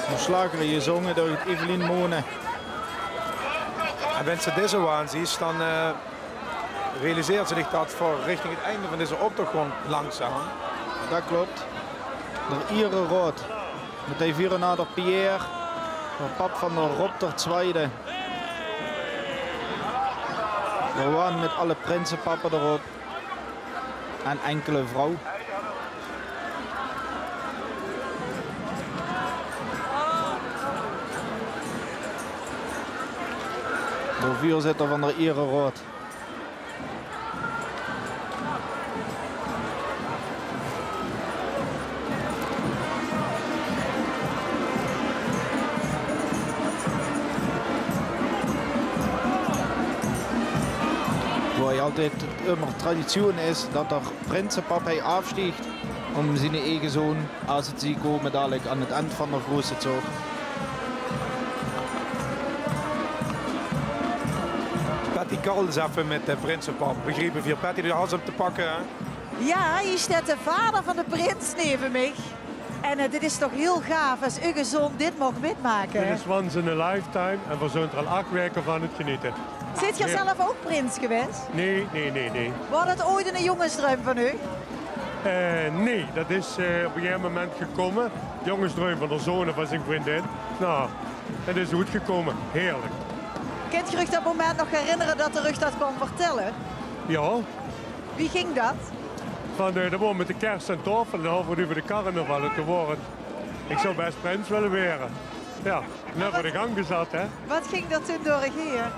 Ein sjlager jezónge door Evelien Moonen. En wens se deze waans is, dan, eh, Realiseert ze zich dat veur richting het einde van deze optocht gewoon langzaam? Dat klopt. De iereraod. Met de vierenouder Pierre, de pap van de Rob der Tweede. Gewoon met alle prinsepappen erop. En enkele vrouw. De vuurzitter van de iereraod. Wo hie altied ummer traditioen is dat er prinsepap hie aafstiegt om zien eige zoon aaf te zien kome dalik aan het end van de groeëse tsoog. Patty, kabbel ens effe met de prinsepap. Begreep ich, Patty, de has op te pakken, hè? Ja, hie steit de vader van de prins neve mich. En eh, dit is toch heel gaaf as uge zoon dit mag mitmake. Dit is once in a lifetime en we zullen er al acht weken van het genieten. Zit geer zelf ook prins geweest? Nee, nee, nee, nee. Waar dat ooit een jongensdruim van u? Eh, nee, dat is eh, op een gegeven moment gekomen. Jongensdruim van de zoon van zijn vriendin. Nou, het is goed gekomen. Heerlijk. Kent geer uch dat moment nog herinneren dat er uch dat kwam vertellen? Ja. Wie ging dat? Van, eh, dat woor met de kerst aan tafel en dan hadden we het over de carnaval. En toen woor het, ik zou best prins willen weren. Ja, en dat hebben we de gang gezet, hè. Wat ging er toen door uch heer?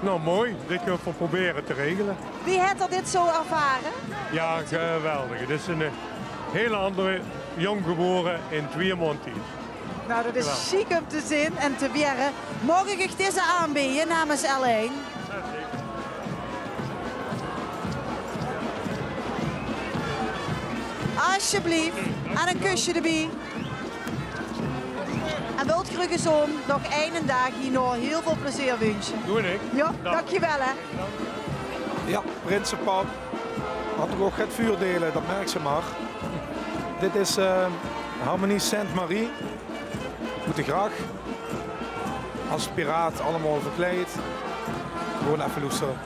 Nou, mooi. Dit kunnen we proberen te regelen. Wie heeft er dit zo ervaren? Ja, geweldig. Het is een eh, hele andere jong geboren in twee maanden tijd. Nou, dat is chic om te zien en te weren. Mag ik uch deze aanbieden namens L één? Alsjeblieft. En een kusje erbij. En wilt geer uge zoon nog eine daag hie nog heel veel plezier wensen? Doe ik. Ja, dankjewel hè. Ja, prinsepap had toch ook het vuurdelen, dat merk ze maar. Dit is eh, Harmonie Sainte-Marie. Oet de Gracht. Als piraat allemaal verkleed. Gewoon effe loesteren.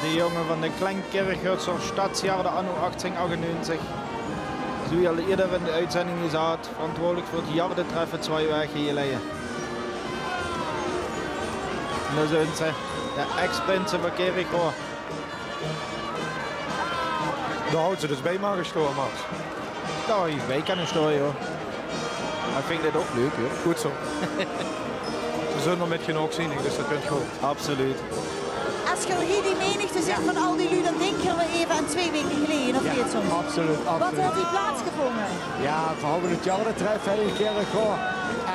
De jonge van de Klein Kirchroadsjer Stadsjarde anno achttien achtennegentig. Zoe wie al eerder in de uitzending gezag, verantwoordelijk veur het jardetreffe twee weke geleje. En dao zunt ze, de ex-prinse van Kirchroa. Dao houdt ze dus bij, mag gestoord, Max. Dao houdt ze bij kinne stoon, joh. Maar ik vind dit ook leuk, joh. Goed zo. Ze zullen er met genoeg zien, dus dat kunt goed. Absoluut. As geer hie die menigte zeet van al die luuj, dan dinke geer weer effe aan twee weke geleje, of neet soms? Absoluut, absoluut. Wat haet hie plaatsgevónje? Ja, we hadde het jardetreffe in Kirchroa.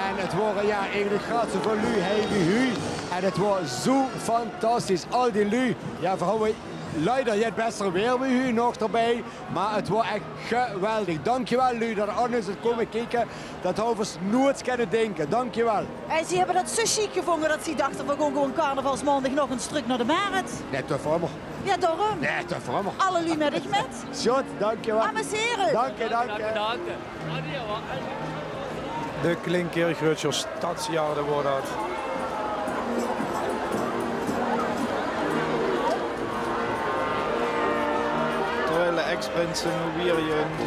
En het wore, ja, eigelik graad zoeväöl luuj hie wie hu. En het woor zoe fantastisch, al die luuj. Ja, we hadde leider het beste weer wie hu nog d'rbij. Maar het woor echt geweldig. Dankjewel, luuj, dat geer aan is kome kieke. Dat hadde we us noeëts kinne dinke. Dankjewel. En ze hebbe dat zoe chic gevónje dat ze dachte, we gaon gewoon carnavalsmaondig nog ens trök nao de mert. Net te veur. Ja, daorum. Net te veur. Alle luuj met uch met. Sjoen, dankjewel. Amuseren. Dank je, dank je. De Klein Kirchroadsjer Stadsjarde woor dat. Terwijl de ex-prinse noe weer junt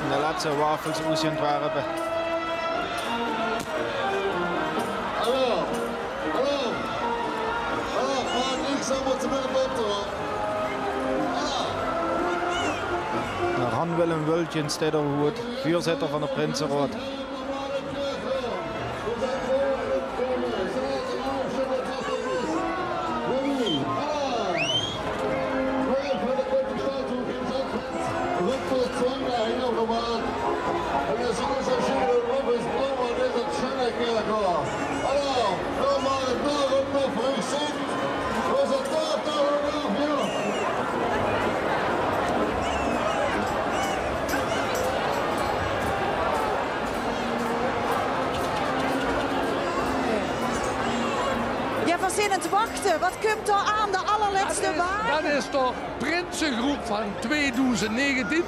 de lètste wafels oes junt werpe. Hallo, hallo. Hallo, maar niks aan moeten met de botten, hoor. Hallo. Jan Willem Wultjens, stedderhoed, vuurzitter van de Prinseraod. Ja, veer zeen aan 't wachte. Wat kump dao aan, de allerlètste wage? Dat is toch prinsegroep van tweedoezend negentien.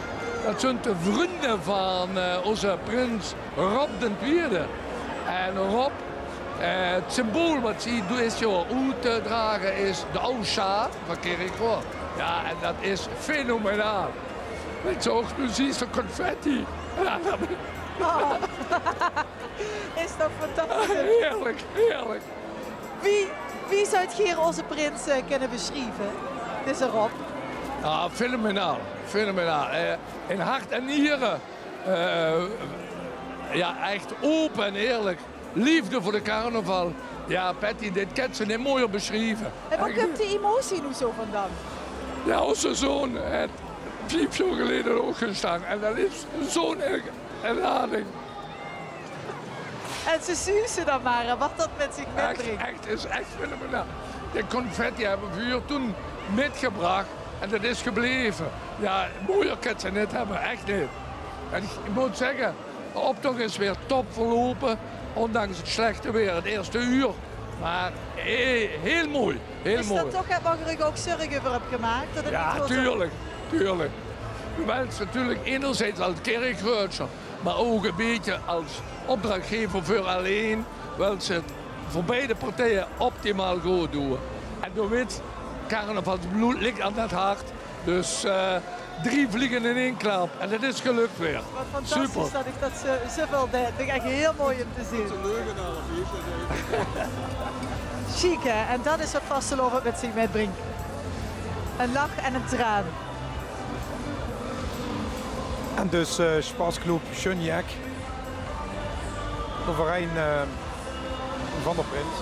Dat zunt de vrunj van, eh, ózze prins Rob d'n Twiede. En Rob, eh, 't symbool wat ze dit jaor oetdrage is de aw sjaal van Kirchroa. Ja, en dat is fenomenaal. Wèt ze ouch, noe zuus se confetti. Ja, dat... Oh. Is toch fantastisch? Heerlijk, heerlijk. Wie, wie zouwt geer ózze prins, eh, kinne besjrieve? Dit is Rob. Ja, fenomenaal. Fenomenaal. Eh, in hart en niere. Eh, ja, ech ope en eerlijk. Leefde veur de carnaval. Ja, Patty, dit kènt ze neet mojer besjrieve. En wo kump die emotie noe zo vandaan? Ja, ózze zoon haet vief jaor geleje ouch gestang. En dat is zo'n er-, ervaring. En ze zuuste dan mer, hè, wat dat mèt zich mètbringk. Ech, ech, is ech fenomenaal. De confetti höbbe veer toen mètgebrach en dat is gebleve. Ja, mojer kènt ze 't neet höbbe, ech neet. En ich, ich mót zègke, de optoch is weer top verloupe, óndanks 't slechte weer 't ierste oer. Mer he-, hiel mooi, hiel mooi. Is dat toch get wo geer uch ouch zörg euver höb gemaak? Dat 't... Ja, neet zo... Tuurlijk, tuurlijk. Doe wèls natuurlik enerzijds es Kirchroatsjer, mer ouch e bietje es opdrachgever veur L1, wèls se 't veur beide partije optimaal good doon. En doe wèts, carnavalsblood ligk aan 't hart. Dus, eh, drie vliegen in één klap. En dat is gelök weer. Wat fantastisch. Super. Dat ich dat zo, zoväöl deis. Vind ich ech hiel mooi óm te zeen. Sjiek, hè? En dat is wat vastelaovend mèt zich mètbringk. Ein lach en ein traon. En dus, eh, sjpasclub Sjun Jek. De verein, eh, van de prins.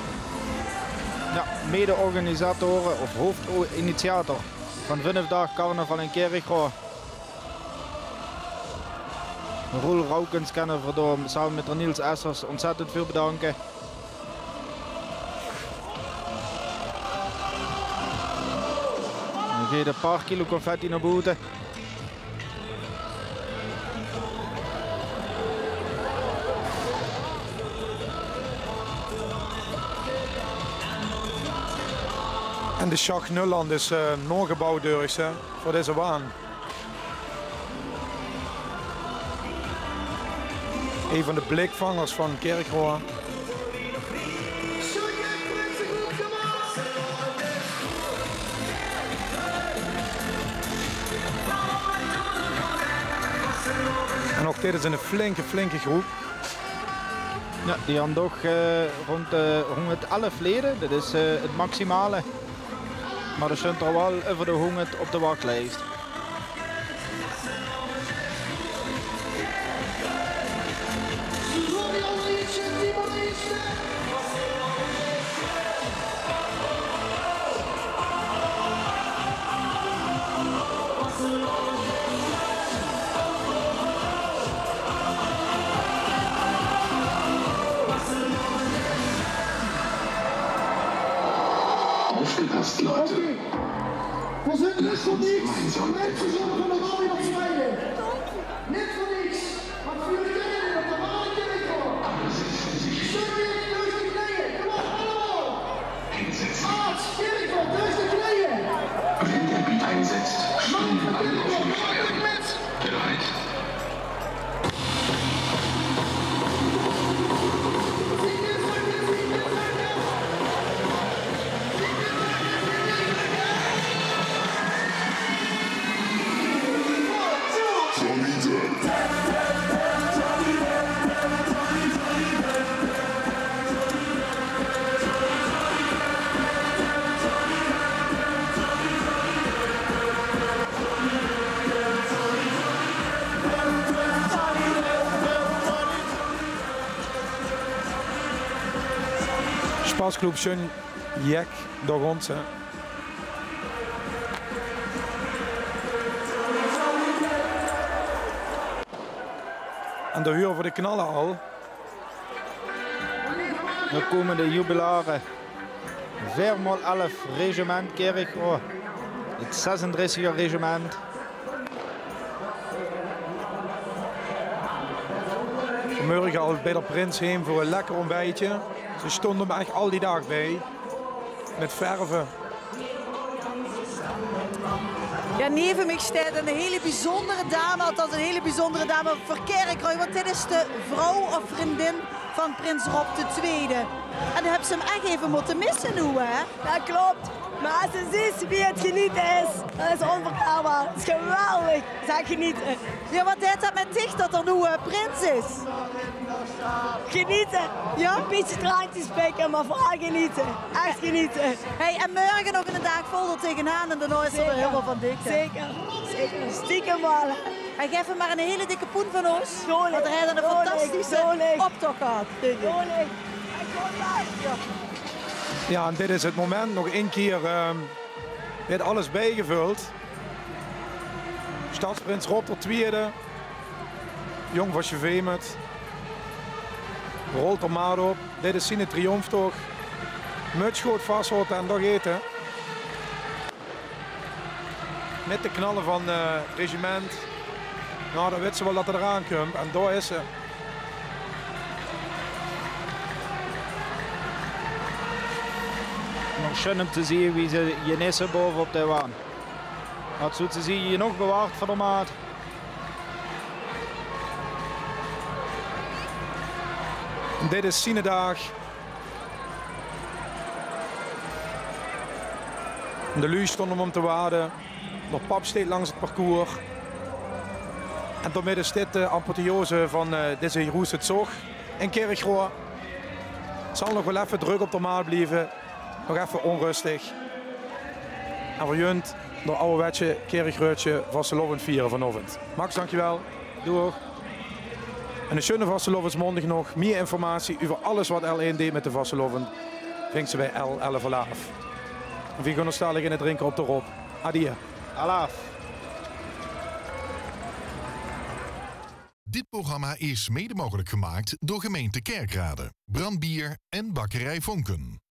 Ja, mede-organisatore of hoofdinitiator van vundaag carnaval in Kirchroa. Roel Raukens kinne veer dao same mèt d'r Niels Essers óntzèttend väöl bedanke. Dan geit e paar kilo confetti nao boete. En de Sjaak Nulland is, eh, naogebouwd, dörch ze, veur deze waan. Ein van de blikvangers van Kirchroa. En ouch dit is 'n flinke, flinke groep. Ja, die han toch, eh, rónd, eh, hóngerdelf leje. Dat is, eh, 't maximale. Mer d'r sjtunt d'r waal euver de hóngerd op de wachlies. Aufgepasst, Leute. Lasst uns gemeinsam etwas machen. Nit veur niks. Want veer kinne nit op de maan kinne kómme. Alles is veur zich. Sjun Jek, durch de kneeje. Kom op, allemaol. Hinsetzen. Aad, Kirchroa, durch de kneeje. Wenn der Beat einsetzt, springen alle auf den Feuer. Bereit. Sjpasclub Sjun Jek, dao rónd, hè. En dao hure v'r de knalle al. Dao kómme de jubilare. Veer maol elf regiment Kirchroa. 't Zesendressiger regiment. Vanmörge al bij d'r prins heem veur e lekker óntbijtje. Ze sjtónge 'm ech al die daag bij. Mit verve. Ja, neve mich steit ein hele biezóndere dame, althans ein hele biezóndere dame veur Kirchroa, want dit is de vrouw of vriendin van prins Rob de Tweede. En doe höbs se 'm ech effe mótte misse noe, hè? Ja, klop. Mer es se zuus wie 't geniete is, det is ónverklaorbaar. 't Is geweldig. 't Is ech geniete. Ja, waat deit det mit dich det 'r noe, eh, prins is? Geniete. Ja? Ein bietje traantjes pikke, mer veural geniete. Ech geniete. Hey, en morge nog eine daag vol d'r tegenaan en daonao is 'r weer hielemaol van dich, hè? Zeker, zeker. Stiekem waal, hè. Hey, gaef 'm mer eine hele dikke poen van ós. Doon ich. Want hae haet ein fantastische optoch gehad, dink ich. Doon ich. Ja, en dit is 't moment. Nog ein kier, ehm, weurt alles biegevöld. Stadsprins Rob d'r Tweede, jóng van Sjevemet, rolt d'r maat op. Dit is ziene triomftoch. Muts good vashawte en dao geit 'r. Mit de knalle van, eh, 't regiment. Noe, dan weite ze waal det 'r d'raan kump. En dao is 'r. Nog sjoen óm te zeen wie ze genisse baove op de waan. Wat zoe te zeen, genóg bewaard veur de maat. Dit is ziene daag. De luuj stónge 'm te wachte. D'r pap steit langs 't parcours. En daomit is dit de apotheose van, eh, deze groeëse toch in Kirchroa. 't Zal nog waal effe drök op de maat blieve. Nog effe ónröstig. En veur junt d'r awwerwetse Kirchröatsje vastelaovend viere vanaovend. Max, dankjewel. Doeg. En eine sjoene vastelaovesmaondig nog. Mieë informatie euver alles wat L1 deit mit de vastelaovend vingt ze bie L elf Alaaf. En veer gaon ós dalik eine drinke op de Rob. Adieë. Alaaf. Dit programma is mede mogelijk gemaakt door gemeente Kerkrade, Brand Bier en Bakkerij Vonken.